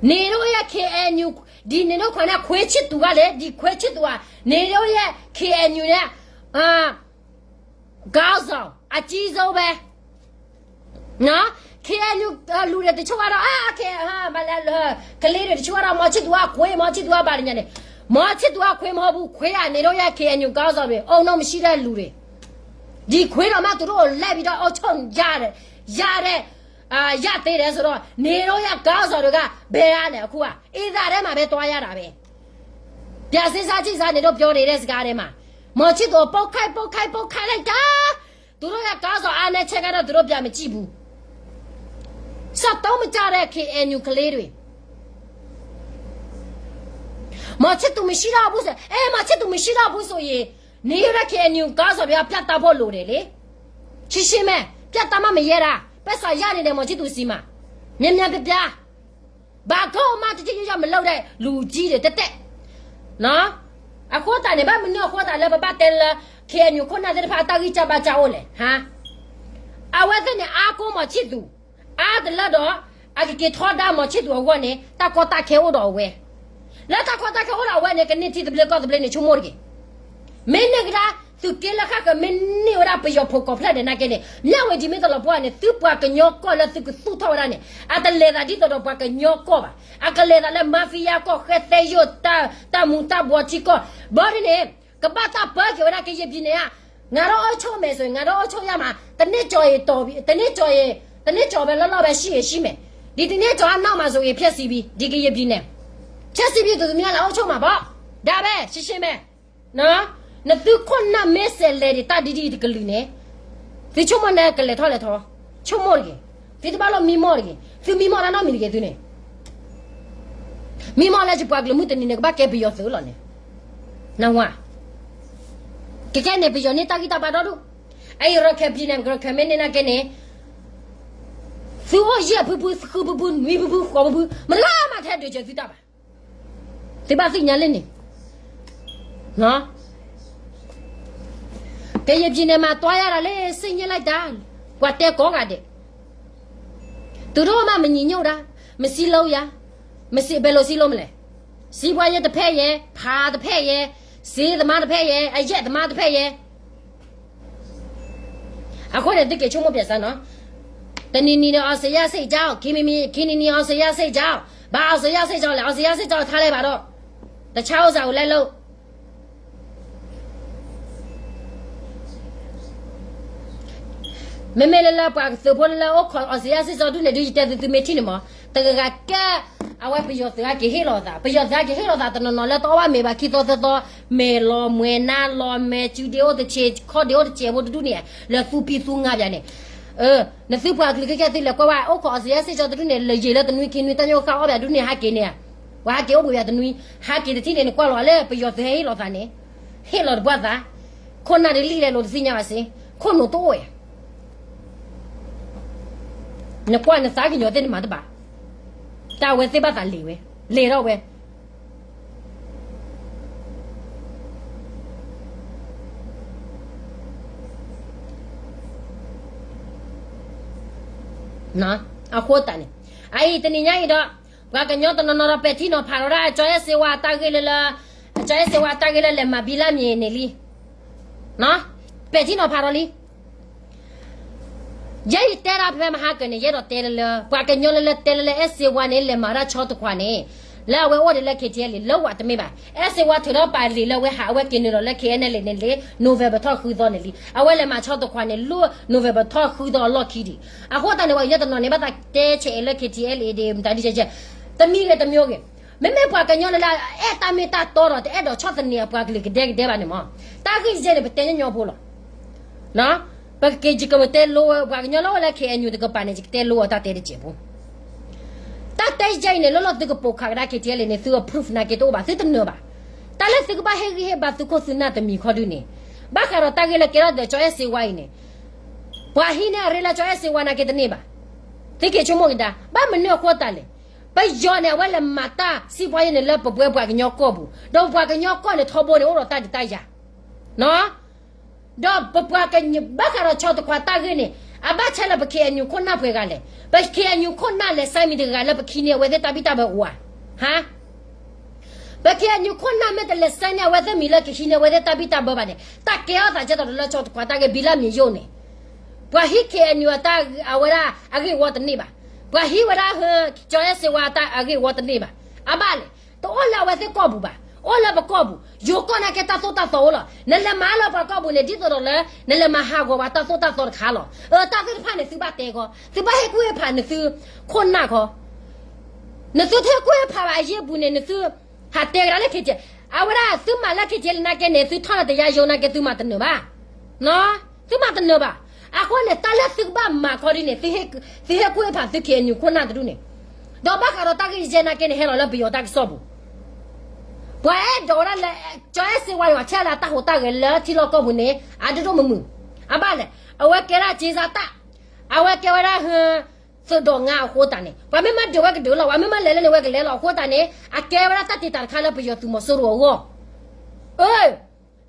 န့ၣ်ဒိၣ်ယဲၢ် KNU, ဒ်န့ၣ်ဒိၣ်ခွါန့ၣ် ခွ့ဆံၣ်သူးဂၤလဲၣ်, ဒ်ခွ့ဆံၣ်သူးဧါ, န့ၣ်ဒိၣ်ယဲၢ် KNU န့ၣ် ကီၢ်စီၤ အကံၢ်စိဘဲ KNU လူၤဒံးတဆိၣ်ဂၤဒီး အကဲ ကလ့ဒံးတဆိၣ်ဂၤဒီး မီၤဆံၣ်သူးအခွ့ မီၤဆံၣ်သူးအဘၣ်တညါန့ၣ်, မီၤဆံၣ်သူးအခွ့မဟီၣ်ဘူး ခွ့ဧါန့ၣ်ဒိၣ်ယဲၢ် KNU ကီၢ်စီၤဘဲ အိၣ်နီၢ်မံၤဆံၣ်ဒဲးလူၤဒံး, ဒ်ခွ့ဒီးမး သူတို့လဲၤဘံၤဒီးအိၣ်ဆိၣ်ယါဒဲး, ယါဒဲး, ယါသ့ဒဲးဆိဒီး န့ၣ်ဒိၣ်ယဲၢ်ကီၢ်စီၤတဂၤ ဘဲဧါလဲၣ် အခုဧါ အ့ၣ်သးဒဲးမး ဘဲတွါယါဒၣ်ဘဲ ပျၢ်စ့စါဆံၣ်စါန့ၣ်ဒိၣ်ပျီဒံးဒဲးစကားဒဲးမး, မီၤဆံၣ်သူးပိၢ်ခဲပိၢ်ခဲပိၢ်ခဲလၢတၢ် သူတို့ကီၢ်စီၤအါနဲဆဲကဒီး သူတို့ပျၢ်မကံၣ်ဘူး, စတီမကၢ်ဒဲး KNU ကလ့ဒံး, မီၤဆံၣ်သူးမံၤဆံၣ်ထီၣ်ဘူးစ့ၢ်, အဲ မီၤဆံၣ်သူးမံၤဆံၣ်ထီၣ်ဘူးစိၤယံၤ, န့ၣ်ဝဲဒၣ် ခ့ၣ်အဲၣ်ယူၣ် ကီၢ်စီၣ်ပယီၤ ပြတ်သားဖို့လိုတယ်လေ. ရှင်းရှင်းပဲ, ပြတ်သားမှမရဲတာ, ပဲစးယါန့ၣ်ဒီး မောင်ချစ်သူဆီမှာ, မြန်မြန်ပြပြ, ဘာကောမှတကြိုက်ကြိုက်မလုပ်တဲ့လူကြီးတွေ တတဲ, အဃိသတးန့ၣ် ဘၣ်မနုၤအဃိသတးလၢပဘၣ်တဲလၢ ခ့ၣ်အဲၣ်ယူၣ် ခိၣ်နၢ်သ့ၣ်တဖၣ် အတၢ်ဂံၢ်စၢ်ဘါစၢ်အိၣ်လဲၣ်, ဟါ, အဝဲသ့ၣ်န့ၣ် အါကိး မောင်ချစ်သူ, အါတလၢဒီး အကက့ၤထီဒါ မောင်ချစ်သူ အဂီၢ်န့ၣ် တၢ်ကီတၢ်ခဲအိၣ်ဒီးအဝဲ, လၢတၢ်ကီတၢ်ခဲအိၣ်ဒီးအဝဲန့ၣ် ကန့ၢ်ထံသဘျ့ကီၢ်သဘျ့န့ၣ် ဆိကမိၣ်တဂ့ၤ. မ့ၢ်န့ၣ်ကဒါ သုးက့လၢဃၣ်ဃၢၤ မ့ၢ်န့ၢ်ဝဲဒၣ်ပယီၤဖိကိးဖျၢၣ်ဒဲးနာ်က့န့ၣ် မ့ၢ်ဝဲဒ်မ့ၢ်တလီၤပှီၢ်န့ၣ် သုပှၤကညီကီၢ်လၢသုကသူၣ်ထီၣ်ဝဲဒၣ်န့ၣ် အတလဲၤသးဒ်သိးဒီးပှၤကညီကီၢ်ဘၣ်, အကလဲၤသးလၢ mafia ကီၢ် ဃဲသဲယိာ် တၢ်မူၤတၢ်ဘှီထံကီၢ်, ဘၣ်ဒ်န့ၣ် ကဘၣ်တၢ်ပၢက့ၤဝဲဒၣ် ကရင်ပြည်နယ် ငါတော့အုပ်ချုပ်မယ်ဆိုရင် ငါတော့အုပ်ချုပ်ရမှာ, တနစ်ကျော်ရင်တော်ပြီ, တနစ်ကျော်ရင်, တနစ်ကျော်ပဲ လောက်လောက်ပဲ ရှိရင်ရှိမယ်, ဒီတနစ်ကျော်အနောက်မှာဆိုရင် ဖျက်ဆီးပြီ, ဒီကရင်ပြည်နယ်, ဖျက်ဆီးပြီ သူများလာအုပ်ချုပ်မှာပေါ့, ဒါပဲ ရှင်းရှင်းပဲ. နသုခိၣ်နၢ်မ့ၢ်စဲးလဲၤဒံးတၢ်ဒ်ဒ်တကလုာ်န့ၣ်, သုဆိကမိၣ်န့ၣ်ကလဲၤထီၣ်လဲၤထီ, ဆိကမိၣ်တဂ့ၤ, သုတဘၣ်လိၣ်မံမီၢ်တဂ့ၤ, သုမံမီၢ်တၢ်နီတမံၤတဂ့ၤသုန့ၣ်, မံမီၢ်လၢယပှၤကလုာ်မုၢ်တနံၤန့ၣ် ကဘၣ်ကဲပယီၤသုးလီၤန့ၣ်, နဝါ, ကကဲန့ၣ် ပယီၤန့ၣ်တၢ်ဂံၢ်တၢ်ဘါဒီဒူၣ်, အအံၤရခဲၣ်ပြည်နယ် ရခဲၣ်မ့ၢ်န့ၢ်နာ်က့န့ၣ်, သုအိၣ်ယဲၢ်ဖုဖု ဃုဖုဖု နွံဖုဖု ဃိးဖုဖု မတဂၤမးထဲဒုးစၢၤသုတၢ်ဘၣ်, သုဘၣ်သ့ၣ်ညါလၢန့ၣ် ကရင်ပြည်နယ်မှာ သွားရတာလဲ စိတ်ညစ်လိုက်တာ, ပှၤတဲကိးဂၤဒဲး, သူတို့မှ မညီညွတ်တာ, မစည်းလုံးရ, မစည်း, ဘယ်လိုစည်းလုံးမလဲ, စီးပွားရေးတစ်ဖက်ရယ်, ဖာတစ်ဖက်ရယ်, ဈေးသမားတစ်ဖက်ရယ်, အရက်သမားတစ်ဖက်ရယ်, အဃိန့ၣ် သုက့ၤဆိကမိၣ်ပျဲစါနီၤ, တနံၤနံၤန့ၣ် အောင်ဇေယျစစ်ကြောင်း, ခံမံၤမံၤ, ခံနံၤနံၤ အောင်ဇေယျစစ်ကြောင်း, ဘာအောင်ဇေယျစစ်ကြောင်းလဲ, အောင်ဇေယျစစ်ကြောင်း ထားလိုက်ပါတော့, တခြားဥစ္စာကိုလိုက်လုပ် မ့မ့ၢ်လၢလၢပှၤကသုးဖိလၢလၢအိၣ်ခိး အောင်ဇေယျစစ်ကြောင်း ဒူၣ်န့ၣ်ဒုး ယတဲသုသုမ့ၢ်ထံၣ်န့ၣ်မး, တဂၤဂၤကဲ, အဝဲပယီၤသုးဟဲက့ၤဟ့ၣ်လီၤသး, ပယီၤသုးဟဲက့ၤဟ့ၣ်လီၤသးတနီၤနီၤလၢတအီၣ်ဘၣ်မ့ၤဘၣ် ခံသီသၢသီ, မဲာ်လီၤမဲာ်နါလီၤမဲာ် စုဒ့အိၣ်တဆဲး ခီၣ်ဒ့အိၣ်တဆဲးဖိတဒူၣ်န့ၣ်, လၢသူပံသူငါပၠးန့ၣ်, နသုပှၤကလုာ်ခဲခဲသုလဲၤကွၢ်ဝဲ အိၣ်ခိး အောင်ဇေယျစစ်ကြောင်း တဒူၣ်န့ၣ် လၢယံာ်လၢတနွံခံနွံ တၢ်ညိၣ်ဃၣ်အီၣ်ပၠးဒူၣ်န့ၣ် ဟးက့ၤန့ၣ် ပှၤဟးက့ၤအိၣ်ဘှံးပၠးတနွံ, ဟးက့ၤတထံၣ်န့ၣ် နကွၢ်လီၤလၢပယီၤသုးဟဲဟ့ၣ်လီၤသးန့ၣ်, ဟ့ၣ်လီၤတပှၢ်သး, ခိၣ်နၢ်ဒ်လံလဲၣ်လိၤတသ့ၣ်ညါဘၣ်စ့, ခိၣ်နူာ်တအိၣ်ဧါ, နကွၢ်နသးကညီၤသ့ၣ်နမၤတဘၣ်, တၢ်အဝဲသ့ၣ်ဘၣ်သးလံာ်ဝဲ, လဲၤထီၣ်ဝဲ အဃိသတးန့ၣ်, အအံၤတနံၤညါအံၤဒီး, ပှၤကညီတနီၤနီၤဒီး ပဲာ်ထံနီၤဖးထီၣ်ဒၣ် ကၠီအဲၣ်စ့ဝါအတၢ်ဂ့ၢ်လၢလၢ, ကၠီအဲၣ်စ့ဝါအတၢ်ဂ့ၢ်လၢလဲၤမၤဘံလၢမံၤန့ၣ်လံ, ပဲာ်ထံနီၤဖးထီၣ်လံ. ယဲယတဲဒၣ်ဖဲမဟါကၢၤန့ၣ် ယအဲၣ်ဒိးတဲလၢလၢ ပှၤကညီလၢလၢတဲလၢလၢ အဲၣ်စ့ဝါန့ၣ် လဲၤမၤဒၣ်ဆီတခွးန့ၣ်, လၢအဝဲအိၣ်ဒံးလၢ KTLA လၢဝဲတမ့ၢ်ဘၣ်. အဲၣ်စ့ဝါထုးထီၣ်ပာ်လံာ်လၢအဝဲဟး အဝဲက့ၤနုာ်လီၤလၢ KNLA န့ၣ်လံ November ထီၣ်ဃုသီန့ၣ်လံ. အဝဲလဲၤမၤဆီတခွးန့ၣ် လၢ November ထီၣ်ဃုသီအလီၢ်ခံဒံး. အဃိသတးန့ၣ် ပှၤကညီတနီၤန့ၣ် ဘၣ်သးတဲဆဲးအံၤလၢ KTLA ဒံး မတၤဒ်ကဲကဲ, တမံၤဂ့ၤတမံၤဂ့ၤ, မ့မ့ၢ်ပှၤကညီလၢလၢ အဲၣ်တၢ်မ့ၢ်တၢ်တီဒီး တအဲၣ်ဒိးဆီၣ်သနံးအပှၤကလုာ်ကဒဲကဒဲဘၣ်န့ၣ်မး, တၢ်ဂ့ၢ်ယဲၢ်န့ၣ် ပတဲညီညီဖိလီၤ. ပကက့ၤ ယကတဲလိဝဲ ပှၤကညီလၢအိၣ်လၢ KNU တကပၤန့ၣ် ယကတဲလိအီၤတၢ်တဲတစဲးဖိ. တၢ်တဲယဲၢ်အံၤန့ၣ် လၢလီၢ်သုကပိာ်ခးကဒါ KTLA န့ၣ် သု approve နာ်က့တအိၣ်ဘၣ် သုတနၢၤဘၣ်. တၢ်လၢသုကဘၣ်ဟ့ၣ်ဂံၢ်ဟ့ၣ်ဘါသုခိၣ်သုနၢ်တမံၤခီဒုန့ၣ်, ဘၣ်ဃးဒီးတၢ်ဂ့ၢ်လၢကဲထီၣ်ဒီးကၠီအဲၣ်စ့ဝါအံၤန့ၣ်, ပှၤဟံးန့ၢ်အရ့လၢကၠီအဲၣ်စ့ဝါနာ်က့တန့ၢ်ဘၣ်. သုက့ၤဆိကမိၣ်ကဒါ, ဘၣ်မနုၤအဃိသတးလဲၣ်. ပယီၤန့ၣ် အဝဲလဲၤမၤတၢ်စံးပှၤယဲၢ်န့ၣ်လၢပဝဲပှၤကညီကီၢ်ပူၤ, ဒီးပှၤကညီကီၢ်န့ၣ်ထီဘိန့ၣ် အိၣ်ဒီးတၢ်ဒုးတၢ်ယၤ ဒီးပပှၤကညီ ဘၣ်ဃးဒီးဆီတခွးတၢ်ဂ့ၢ်န့ၣ် အဘၣ်ဆၣ်လၢပ KNU ခိၣ်နၢ်ပှဲၤဂၤလဲၣ်. ပ KNU ခိၣ်နၢ်လဲၤဆဲမံၤတဂၤလၢပခံန့ၢ်အဝဲသ့ၣ်တၢ်ဘံၣ်တၢ်ဘၢအိၣ်ဧါ. ဟါ, ပ KNU ခိၣ်နၢ်မ့ၢ်တလဲၤဆဲန့ၢ်အဝဲသ့ၣ်မံၤလၢကဟံးန့ၢ်အဝဲသ့ၣ်တၢ်ဘံၣ်တၢ်ဘၢဘၣ်န့ၣ် တၢ်ကဲထီၣ်သးကဲထီၣ်လၢဆီတခွးတၢ်ဂ့ၢ်ဘံလၢမံၤယိၣ်န့ၣ်, ပှၤဟံး KNU အဝဲဒၣ်အဂ့ၢ်ဝီတန့ၢ်ဘၣ်. ပှၤဟံးဝဲဒၣ် ကၠီအဲၣ်စ့ဝါအဂ့ၢ်ဝီတန့ၢ်ဘၣ်. အဘၣ်လဲၣ်. တအိၣ်လၢအဝဲသ့ၣ်ကီၢ်ပူၤဘၣ်, အိၣ်လၢပကီၢ်ပူၤ, ယိၤကီၢ်နာ်က့တၢ်သိၣ်တၢ်သီအိၣ်လီၤ. နလဲၤမၤလၢပှၤကီၢ်ပူၤန့ၣ် ဒ်သိးဒီးလၢ နလဲၤမၤဟးဂီၤပှၤတၢ်သိၣ်တၢ်သီတခါလီၤ. အတၢ်သ့ၣ်တဖၣ်န့ၣ် သုဘၣ်တဲကီး, သုဘၣ်ဟ့ၣ်ကူၣ်ဟ့ၣ်ဖးနသုခိၣ်နၢ်ခီ, နသုဟ့ၣ်ကူၣ်ဟ့ၣ်ဖးဘၣ်အယ့ၢ်ပူၤန့ၣ် နသု ဟးတဲကဒါလၢ KTLA, အဝဲဒၣ်သုမၤလၢ KTLA နာ်က့န့ၣ် သုထီၣ်လၢတယါယိၤနာ်က့ သုမၤတနၢၤဘၣ်. သုမၤတနၢၤဘၣ်. အဃိန့ၣ် တၢ်လၢသုကဘၣ်မၤခီဒ်န့ၣ် သုဟ့ၣ်ကူၣ်ဟ့ၣ်ဖးသု KNU ခိၣ်နၢ်တဒူၣ်န့ၣ်, ဒီးဘၣ်ဃးဒီးတၢ်ဂ့ၢ်ယဲၢ်နာ်က့န့ၣ် ဟဲလီၤလၢပယီၤတၢ်ကစီၣ်ပူၤ, ပှၤအဲၣ်ဒိးဝဲဒၣ်လၢ ကၠီအဲၣ်စ့ဝါန့ၣ် ပှၤဆဲးလၢအတၢ်ဟူးတၢ်ဂဲၤလၢထံလီၢ်ကီၢ်ပူၤန့ၣ် အဒိၣ်ဒိၣ်မုၢ်မုၢ်, အဘၣ်လဲၣ်, အဝဲကဲဒၣ်က့စၢ်တၢ်, အဝဲကဲဝဲဒၣ် သုးဒိးငါအဃိသတးန့ၣ် ပှၤမ့ၢ်မၤဒုးဝဲကဒုးလီၤ, ပှၤမ့ၢ်မၤလဲၤလၢန့ၣ်ဝဲကလဲၤလီၤအဃိသတးန့ၣ် အကဲဝဲဒၣ်တၢ်တ့တၢ်တခါလၢပယီၤသုးမီၤစိရိၤအဂီၢ်. အၢ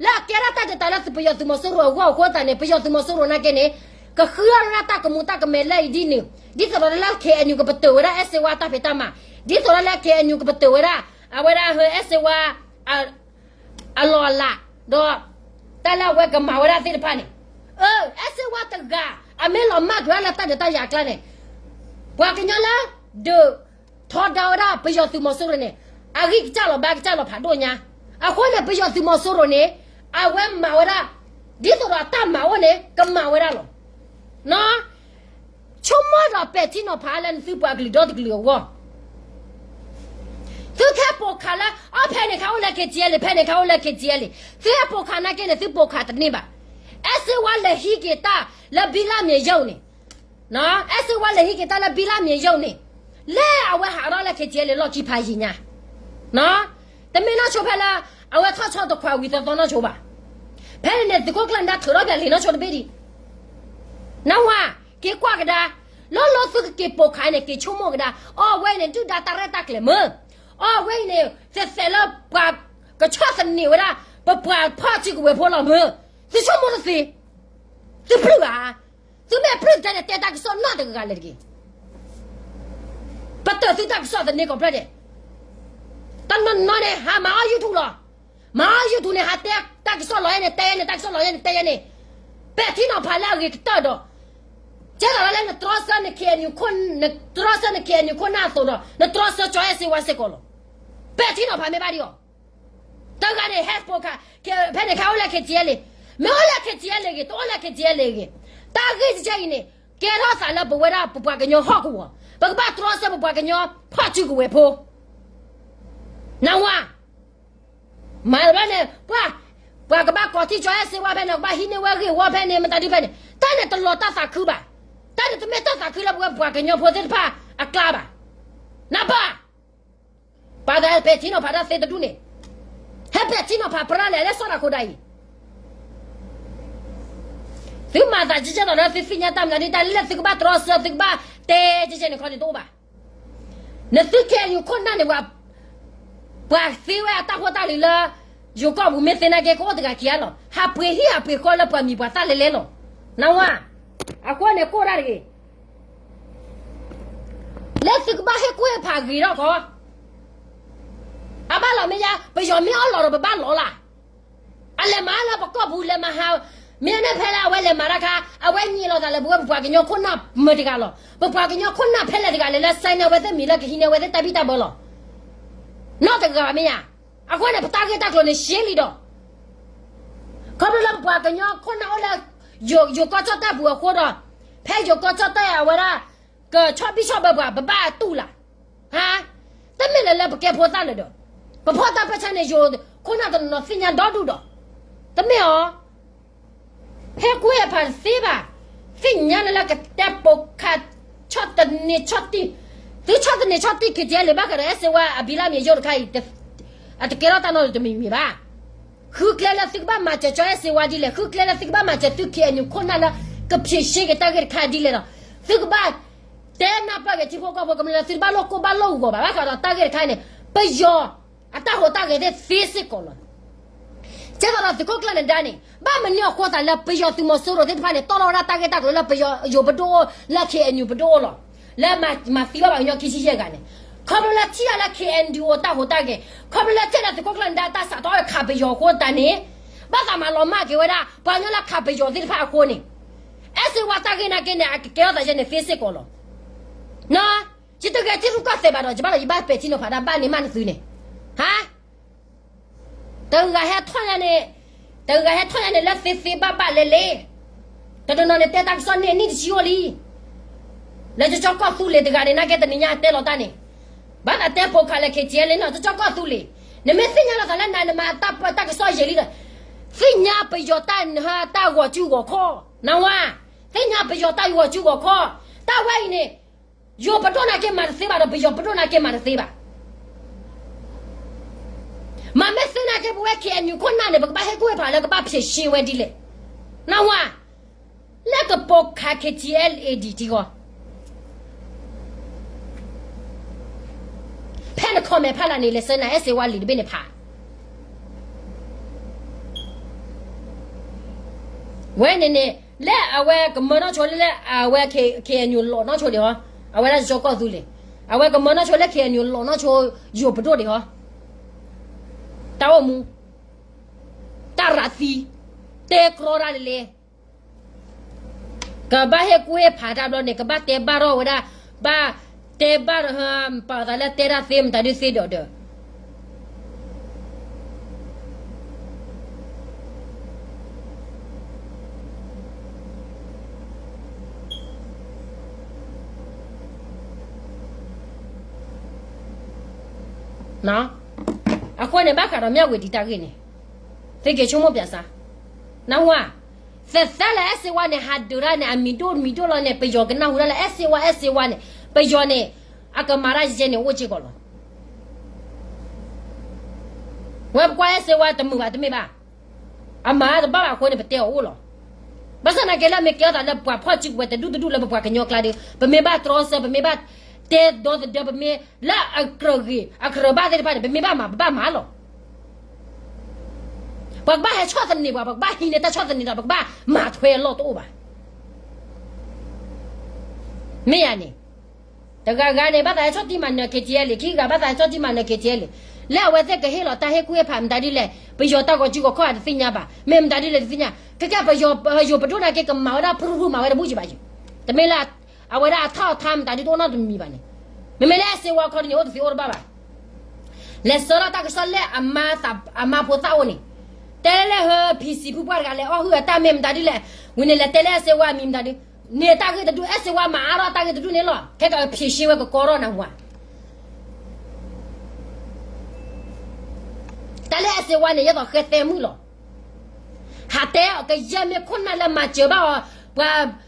လၢအကဲဒၣ်တၢ်တ့တၢ်လၢသုးပယီၤသုးမီၤစိရိၤအဂီၢ်အဃိသတးန့ၣ် ပယီၤသုးမီၤစိရိၤနာ်က့န့ၣ် ကဃုအီၣ်ဝဲဒၣ်တၢ်ကမူတၢ်ကမဲာ်လၢအံၤဒ်န့ၣ်, ဒ်သိးဒီးလၢ K N U ကပတုာ်ဝဲဒၣ်အဲၣ်စ့ဝါတၢ်ဖံးတၢ်မၤ, ဒ်သိးဒီးလၢ K N U ကပတုာ်ဝဲဒၣ် အဝဲဒၣ်ဟၢအဲၣ်စ့ဝါ အလီၢ်အလၤ, ဒီး တၢ်လၢအဝဲကမၤဝဲဒၣ်သ့ၣ်တဖၣ်န့ၣ်, အၢ အဲၣ်စ့ဝါတဂၤ အမ့ၢ်လီၤမၢ်ကွံာ်ဝဲလၢတၢ်ဒုးတၢ်ယၤအကျါန့ၣ်, ပှၤကညီလၢ ဒုးထီဒါဝဲဒၣ်ပယီၤသုးမီၤစိရိၤန့ၣ် အဂံၢ်ကစၢ်လီၤဘါကစၢ်လီၤဖးဒိၣ်ညါ, အဃိန့ၣ် ပယီၤသုးမီၤစိရိၤန့ၣ် အဝဲမၤဝဲဒၣ် ဒ်သိးဒီးတၢ်မၤအိၣ်န့ၣ် ကမၤဝဲဒၣ်လီၤ. ဆိကမိၣ်ဒီးပဲာ်ထံနီၤဖးလၢနသုပှၤကလုာ်ဒီတကလုာ်အဂီၢ် သုကဟဲပိာ်ခးလၢ အီ ဖဲန့ၣ်ခါအိၣ်လၢ K T L န့ၣ်, ဖဲန့ၣ်ခါအိၣ်လၢ K T L န့ၣ်, သုဟဲပိာ်ခးနာ်က့န့ၣ် သုပိာ်ခးတန့ၢ်ဘၣ်. အဲၣ်စ့ဝါလဲၤဟံးက့ၤတၢ်လၢဘံလၢမံၤယိာ်န့ၣ်, အဲၣ်စ့ဝါလဲၤဟံးက့ၤတၢ်လၢဘံလၢမံၤယိာ်န့ၣ်, လၢအဝဲဟးထီၣ်လၢ K T L လီၢ်ခံဖးယံာ်ညါ, တမ့ၢ်နီၢ်ဆိဖဲလၢ အဝဲထီၣ်ဆီတခွးဝံၤသီသီနီၢ်ဆိဘၣ်. ဖဲန့ၣ်န့ၣ် သုးခိၣ်ကျၢၢ်နဒါထုးထီၣ်ပၠးလံာ်နီၢ်ဆိတဘ့ၣ်ဒံး နဝၤ, က့ၤကွၢ်ကဒါ, လီၤလီၤသုကက့ၤပိာ်ခးန့ၣ် က့ၤဆိကမိၣ်ကဒါ, အီ အဝဲအံၤန့ၣ် ဒုၣ်ဒါတၢ်ရဲၣ်တၢ်ကျဲၤမ့ၢ်, အီ အဝဲအံၤန့ၣ် သဲးသဲးလၢပှၤကဆီၣ်သနံးဝဲဒၣ် ပပှၤဖီၣ်စုကဝဲၤဖိလီၤမ့ၢ်, သုဆိကမိၣ်တသ့, သုပျုၢ်ဧါ, သုမ့ၢ်ပျုၢ်တၢ်န့ၣ် တဲတၢ်ကစီၣ်နီတဂၤလဲၣ်တဂ့ၤ. ပတၢၢ်သုတၢ်ကစီၣ်သန့ၤကီၢ်ဖျၢၣ်ဒဲး, တနီၤနီၤန့ၣ် ဟးမၤအီၣ် YouTube လီၤ. မၤအီၣ် YouTube န့ၣ် ဟးတဲတၢ်ကစီၣ်လီၤယဲန့ၣ် တဲယဲန့ၣ် တၢ်ကစီၣ်လီၤယဲန့ၣ် တဲယဲန့ၣ်, ပဲာ်ထံနီၤဖးလၢအဂ့ၤကတၢၢ်ဒီး, ကဲသိးလၢနတြီဆၢန K N U ခိၣ်, နတြီဆၢန K N U ခိၣ်နၢ်အသိးဒီး နတြီဆၢကၠီအဲၣ်စ့ဝါစ့ၢ်ကီးလီၤ. ပဲာ်ထံနီၤဖးမ့ၢ်ဘၣ်ဒံးအီၤ, တဂၤန့ၣ် ဟဲပိာ်ခး, ဖဲန့ၣ်ခါအိၣ်လၢ K T L မ့ၢ်အိၣ်လၢ K T L ဂ့ၤ, တအိၣ်လၢ K T L ဂ့ၤ, တၢ်ဂ့ၢ်တကဲအံၤန့ၣ် ကဲထီၣ်သးလၢပဝဲဒၣ်ပပှၤကညီဟီၣ်ကဝီၤ, ပကဘၣ်တြီဆၢပပှၤကညီဖီၣ်စုကဝဲၤဖိ, နဝၤ, မၤတဘျီန့ၣ် ပှၤ, ပှၤကဘၣ်ကိးထံၣ်ကၠီအဲၣ်စ့ဝါဖဲန့ၣ် ကဘၣ်ဟံးန့ၢ်ဝဲဂ့ၢ်ဝီဖဲန့ၣ် မတၤဒုဖဲန့ၣ် တၢ်န့ၣ်တလီၤတၢ်သးခုဘၣ်, တၢ်န့ၣ်တမ့ၢ်တၢ်သးခုလၢပဝဲပပှၤကညီဖိသ့ၣ်တဖၣ်အကျါဘၣ်, နဘၣ် ပှၤသးပဲာ်ထံနီၤဖးတၢ်သ့တဒူၣ်န့ၣ်, ဟဲပဲာ်ထံနီၤဖးပြၢလဲၣ်လၢစီၤတၢ်ခိၣ်ဒၣ်အံၤ, သုမၤသးကဲကဲသိးလၢသုသ့ၣ်ညါတၢ်မနုၤဒ်တၢ်လၢသုကဘၣ်တြီဆၢ သုကဘၣ်တဲကဲကဲန့ၣ်ခီန့ၣ်တအိၣ်ဘၣ်. နသု K N U ခိၣ်နၢ်န့ၣ် ပှၤသ့ဝဲအတၢ်ဖိတၢ်လံၤလၢ ယိၤကီၢ်ပူၤမ့ၢ်သ့နာ်က့ ကအိၣ်တဂၤခံဂၤလီၤ. ဟးပှ့ၤဟံၣ်ဟးပှ့ၤဃီလၢပှၤမံၤပှၤသၣ်လဲၤလဲၤလီၤ. နဝၤ, အဃိန့ၣ်ကိၢ်တၢ်တဂ့ၤ လၢသုကဘၣ်ဟ့ၣ်ကူၣ်ဟ့ၣ်ဖးဂ့ၤထီၣ်ခီ, အဘၣ်လီၤမ့ၢ်ယါ ပယီၤမ့ၢ်အီၣ်လီၤဒီးပဘၣ်လီၤလၢ်. အလဲၤမၤလၢပကီၢ်ပူၤလဲၤမၤဟး, မ့ၢ်န့ၣ်ဖဲလၢအဝဲလဲၤမၤတၢ်ခါ အဝဲညံးလိာ်သးလၢပဝဲပပှၤကညီခိၣ်နၢ်မုာ်တဂၤလီၤ. ပပှၤကညီခိၣ်နၢ်ဖဲလဲၣ်တဂၤလဲၣ်လၢ sign န့ၢ်အဝဲသ့ၣ်မံၤလၢကဟံးန့ၢ်အဝဲသ့ၣ်တၢ်ဘံၣ်တၢ်ဘၢလီၤ. နီတဂၤဘၣ်မ့ၢ်ယါ. အဃိန့ၣ် ပတၢ်ဂ့ၢ်တၢ်ကျိၤန့ၣ်ရှဲလံဒီး ခီဖျိလၢပပှၤကညီခိၣ်နၢ်အိၣ်လၢ ယိၤကီၢ်ကၠီၣ်တဲၣ်ပူၤအဃိဒီး ဖဲယိၤကီၢ်ကၠီၣ်တဲၣ်အဝဲဒၣ် ကဆီၣ်ဘံၣ်ဆီၣ်ဘၢပှၤ ပဘၣ်တူၢ်လၢ်, ဟါ, တမ့ၢ်လၢလၢပကဲဖိသၣ်လၢၤဒီး ပဖီၣ်တၢ်ပၢဆါန့ၣ် ယိၤခိၣ်နၢ်တနီၤနီၤသ့ၣ်ညါဒီဒူၣ်ဒီး တမ့ၢ်အီၤ ဟဲကွၢ်ဖးတသ့ဘၣ်, သ့ၣ်ညါန့ၣ်လၢကတဲပိာ်ခး ဆီၣ်သနံးဆီၣ်တံၢ်, သုဆီၣ်သနံးဆီၣ်တံၢ် K T L ဘၣ်ဃးဒီး အဲၣ်စ့ဝါအဘံၤလၢမံၤယိာ်တခါအံၤ အတကဲထီၣ်တၢ်နီတမံၤမံၤဘၣ်. ဃုကျဲလၢသုကဘၣ်မၤစၢၤကၠီအဲၣ်စ့ဝါဒ်လဲၣ်, ဃုကျဲလၢသုကဘၣ်မၤစၢၤသု K N U ခိၣ်နၢ်လၢ ကဖံးဆ့က့ၤတၢ်ဂ့ၢ်တခါဒ်လဲၣ်ဒီး သုကဘၣ်တဲနၢ်ပၢၢ်က့ၤထံဖိကီၢ်ဖိကမျၢၢ်လၢ သုတဘၣ်လိၣ်ကိၢ်ဘၣ်လိၣ်ဂီၤဘၣ်. ဘၣ်ဃးဒီးတၢ်ဂ့ၢ်တခါန့ၣ် ပယီၤ အတၢ်ဟူးတၢ်ဂဲၤသ့ၣ်သ့စ့ၢ်ကီးလီၤ. ကဲသိးဒီးသုးခိၣ်ကျၢၢ်နဒါန့ၣ် ဘၣ်မနုၤအဃိသးလၢပယီၤသုးမီၤစိရိၤသ့ၣ်တဖၣ်န့ၣ် တီၣ်ထီၣ်ဝဲဒၣ်တၢ်ဂ့ၢ်တၢ်ကျိၤလၢပယီၤယိၤပဒိၣ်အိၣ် လၢ K N U ပဒိၣ်အိၣ်လီၤ. လၢမၤသံဘၣ်ပှၤကညီခံဆံယဲၢ်ဂၤန့ၣ် ခီဖျိလၢထံၣ်အီၤလၢ K N D O တၢ်ဟူးတၢ်ဂဲၤ, ခီဖျိလၢထဲလၢသုးခိၣ်ကျၢၢ်နဒါတၢ်စးထီၣ်ခးပယီၤအဃိသတးန့ၣ် ဘၣ်သးမၤလီၤမၢ်က့ၤဝဲဒၣ် ပှၤကညီလၢခးပယီၤသ့ၣ်တဖၣ်အဃိန့ၣ် အဲၣ်စ့ဝါတၢ်ဂ့ၢ်နာ်က့န့ၣ် အကကဲထီၣ်သးယဲန့ၣ်သ့စ့ၢ်ကီးလီၤ. ယတဂဲၤထံရူၢ်ကီၢ်သဲးဘၣ်ဒီး ယဘၣ်လီၤ ယဘၣ်ပဲာ်ထံနီၤဖးဒၣ်ဘၣ်န့ၣ်မးနသုန့ၣ်, ဟါ, တဂၤဟဲထီၣ်ညါန့ၣ်, တဂၤဟဲထီၣ်ညါန့ၣ်လၢသ့သ့ဘၣ်ဘၣ်လဲၣ်လဲၣ်, တနီၤနီၤန့ၣ်တဲတၢ်ကစီၣ်န့ၣ်နံၣ်တဆံအိၣ်လံ, လၢကၠီကီၢ်သူလ့ၤတဂၤန့ၣ် နာ်က့တနံၤညါတဲလီၤတၢ်န့ၣ်, ဘၣ်သးတဲဖိခးလၢ K T L န့ၣ်နီၤ ကၠီကီၢ်သူလ့ၤ, နမ့ၢ်သ့ၣ်ညါလီၤသးလၢနၤနမၤတၢ်ပၢတၢ်ကစီၣ်ယံာ်လံဒီး, သ့ၣ်ညါပယီၤတၢ်ဂီၤစုဂီၤခီ, နဝၤ, သ့ၣ်ညါပယီၤတၢ်ဂီၤစုဂီၤခီ, တၢ်ဝဲအံၤန့ၣ် ယိၤပဒိၣ်နာ်က့မၤတသ့ဘၣ်ဒီး ပယီၤပဒိၣ်နာ်က့မၤတသ့ဘၣ်. မ့မ့ၢ်သနာ်က့ ပဝဲ K N U ခိၣ်နၢ်န့ၣ် ပကဘၣ်ဟ့ၣ်ကူၣ်ဟ့ၣ်ဖးလၢကဘၣ်ဖြေရှင်းဝဲဒ်လဲၣ်. နၢ်ဟူဧါ, လၢကပိာ်ခး K T L A D ထံဃီ, ဖဲန comment ဖးလၢ်န့ၣ် လဲၤဆၢနၤ အဲၣ်စ့ဝါလံာ်တဘ့ၣ်န့ၣ်ဖး ဝဲန့ၣ်န့ၣ် လၢအဝဲကမၢနီၢ်ဆိလၢ လၢအဝဲ K N U လီၤနီၢ်ဆိဒံးဟီ, အဝဲဒၣ်ကၠီကီၢ်သူလ့ၤ, အဝဲကမၢနီၢ်ဆိလၢ K N U လီၤနီၢ်ဆိ ယိၤပဒိၣ်ဒံးဟီ, တၢ်အိၣ်မူ, တၢ်ရးသံ, တဲကြီတၢ်လဲၤလဲၤ, ကဘၣ်ဟ့ၣ်ကူၣ်ဟ့ၣ်ဖးတၢ်ဘျီန့ၣ် ကဘၣ်တဲဘၣ်ထီၣ်ဝဲဒၣ်, ဘၣ်တဲဘၣ်ထီၣ် ပာ်သးလၢတဲတၢ်သ့မတၤဒုသ့ဒီးဒီး အဃိန့ၣ် ဘၣ်ဃးဒီးမၠၣ်ဝ့ၤဒံးတၢ်ဂ့ၢ်န့ၣ် သုက့ၤဆိကမိၣ်ပၠးစၢ်, နၢ်ဟူဧါ, သသးလၢအဲၣ်စ့ဝါန့ၣ် ဟးဒုးတၢ်န့ၣ် အမံၤဒိၣ်မံၤဒိၣ်လီၤန့ၣ် ပယီၤကနၢ်ဟူတၢ်လၢအဲၣ်စ့ဝါ အဲၣ်စ့ဝါန့ၣ် ပယီၤန့ၣ် အကမၤတၢ်ယဲန့ၣ်အိၣ်စ့ၢ်ကီးလီၤ. ဝဲပကွၢ်အဲၣ်စ့ဝါတမုာ်ဘၣ်တမ့ၢ်ဘၣ်, အမၤတဘၣ်ဘၣ်အဃိန့ၣ် ပတဲအီၤအိၣ်လီၤ. ဘၣ်ဆၣ်သနာ်က့လၢမ့ၢ်ကဲထီၣ်သးလၢပှၤဖီၣ်စုကဝဲၤတဒူၣ်တဒူၣ်လၢပပှၤကညီကျါဒီး ပမ့ၢ်ဘၣ်တြီဆၢ ပမ့ၢ်ဘၣ်တဲဒီသဒၢ ပမ့ၢ်လၢအကြၢးဂ့ၤ အကြၢးဘၣ်သ့ၣ်တဖၣ်န့ၣ် ပမ့ၢ်ဘၣ်မၤ ပဘၣ်မၤလီၤ. ပကဘၣ်ဟဲဆီၣ်သနံးပှၤ ပကဘၣ်ဟံးန့ၢ်တၢ်ဆီၣ်သနံးဒီး ပကဘၣ်မၤထွဲအလီၢ်တအိၣ်ဘၣ်. မ့ၢ်ယၤန့ၣ် တဂၤဂၤန့ၣ် ဘၣ်သးဟဲဆီၣ်တံၢ်မၤနၢၤ K T L A, ခံဂၤဘၣ်သးဟဲဆီၣ်တံၢ်မၤနၢၤ K T L A, လၢအဝဲသ့ၣ်ကဟ့ၣ်လီၤတၢ်ဟ့ၣ်ကူၣ်ဟ့ၣ်ဖးမတၤဒ်လဲၣ်, ပယီၤတၢ်ဂီၤစုဂီၤခီၣ်အတသ့ၣ်ညါဘၣ်, မ့ၢ်မတၤဒ်လဲၣ်တသ့ၣ်ညါ, ခဲကဲ ပယီၤပဒိၣ်နာ်က့ ကမၤဝဲဒၣ်ဖုၣ်ဖုၣ်မၤဝဲတဘူၣ်ကံဘၣ်ယံၤ, တမ့ၢ်လၢ အဝဲဒၣ်အထီၣ်အထါမတၤဒ်တအိၣ်နီတမံၤဘၣ်န့ၣ်, မ့မ့ၢ်လၢအဲၣ်စ့ဝါခီဒ်န့ၣ် အိၣ်တသ့အိၣ်တဘၣ်ဘၣ်. လဲၤဆှၢထီၣ်တၢ်ကစီၣ်လၢအမါဖိသၣ်အိၣ်န့ၣ်, တဲလၢဟၢဖံးစံးဖုပှၢ်တဂၤလဲၤအီၣ်ဟုၣ်အတၢ်မ့ၢ်မတၤဒ်လဲၣ်, ဝံၤန့ၣ်လဲၤတဲလၢအဲၣ်စ့ဝါအမံၤမတၤဒ်, န့ၣ်တၢ်ဂ့ၢ်တဒူၣ် အဲၣ်စ့ဝါမၤအါထီၣ်တၢ်ဂ့ၢ်တဒူၣ်န့ၣ်လီၤ. ခဲကဲ ဖြေရှင်း ဝဲကကီထီၣ်နၢ်ဟူဧါ. တၢ်လၢအဲၣ်စ့ဝါန့ၣ် ယဲသိးဃဲသဲမုၣ်လီၤ. ဟးတဲအီၤ ကယဲၢ်မ့ၢ်ခိၣ်နၢ်လၢမၤစၢၤဘၣ်အီၤ, ပှၤ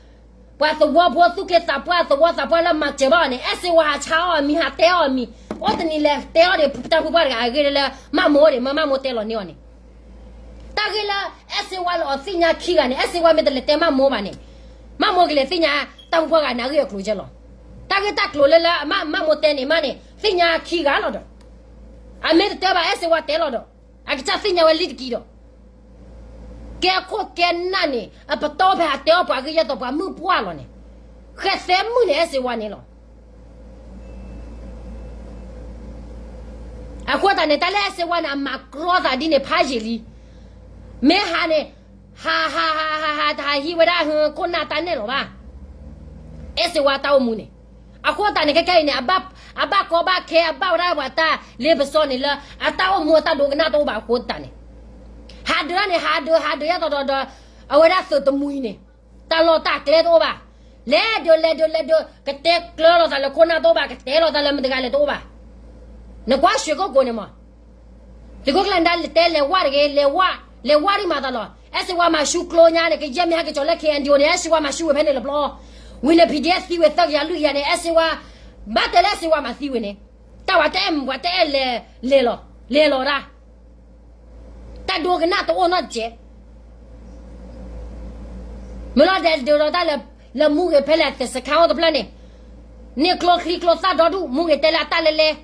ပှၤသဝီဖိသူၣ်က့သးပှၢ် သဝီသးပှၢ်လၢမၤစၢၤဘၣ်အီၤန့ၣ် အဲၣ်စ့ဝါဟးဆါအီၤအမံၤ ဟးတဲအီၤအမံၤ, အိၣ်တနံၤလဲၤတဲအီၤဒီးတၢ်ဖုပှၢ်တဂၤအဂ့ၢ်လၢ မၣ်မိၢ်ဒီး မၢမၣ်မိၢ်တဲလီၤန့ၢ်အီၤန့ၣ်, တၢ်ဂ့ၢ်လၢ အဲၣ်စ့ဝါလၢအီၤသ့ၣ်ညါခံဂၤန့ၣ် အဲၣ်စ့ဝါမ့ၢ်တလဲၤတဲမၣ်မိၢ်ဘၣ်န့ၣ်, မၣ်မိၢ်ကလဲၤသ့ၣ်ညါ တၢ်ဖုပှၢ်ဂၤန့ၣ် အဂ့ၢ်အကျိၤကဲလီၤ. တၢ်ဂ့ၢ်တၢ်ကျိၤလၢလၢ မၣ်မိၢ်တဲန့ၣ်မးန့ၣ် သ့ၣ်ညါခံဂၤလီၤဒီး, အမ့ၢ်တတဲဘၣ် အဲၣ်စ့ဝါတဲလီၤဒီး, အကစၢ်သ့ၣ်ညါဝဲလံတက့ၢ်ဒီး ကဲခိၣ်ကဲနၢ်န့ၣ် အပတီၢ်ဖဲဟးတဲအီၣ်ပှၤဂ့ၢ်ယဲၢ်သိးပှၤမုၣ်ပှၢ်လီၤန့ၣ်, ဃဲသဲမုၣ်န့ၣ် အဲၣ်စ့ဝါန့ၣ်လီၤ. အဃိသတးန့ၣ် တၢ်လၢအဲၣ်စ့ဝါန့ၣ် အမၤကြီသးဒ်န့ၣ် ဖးယံာ်လံ, မ့ၢ်ဟးန့ၣ် ဟး ဟး ဟး ဟး ဟး ဟးဟံးဝဲဒၣ် ခိၣ်နၢ်တၢ်နဲၣ်လီၤဘၣ်, အဲၣ်စ့ဝါတၢ်အိၣ်မူန့ၣ်, အဃိသတးန့ၣ် ခဲခဲအံၤန့ၣ် အဘၣ်ကီဘၣ်ခဲ အဘၣ်ဝဲဒၣ်ပှၤတၢ်လ့ပစီန့ၣ်လၢ အတၢ်အိၣ်မူအတၢ်ဒိကနၣ်တအိၣ်ဘၣ်အဃိသတးန့ၣ်, ဟးဒုးန့ၣ် ဟးဒုး ဟးဒုးယဲၢ်သိးဒီး အဝဲဒၣ်သုးတမူအံၤန့ၣ်, တၢ်လီၢ်တၢ်ကျဲတအိၣ်ဘၣ်, လဲၤဒုး လဲၤဒုး လဲၤဒုး ကတဲကျၢၤလိာ်သးလၢခိၣ်နၢ်တအိၣ်ဘၣ် ကတဲလိာ်သးလၢမတၤတဂၤလဲၣ်တအိၣ်ဘၣ်, နကွၢ် ရွှေကုက္ကို န့ၣ်မး, သုးခိၣ်ကျၢၢ်နဒါတဲလဲၤဝါတဂ့ၤ လဲၤဝါ, လဲၤဝါဒ်မၤသးလီၤ, အဲၣ်စ့ဝါမၤဆူကျိညါန့ၣ် ကယဲၢ်မ့ၢ်ဟဲက့ၤကၠီၤလၢ K N D O န့ၣ် အဲၣ်စ့ဝါမၤဆူဝဲဖဲန့ၣ်လၢပျီ, ဝံၤန့ၣ် P D F သံဝဲသၢကယၤလွံၢ်ကယၤန့ၣ် အဲၣ်စ့ဝါ, ဘၣ်တဲလၢအဲၣ်စ့ဝါမၤသံဝဲန့ၣ်, တၢ်ဝဲတအဲၣ်မုာ် ပှၤတအဲၣ်လဲၤ, လဲၤလီၤ, လဲၤလီၤတၢ် တၢ်ဒိကနၣ်တအိၣ်နီတစဲး, မ့ၢ်လီၤဒဲးဒုးဒီးတၢ်လၢ, လၢမူဂ့ၤဖဲလဲၣ် သစခါအိၣ်တဖျၢၣ်န့ၣ်, န့ၢ်ကျိချံကျိသၣ်ဒီဒူၣ် မူဂ့ၤတဲလၢအတၢ်လဲၤလဲၤ,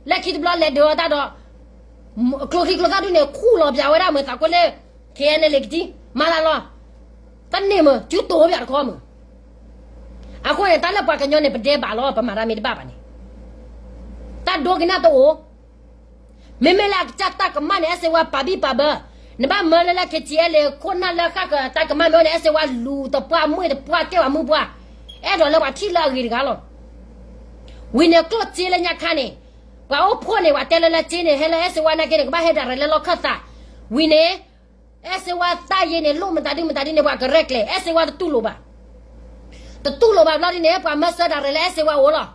လၢခံတဘျီလဲၤဒုးဒီးတၢ်ဒီး, ကျိချံကျိသၣ်ဒူၣ်န့ၣ် ခူၣ်လီၤပၠးဝဲဒၣ်မုာ်သးကိးလၢ K N L A ကထံ, မၤသးလီၤ, တန့ၢ်မုာ် စုတိၤပၠးတခီမုာ်, အဃိန့ၣ် တၢ်လၢပှၤကညီန့ၣ် ပဒဲးဘးလီၤ ပမၤတၢ်မ့ၢ်တဘၣ်ဘၣ်န့ၣ်, တၢ်ဒိကနၣ်တအိၣ် မ့မ့ၢ်လၢအကစၢ်တၢ်ကမၣ်န့ၣ် အဲၣ်စ့ဝါပာ်ဘံၣ်ပာ်ဘၢ, နဘၣ်မၢလၢလၢ K T L ခိၣ်နၢ်လၢဃၣ်ဃၢၤတၢ်ကမၣ်မ့ၢ်အိၣ်န့ၣ် အဲၣ်စ့ဝါလူၤတပှၢ်မွဲၢ်တပှၢ်ကဲဝဲမုၢ်ပှၢ်, အဲၣ်ဒိးလၢပှၤထံၣ်လၢအဂ့ၤတဂၤလီၤ. ဝံၤန့ၣ်ကျိၣ်စ့လၢညါခါန့ၣ်, ပှၤအိၣ်ဖှိၣ်န့ၣ် ပှၤတဲလၢလၢစ့န့ၣ် ဟဲလၢအဲၣ်စ့ဝါနာ်က့န့ၣ် ကဘၣ်ဟဲဒၣ်ရဲၣ်လၢလီၢ်ခၢၣ်သး, ဝံၤန့ၣ် အဲၣ်စ့ဝါတၢ်ယ့န့ၣ် လိၣ်မတၤဒုမတၤဒုန့ၣ် ပှၤကရဲၣ်ကျဲၤ အဲၣ်စ့ဝါတတူၢ်လိာ်ဘၣ် တတူၢ်လိာ်ဘၣ်ဘျီဒ်န့ၣ် ပှၤမၢစၢဒၣ်ရဲၣ်လၢအဲၣ်စ့ဝါအိၣ်လီၤ.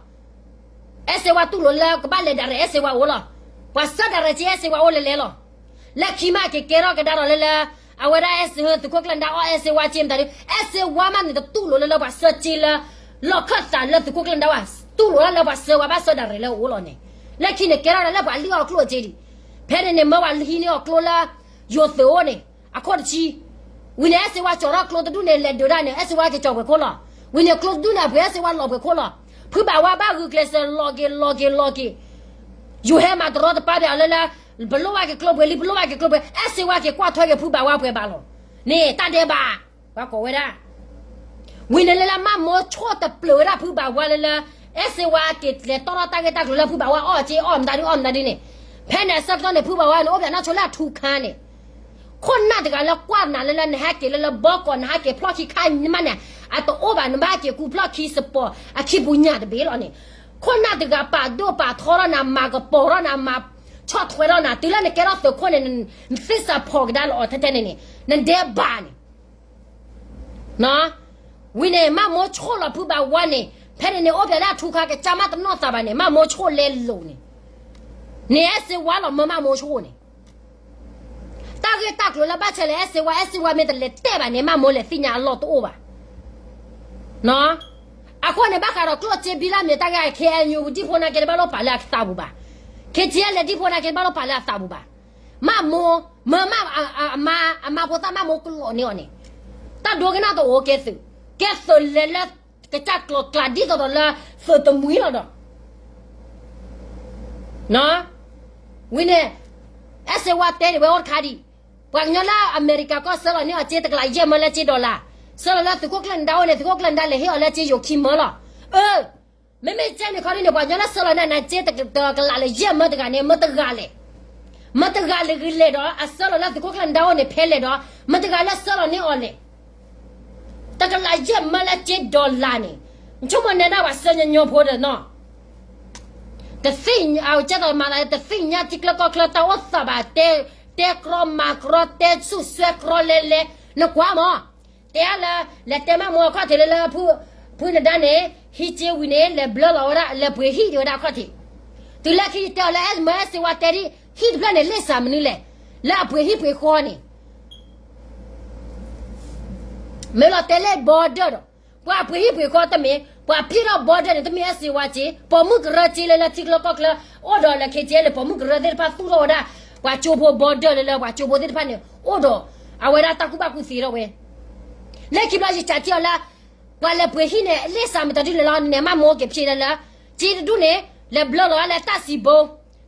အဲၣ်စ့ဝါတူၢ်လိာ်လၢကဘၣ်လဲၤဒၣ်ရဲၣ်အဲၣ်စ့ဝါအိၣ်လီၤ. ပှၤစၢဒၣ်ရဲၣ်က့ၤအဲၣ်စ့ဝါအိၣ်လဲၤလဲၤလီၤ. လၢခံမးက့ၤကဲထီၣ်ကဒါဒီးလၢလၢ အဝဲဒၣ်အဲၣ်စ့ဝါ သုးခိၣ်ကျၢၢ်နဒါအီၣ်အဲၣ်စ့ဝါက့မတၤဒု အဲၣ်စ့ဝါမးန့ၣ် တတူၢ်လိာ်လၢလၢပှၤစၢက့ၤလၢ လီၢ်ခၢၣ်သးလၢသုးခိၣ်ကျၢၢ်နဒါဝဲ တူၢ်လိာ်လၢလၢပှၤစၢဝဲဘၣ်စၢဒၣ်ရဲၣ်လၢအအိၣ်လီၤန့ၣ်. လၢခံန့ၣ်ကဲထီၣ်ဒၣ်လၢပှၤလံၣ်အီၣ်ကျိၣ်စ့ဒံး ဖဲန့ၣ်န့ၣ် မၢဝဲဟံးန့ၢ်အီၤကျိလၢ ယိၤသုးအိၣ်န့ၣ် အခိၣ်တဆံ, ဝံၤန့ၣ် အဲၣ်စ့ဝါကၠီၤထီၣ်ကျိတဒူၣ်န့ၣ် လဲၤဒုးဒၣ်န့ၣ် အဲၣ်စ့ဝါက့ၤကၠီၤပှဲၤခိၣ်လီၤ. ဝံၤန့ၣ် ကျိတဒူၣ်န့ၣ် အပှ့ၤအဲၣ်စ့ဝါလီၤပှဲၤခိၣ်လီၤ. ဖုဘၣ်ဝါဘၣ်ဂုာ်ကျဲးစၢးလီၤက့ၤ လီၤက့ၤ လီၤက့ၤ, ယိၤဟဲမၤတရီတပါဘၣ်အီၤလၢလၢ ပလိၣ်ဘၣ်က့ၤကျိပှဲၤလံ ပလိၣ်ဘၣ်က့ၤကျိပှဲၤ, အဲၣ်စ့ဝါက့ၤကွၢ်ထွဲက့ၤဖုဘၣ်ဝါပှဲၤဘၣ်လီၤ. န့ၣ်တၢ်ဒဲးဘး ပှၤကိးဝဲဒၣ် ဝံၤန့ၣ်လၢလၢမၢ်မိၢ်ဆိၣ်တပျုာ်ဝဲဒၣ်ဖုဘၣ်ဝါလၢလၢ အဲၣ်စ့ဝါက့ၤလဲၤတီၣ်ထီၣ်တၢ်ဂ့ၢ်တၢ်ကျိၤလၢဖုဘၣ်ဝါအီၣ်က့ၤအီၣ်မတၤဒ်အီၣ်မတၤဒ်န့ၣ်, ဖဲန့ၣ်အဆၢကတီၢ်န့ၣ် ဖုဘၣ်ဝါန့ၣ် အိၣ်ဘၣ်နီၢ်ဆိလၢအထူခါန့ၣ်, ခိၣ်နၢ်တဂၤလၢကွၢ်နၤလၢလၢနဟဲက့ၤလၢလၢဘီကီး နဟဲက့ၤဖျီၣ်ခံခါမးန့ၣ် အတအိၣ်ဘၣ် နဘၣ်က့ၤကူဖျီၣ်ခံ support အခံပူၤညၣ်တဘ့ၣ်လီၤန့ၣ်, ခိၣ်နၢ်တဂၤပာ်ဒိၣ်ပာ်ထီထီၣ်နၤ မၤကပီၤထီၣ်နၤ မၤဆီၣ်ထွဲထီၣ်နၤ တုၤလၢနကဲထီၣ်သုးခိၣ်န့ၣ် နသ့စၢဖီၣ်ကဒါလီၤအီၤထဲထဲန့ၣ်န့ၣ် နဒဲးဘးန့ၣ် ဝံၤန့ၣ် မၢ်မိၢ်ဆိၣ်လီၤဖုဘၣ်ဝါန့ၣ် ဖဲန့ၣ်န့ၣ် အိၣ်ဖျဲၣ်လၢအထူခါ ကစၢ်မးတနီၣ်သးဘၣ်န့ၣ် မၢ်မိၢ်ဆိၣ်လဲလိာ်န့ၣ်, န့ၣ်အဲၣ်စ့ဝါလီၤမၢမၢ်မိၢ်ဆိၣ်န့ၣ်, တၢ်ဂ့ၢ်တၢ်ကျိၤလၢဘၣ်ဆဲးလၢအဲၣ်စ့ဝါ အဲၣ်စ့ဝါမ့ၢ်တလဲၤတဲဘၣ်န့ၣ် မၢ်မိၢ်လဲၤသ့ၣ်ညါအလီၢ်တအိၣ်ဘၣ်. အဃိန့ၣ် ဘၣ်ဃးဒီးကျိၣ်စ့ဘံလၢမ့ၢ်တၢ်ဂ့ၢ် KNU ဒံၣ်ဖိနာ်က့ တဘၣ်လိၣ်ပာ်လၢအသးပူၤဘၣ်, KTLA ဒံၣ်ဖိနာ်က့ တဘၣ်လိၣ်ပာ်လၢအသးပူၤဘၣ်. မၢ်မိၢ် မၢမၢ် အမါဖိသၣ်မၢ်မိၢ်ကလိာ်န့ၢ်အီၤန့ၣ်, တၢ်ဒိကနၣ်တအိၣ်ကဲသုး, ကဲသုးလဲၤလၢ ကစၢ်ကျိၤကျးဒ်သိးဒီးလၢ သုးတမှံၤလီၤဒီး ဝံၤန့ၣ် အဲၣ်စ့ဝါတဲဒံးဝဲအိၣ်တခါဒံး, ပှၤကညီလၢအမဲရကၤကီၢ်ဆှၢလီၤန့ၢ်အီၤစ့တကလးယဲၢ်မၢလၢစ့ dollar, ဆှၢလီၤလၢသုးခိၣ်ကျၢၢ်နဒါအိၣ်န့ၣ် သုးခိၣ်ကျၢၢ်နဒါလဲၤဟ့ၣ်အီၤလၢစ့ယိၤခံမၢလီၤ. အၢ မ့မ့ၢ်ကဲန့ၣ်ခီဒ်န့ၣ် ပှၤကညီလၢဆှၢလီၤန့ၢ်နၤစ့တကလးလၢယဲၢ်မၢတဂၤန့ၣ် မတဂၤလဲၣ်, မတဂၤလဲၣ်ဂ့ၤလဲၣ်ဒီး အဆှၢလီၤလၢသုးခိၣ်ကျၢၢ်နဒါအိၣ်န့ၣ် ဖဲလဲၣ်ဒီး မတဂၤလၢဆှၢလီၤန့ၢ်အီၤလဲၣ် တကလးယဲၢ်မၢလၢစ့ dollar န့ၣ်, နဆိကမိၣ်နဲဒၣ်ပှၤစၢညီညီဖိဒီးနီၤ, တသ့ၣ်ညါ အကဲသိးမၤသး တသ့ၣ်ညါထံကျိကီၢ်ချၢတၢ်အိၣ်သးဘၣ်, တဲ, တဲကြီမၤကြီ တဲဆူၣ်စွဲကြီလဲလဲ, နကွၢ်မး, တဲအါလၢ လဲၤတဲမၢ်မိၢ်အခီၣ်ထံးလၢလၢ ဖုနဒါန့ၣ် ဟံးစ့ဝံၤန့ၣ် လဲၤဘျၢလီၤဝဲဒၣ် လဲၤပှ့ၤဟံၣ်ဒံးဝဲဒၣ်အခီၣ်ထံး, တုၤလၢခံယတဲအီၤလၢ အဲၣ်မၢအဲၣ်စ့ဝါတဲဒ် ဟံၣ်တဖျၢၣ်န့ၣ် လ့ၣ်စးမနုၤလဲၣ်, လၢအပှ့ၤဟံၣ်ပှ့ၤဃီန့ၣ် မ့ၢ်လီၤတဲလၢ border ဒီး ပှၤပှ့ၤဟံၣ်ပှ့ၤဃီတမ့ၢ် ပှၤဖံးထီၣ် border န့ၣ် တမ့ၢ်အဲၣ်စ့ဝါက့, ပိာ်မုၣ်ကရၢက့လၢလၢထံကျိကီၢ်ချၢ အိၣ်ဒီးလၢ KTLA ပိာ်မုၣ်ကရၢသ့ၣ်တဖၣ်သူၣ်ထီၣ်ဝဲဒၣ် ပှၤကၠိဖိ border လၢလၢပှၤကၠိဖိသ့ၣ်တဖၣ်န့ၣ် အိၣ်ဒီး အဝဲဒၣ်တၢ်ကူၣ်ဘၣ်ကူၣ်သ့ထီၣ်ဝဲ လၢခံဘျီယစံးထံၣ်အီၤလၢ ပှၤလဲၤပှ့ၤဟံၣ်န့ၣ် လ့ၣ်စးမတၤဒ်လဲၣ်လီၤန့ၣ် မၢ်မိၢ်က့ၤဖျ့လၢလၢ က့တဒူၣ်န့ၣ် လဲၤဘျၢလီၤလၢတၢ်စံာ်ဘိ,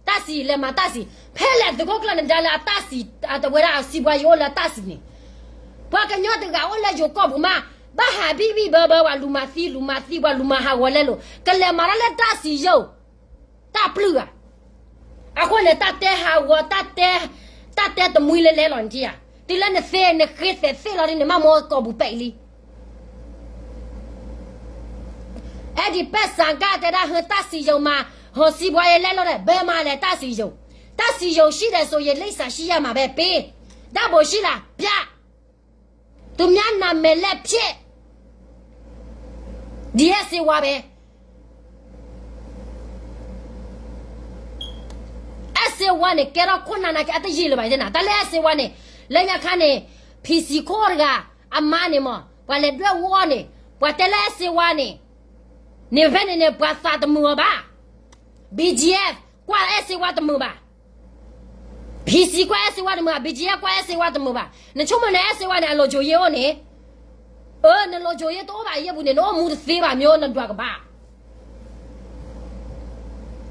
တၢ်စံာ်လဲၤမၤတၢ်စံာ်, ဖဲလဲၣ်သုးခိၣ်ကျၢၢ်နဒါလၢအတၢ်စံာ် အတဝဲဒၣ်အစံးပှၤယိၤအိၣ်လၢတၢ်စံာ်န့ၣ်, ပှၤကညီတဂၤအိၣ်လၢယိၤကီၢ်ပူၤမး, ဘၣ်ဟးဘံၣ်ဘံၣ်ဘၢဘၢ ပှၤလူၤမၤသံ လူၤမၤသံ ပှၤလူၤမၤဟးဂီၤလဲလိာ် ကလဲၤမၤထီၣ်လၢတၢ်စံာ်ယိာ် တၢ်ပျုၢ်ဧါ. အဃိန့ၣ် တၢ်တဲဟးဂီၤ တၢ်တဲ, တၢ်တဲတမှံလၢလဲလီၤန့ၣ်ဧါ, တုၤလၢနသ့ နဃ့သဲးသ့လီၤဒ်န့ၣ် မၢ်မိၢ်ကိာ်ပူၤပဲာ်လံ. အဲဒံးပဲၣ်စၣ်ကၢ်တဲဒၣ် ဟၢတၢ်စံာ်ယိာ်မး, ဟီၣ်စံးပှၤယလဲလိာ်ဒီး ဘဲမၤလဲၤတၢ်စံာ်ယိာ်, တၢ်စံာ်ယိာ် ရှိတယ်ဆိုရင် လ့ၣ်စး ရှိရမှာပဲ ပေး, ဓာတ်ပုံရှိလား ပြ, သူများနာမည်လည်းဖြစ်, ဒီအဲၣ်စ့ဝါပဲ အဲၣ်စ့ဝါန့ၣ် ကဲထီၣ်ခိၣ်နၢ်နာ်က့ အတယံာ်လၢၤဘၣ်တဲနၤ, တၢ်လၢအဲၣ်စ့ဝါန့ၣ် လၢညါခါန့ၣ် ဖံးစံခိၣ်တဂၤ အမါန့ၣ်မး ပှၤလဲၤဒွဲၣ်ဝီန့ၣ် ပှၤတဲလၢအဲၣ်စ့ဝါန့ၣ် န့ၣ်ဖဲန့ၣ်န့ၣ် ပှၤသးတမုာ်အီၤဘၣ်. BGF ကွၢ်အဲၣ်စ့ဝါတမုာ်ဘၣ်. ဖံးစံကွၢ်အဲၣ်စ့ဝါတမုာ်ဘၣ်, BGF ကွၢ်အဲၣ်စ့ဝါတမုာ်ဘၣ်. နဆိကမိၣ်န့ၣ် အဲၣ်စ့ဝါန့ၣ် အလိၤကိၤယ့အိၣ်န့ၣ်, အၢ နလိၤကိၤယ့တအိၣ်ဘၣ်အယ့ၢ်ပူၤန့ၣ် နအိၣ်မူတသ့ဘၣ် မ့ၢ်နဒွးကဘၣ်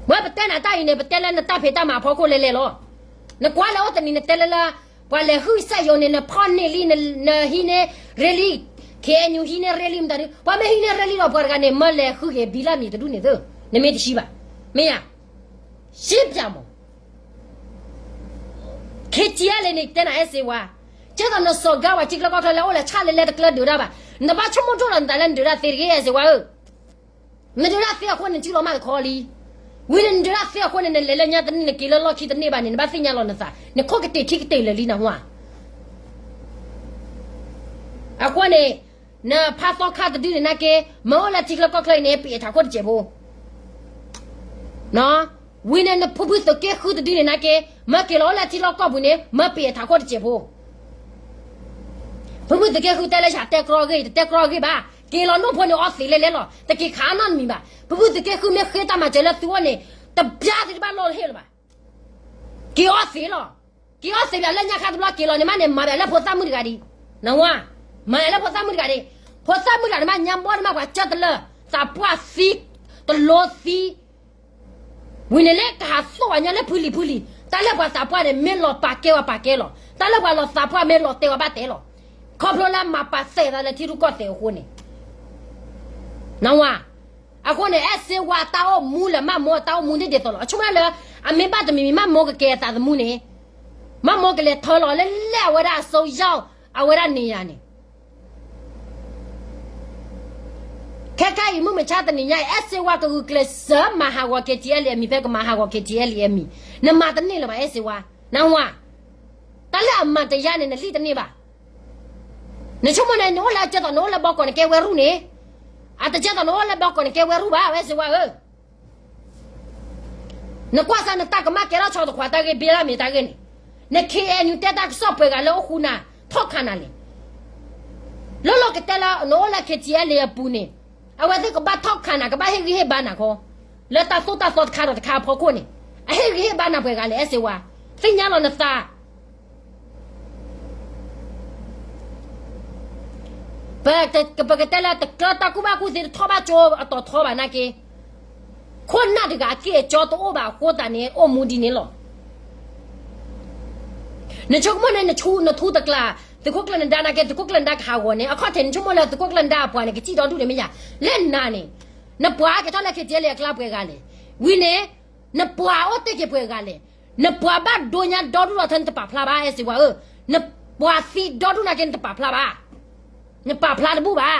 ဝဲပတဲနၤတၢ်အံၤန့ၣ် ပတဲလၢနတၢ်ဖံးတၢ်မၤအဖီခိၣ်လဲၤလဲၤလီၤ. နကွၢ်လၢအိၣ်တနံၤနတဲလၢလၢ ပှၤလဲၤဟုၣ်စက်ရုံန့ၣ် နဖီၣ်န့ၢ်လံ နဟံးန့ၢ်ရ့လံ, KNU ဟံးန့ၢ်ရ့လံမတၤဒုး ပှၤမ့ၢ်ဟံးန့ၢ်ရ့လံဒီးပှၤတဂၤန့ၣ် မၢလဲၤဃုက့ၤဘံလၢမံၤတဒူၣ်န့ၣ်သု, နမ့ၢ်တဆံးဘၣ်, မ့ၢ်ဧါ. ရှင်းပြမး KTLA န့ၣ် တဲနၤအဲၣ်စ့ဝါ, ကဲသိးနစီၤဂၤဝဲ ထံကျိကီၢ်ချၢလၢအိၣ်လၢဆၣ်လဲၤလဲၤတကျၢဒုးဒၣ်ဘၣ်, နဘၣ်ဆိကမိၣ်ဒိၣ်လီၤနသးလၢနဒုးဒၣ်သ့တဂ့ၤ အဲၣ်စ့ဝါဧၢ. နဒုးဒၣ်သ့အဃိန့ၣ် နစုလီၤမၢ်တခီလံ. ဝံၤန့ၣ်နဒုးဒၣ်သ့အဃိန့ၣ် နလဲၤလၢညါတန့ၢ် နက့ၤလၢလီၢ်ခံတန့ၢ်ဘၣ်န့ၣ် နဘၣ်သ့ၣ်ညါလီၤနသး နခိၣ်ကတ့ၢ်ခံကတ့ၢ်လၢာ်လံနဟါ. အဃိန့ၣ် နဖးသီခါတဒုန့ၣ်နာ်က့ မ့ၢ်အိၣ်လၢထံကျိကီၢ်ချၢအံၤန့ၣ် ပ့ၤအထးခိၣ်တစဲးဖိ ဝံၤန့ၣ် နဖုဖုသုးက့ဃုတဒုန့ၣ်နာ်က့ မ့ၢ်က့ၤလီၤအိၣ်လၢထံလီၢ်ကီၢ်ပူၤန့ၣ် မ့ၢ်ပ့ၤအထးခိၣ်တစဲးဖိ. ဖုဖုသုးက့ဃုတဲလၢယတဲကြီအဂ့ၢ် တတဲကြီအဂ့ၢ်ဘၣ်. က့ၤလီၤနိၣ်ဖိန့ၣ် အီသံးလဲလဲလီၤ တက့ၤခးနီတမံၤဘၣ်. ဖုဖုသုးက့ဃုမ့ၢ်ဃ့တၢ်မၤစၢၤလၢသုအိၣ်န့ၣ် တပျၢ်သုတဘၣ်လီၢ်တဟ့ၣ်လၢၤဘၣ်. က့ၤအီသံးလီၤ. က့ၤအီသံးဘၣ်လၢညါခါတဘျီက့ၤလီၤန့ၣ်မးန့ၣ် မၤဘၣ်လၢဖိသၣ်မုၣ်တဂၤဒံး, နဝါ, မၤလၢဖိသၣ်မုၣ်တဂၤဒံး, ဖိသၣ်မုၣ်တဂၤန့ၣ်မး ညါဘီန့ၣ်မး ပှၤကၢတလၢ သးပှၢ်သံ, တလိသံ ဝံၤန့ၣ်လၢကဟးသိၣ်ဝဲညါလၢဖုလံၤဖုလံၤ တၢ်လၢပှၤသးပှၢ်န့ၣ် မ့ၢ်လီၤပာ်ကဲဝဲပာ်ကဲလီၤ. တၢ်လၢပှၤလီၤသးပှၢ်မ့ၢ်လီၤတဲာ်ဝဲဘၣ်တဲာ်လီၤ. ခီဖျိလၢမၤပာ်သဲးသးလၢထံရူၢ်ကီၢ်သဲးအဃိန့ၣ်, နဝါ, အဃိန့ၣ် အဲၣ်စ့ဝါတၢ်အိၣ်မူလၢမးမိၢ်တၢ်အိၣ်မူဒ်ဒ်သိးလီၤ. အဆိကမိၣ်လၢ အမ့ၢ်ဘၣ်တမံၤမံၤမးမိၢ်ကကဲအသးသမူန့ၣ်, မးမိၢ်ကလဲၤထၢလီၤလၢလဲၣ်အဝဲဒၣ်အစိယီၢ် အဝဲဒၣ်န့ၣ်ယၤန့ၣ် ခဲခါအံၤမုၢ်မဆါတနံၤညါအံၤ အဲၣ်စ့ဝါကဂုာ်ကျဲးစၢးမၤဟးဂီၤ KTLA အမံၤ ဖဲကမၤဟးဂီၤ KTLA အမံၤ, နမၤတန့ၢ်လၢၤဘၣ် အဲၣ်စ့ဝါ, နဝါ, တၢ်လၢအမၤတယါန့ၣ် နလံၣ်တန့ၢ်ဘၣ်. နဆိကမိၣ်န့ၣ် နအိၣ်လၢအကဲသိးနအိၣ်လၢဘီကီၢ်နကဲဝဲရူၢ်န့ၣ်, အတကဲသိးနအိၣ်လၢဘီကီၢ်နကဲဝဲရူၢ်ဘၣ် အဲၣ်စ့ဝါဧၢ. နကွၢ်စၢ်နတၢ်ကမၣ်ကဲထီၣ်ဆီတခွးတၢ်ဂ့ၢ်ဘ့လၢမ့ၢ်တၢ်ဂ့ၢ်န့ၣ်, န KNU တဲတၢ်ကစီၣ်ပှဲၤဂၤလၢအိၣ်ဃူနၤ ထီၣ်ခးနၤလဲၣ်. လီၢ်လီၢ်ကတဲလၢနအိၣ်လၢ KTLA အပူၤန့ၣ်, အဝဲသ့ၣ်ကဘၣ်ထီၣ်ခးနၤ ကဘၣ်ဟ့ၣ်ဂံၢ်ဟ့ၣ်ဘါနၤခီ, လၢတၢ်သိၣ်တၢ်သီတခါဒီးတခါအဖီခိၣ်န့ၣ်, အဟ့ၣ်ဂံၢ်ဟ့ၣ်ဘါနၤပှဲၤဂၤလဲၣ် အဲၣ်စ့ဝါ, သ့ၣ်ညါလီၤနသး ပကတဲလၢတကြၢးတၢ်ကူၣ်ဘၣ်ကူၣ်သ့တထီၣ်ဘၣ်ကၠိအတီၤထီဘၣ်နာ်က့, ခိၣ်နၢ်တဂၤအက့ၢ်အကၠီတအိၣ်ဘၣ်အဃိသတးန့ၣ် အိၣ်မူဒ်န့ၣ်လီၤ. နဆိကမိၣ်န့ၣ် နထူတကျါ, သုးခိၣ်ကျၢၢ်နဒါနာ်က့ သုးခိၣ်ကျၢၢ်နဒါကဟးဂီၤန့ၣ် အခီၣ်ထံးနဆိကမိၣ်လၢသုးခိၣ်ကျၢၢ်နဒါအပှၤန့ၣ် ကစံၣ်ဒီဒူၣ်န့ၣ်မ့ၢ်ယၤ, လၢနၤန့ၣ်, နပှၤကဲထီၣ်လၢ KTLA အကျါပှဲၤဂၤလဲၣ်, ဝံၤန့ၣ်, နပှၤအိၣ်တ့ၢ်က့ၤပှဲၤဂၤလဲၣ်, နပှၤဘၣ်ဒိညါဒီဒူၣ်ဒီးထဲနတပာ်ဖျါဘၣ် အဲၣ်စ့ဝါဧၢ, နပှၤသံဒီဒူၣ်နာ်က့ နတပာ်ဖျါဘၣ်, နပာ်ဖျါတဘူၣ်ဘၣ်.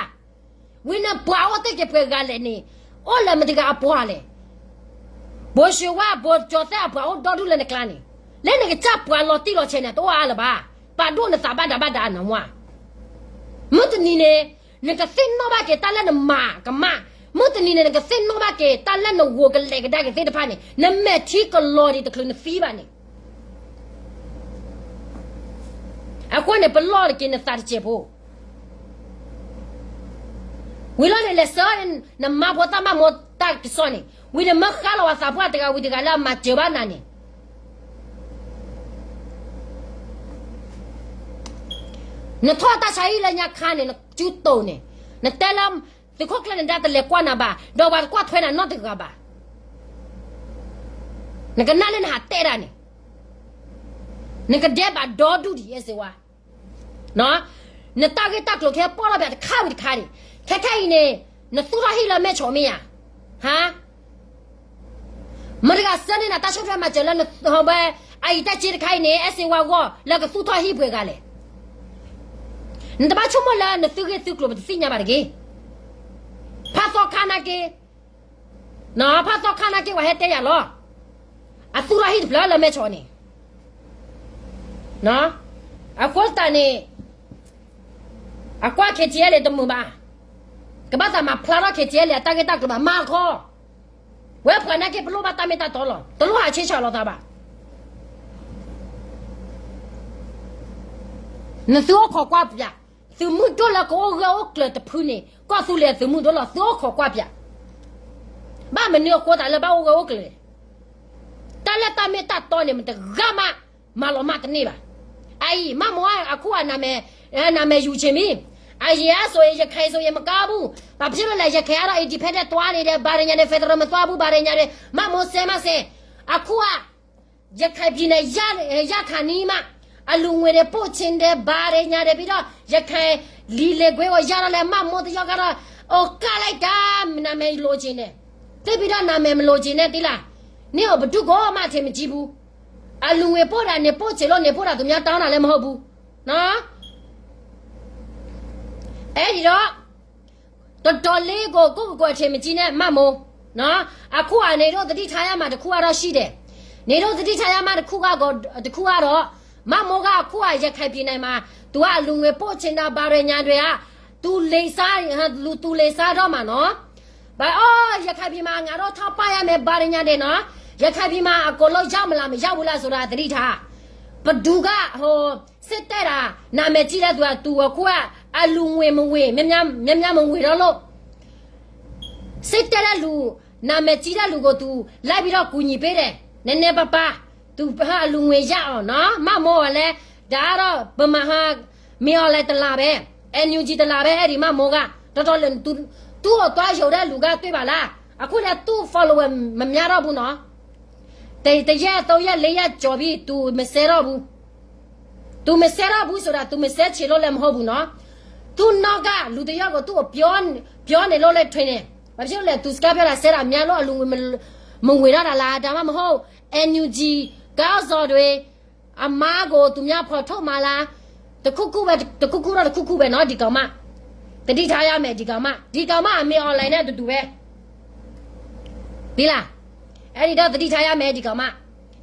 ဝံၤနပှၤအိၣ်တ့ၢ်က့ၤပှဲၤဂၤလဲၣ်န့ၣ်, အိၣ်လၢမတၤတဂၤအပှၤလဲၣ်. ဘိၣ်ၡ့ဝါ ဘိၣ်ကၠီၤသဲးအပှၤအိၣ်ဒီဒူၣ်လၢနကျါန့ၣ်, လၢနကစၢ်ပှၤလီၤတံၢ်လီၤဆဲးန့ၣ် တအိၣ်အါလၢၤဘၣ်, ပာ်ဒိၣ်နသးဘၣ်ဒၣ်ဘၣ်ဒၣ်နဝါ. မုၢ်တနံၤန့ၣ်, နကသ့ၣ်နီၣ်ဘၣ်က့ၤတၢ်လၢနမၤကမၣ်, မုၢ်တနံၤန့ၣ် နကသ့ၣ်နီၣ်ဘၣ်က့ၤတၢ်လၢနဂိာ်ကလဲၤကဒါက့ၤသ့ၣ်တဖၣ်န့ၣ် နမဲာ်ထံကလီၤဒံးတချုးနသံဘၣ်န့ၣ် အဃိန့ၣ် ပလီၢ်တက့ၤနသးတစဲးဖိ ဝံၤလီၤန့ၣ် လဲၤဆှၢ နမါဖိသၣ်မါမိၢ်တၢ်ကစီၣ်န့ၣ်, ဝံၤန့ၣ် မၢဃါလီၤဝဲသးပှၢ်တဂၤဝံၤတဂၤလၢအမၤစၢၤဘၣ်နၤန့ၣ်, နထီၣ်တၢ်ဆါဟံၣ်လၢညါခါန့ၣ် နကၠူတိာ်န့ၣ်, နတဲလၢ သုးခိၣ်ကျၢၢ်နဒါတလဲၤကွၢ်နၤဘၣ်, ဒီးပှၤတကွၢ်ထွဲနၤနီတဂၤဘၣ်. နကနၣ်လၢနဟးတဲဒၣ်န့ၣ်, နကဒဲးဘးဒီဒူၣ်ဒံး အဲၣ်စ့ဝါ နတၢ်ဂ့ၢ်တၢ်ကျိၤခဲပီၣ်ထီၣ်ပၠးတခါဝံၤတခါန့ၣ်, ခဲခဲအံၤန့ၣ်, နသူၣ်ထီၣ်ဟံၣ်လၢမဲၢ်ဆီးမ့ၢ်ဧါ, ဟါ, မတၤတဂၤဆှၢန့ၢ်နၤတၢ်ဆီၣ်ထွဲမၤစၢၤလၢနဟီဝဲ, အအံၤတၢ်စ့တခါအံၤန့ၣ် အဲၣ်စ့ဝါဂီၢ်လၢကသူၣ်ထီၣ်ဟံၣ်ပှဲၤဂၤလဲၣ်. နတဘၣ်ဆိကမိၣ်လၢနသုဂ့ၢ်သုကျိၤပတသ့ၣ်ညါဘၣ်တဂ့ၤ. ဖးသီခါနာ်က့ ဖးသီခါနာ်က့ ပှၤဟဲတဲယၤလီၤ. အသူၣ်ထီၣ်ဟံၣ်တဖျၢၣ်လၢမဲၢ်ဆီးန့ၣ်, အဃိသတးန့ၣ်, အကွၢ် KTLA တမုာ်ဘၣ်, ကဘၣ်သးမၤဖျါထီၣ် KTLA အတၢ်ဂ့ၢ်တၢ်ကျိၤဘၣ် မၤတခီ, ဝဲပှၤနာ်က့ ပလိၣ်ဘၣ်တၢ်မ့ၢ်တၢ်တီလီၤ. တလိၣ်ဟးဆ့ဆးလိာ်သးဘၣ်. နသုအိၣ်ခိးကွၢ်ပၠး, သုးမုၢ်ဒိၣ်လၢကအိၣ်ဂၢၢ်အိၣ်ကျၢၤတဖုန့ၣ် ကီၢ်သူလ့ၤအသုးမုၢ်ဒိၣ်လီၤ. သုအိၣ်ခိးကွၢ်ပၠး, ဘၣ်မနုၤအဃိသတးလၢဘၣ်အိၣ်ဂၢၢ်အိၣ်ကျၢၤလဲၣ်. တၢ်လၢတၢ်မ့ၢ်တၢ်တီန့ၣ် မတဂၤမး မၤလီၤမၢ်တန့ၢ်ဘၣ်. အအံၤ မးမိၢ်အခိၣ်အနမ့ၢ်, နမ့ၢ်ယူၤဆ့မံၤ, အယံၤအါစိၤအံၤ ရခိုင်ဆိုရင် မကောင်းဘူး, ဘာဖြစ်လို့လဲ ရခိုင်ကတော့ independent သွားနေတယ်, ဘာတွေညာတယ်, federal မသွားဘူး, ဘာတွေညာတယ်, မးမိၢ်စဲမးစဲ, အခုက ရခိုင်ပြည်နယ် ရ, ရခိုင်နီးမှ အလှူငွေတွေ ပို့ချင်တယ်, ဘာတွေညာတယ်, ပြီးတော့ ရခိုင်လီလယ်ကွင်းကို ရတော့လဲ မးမိၢ်တယောက်ကတော့ အို ကလိုက်တာ, နာမည်လိုချင်တယ်, သိပ်ပြီးတော့ နာမည်မလိုချင်နဲ့ သိလား, နင့်ကို ဘယ်သူကမှ အထင်မကြီးဘူး, အလှူငွေပို့တာ နင်ပို့ချင်လို့ နင်ပို့တာ သူများတောင်းတာလည်း မဟုတ်ဘူးနော်. အဲဒီတော့ တော်တော်လေးကို ကိုယ့်ကိုယ်ကိုယ် အထင်မကြီးနဲ့ မမိုးနော်. အခုက နေတို့ သတိထားရမှာ တစ်ခုကတော့ ရှိတယ်. နေတို့ သတိထားရမှာ တစ်ခုက တစ်ခုကတော့ မမိုးက အခုက ရခိုင်ပြည်နယ်မှာ သူက အလှူငွေပို့ချင်တာ ဘာတွေညာတွေက သူလိမ်စား, သူလိမ်စားတော့မှာနော်. ဘာ, အော်, ရခိုင်ပြည်မှာ ငါတို့ ထောက်ပံ့ရမယ် ဘာတွေညာတွေနော်. ရခိုင်ပြည်မှာ အကုန်လုံး ရောက်မလား မရောက်ဘူးလားဆိုတာ သတိထား. ဘယ်သူက ဟို, စစ်တပ်တာ နာမည်ကြီးတဲ့သူက သူအခုက အလူငွေမငွေ များများ, များများမငွေတော့လို့ စစ်တပ်တဲ့လူ, နာမည်ကြီးတဲ့လူကို သူ လိုက်ပြီးတော့ ကူညီပေးတယ်. နည်းနည်းပါးပါး. သူအလူငွေရအောင်နော် မ့ၢ်မိၢ်ဝဲလဲၣ် ဒါတော့ ဗမာဟာ မင်းအောင်လှိုင် တစ်လပဲ NUG တစ်လပဲ အဲ့ဒီမ့ၢ်မိၢ်က တော်တော်လေး သူ သူ့ကိုသွားယုံတဲ့လူကတွေ့ပါလား အခုလဲ သူ့ follower မများတော့ဘူးနော် တစ်ရက်သုံးရက်လေးရက်ကျော်ပြီ သူမစဲတော့ဘူး သူမစဲတော့ဘူးဆိုတာ သူမစဲချင်လို့လည်းမဟုတ်ဘူးနော် သူ့နောက်ကလူတစ်ယောက်ကို သူ့ကိုပြော ပြောနေလို့လည်း ထင်တယ် ဘာဖြစ်လို့လဲ သူစကားပြောတာ စဲတာများလို့ အလူငွေမ မဝင်တော့တာလား ဒါမှမဟုတ် NUG ခေါင်းဆောင်တွေ အမှားကို သူများဖော်ထုတ်မှာလား တစ်ခုခုပဲ တစ်ခုခုတော့တစ်ခုခုပဲနော် ဒီကောင်မ သတိထားရမယ် ဒီကောင်မ ဒီကောင်မ မင်းအောင်လှိုင် နဲ့ အတူတူပဲ ဒီလား အဲ့ဒီတော့ သတိထားရမယ် ဒီကောင်မ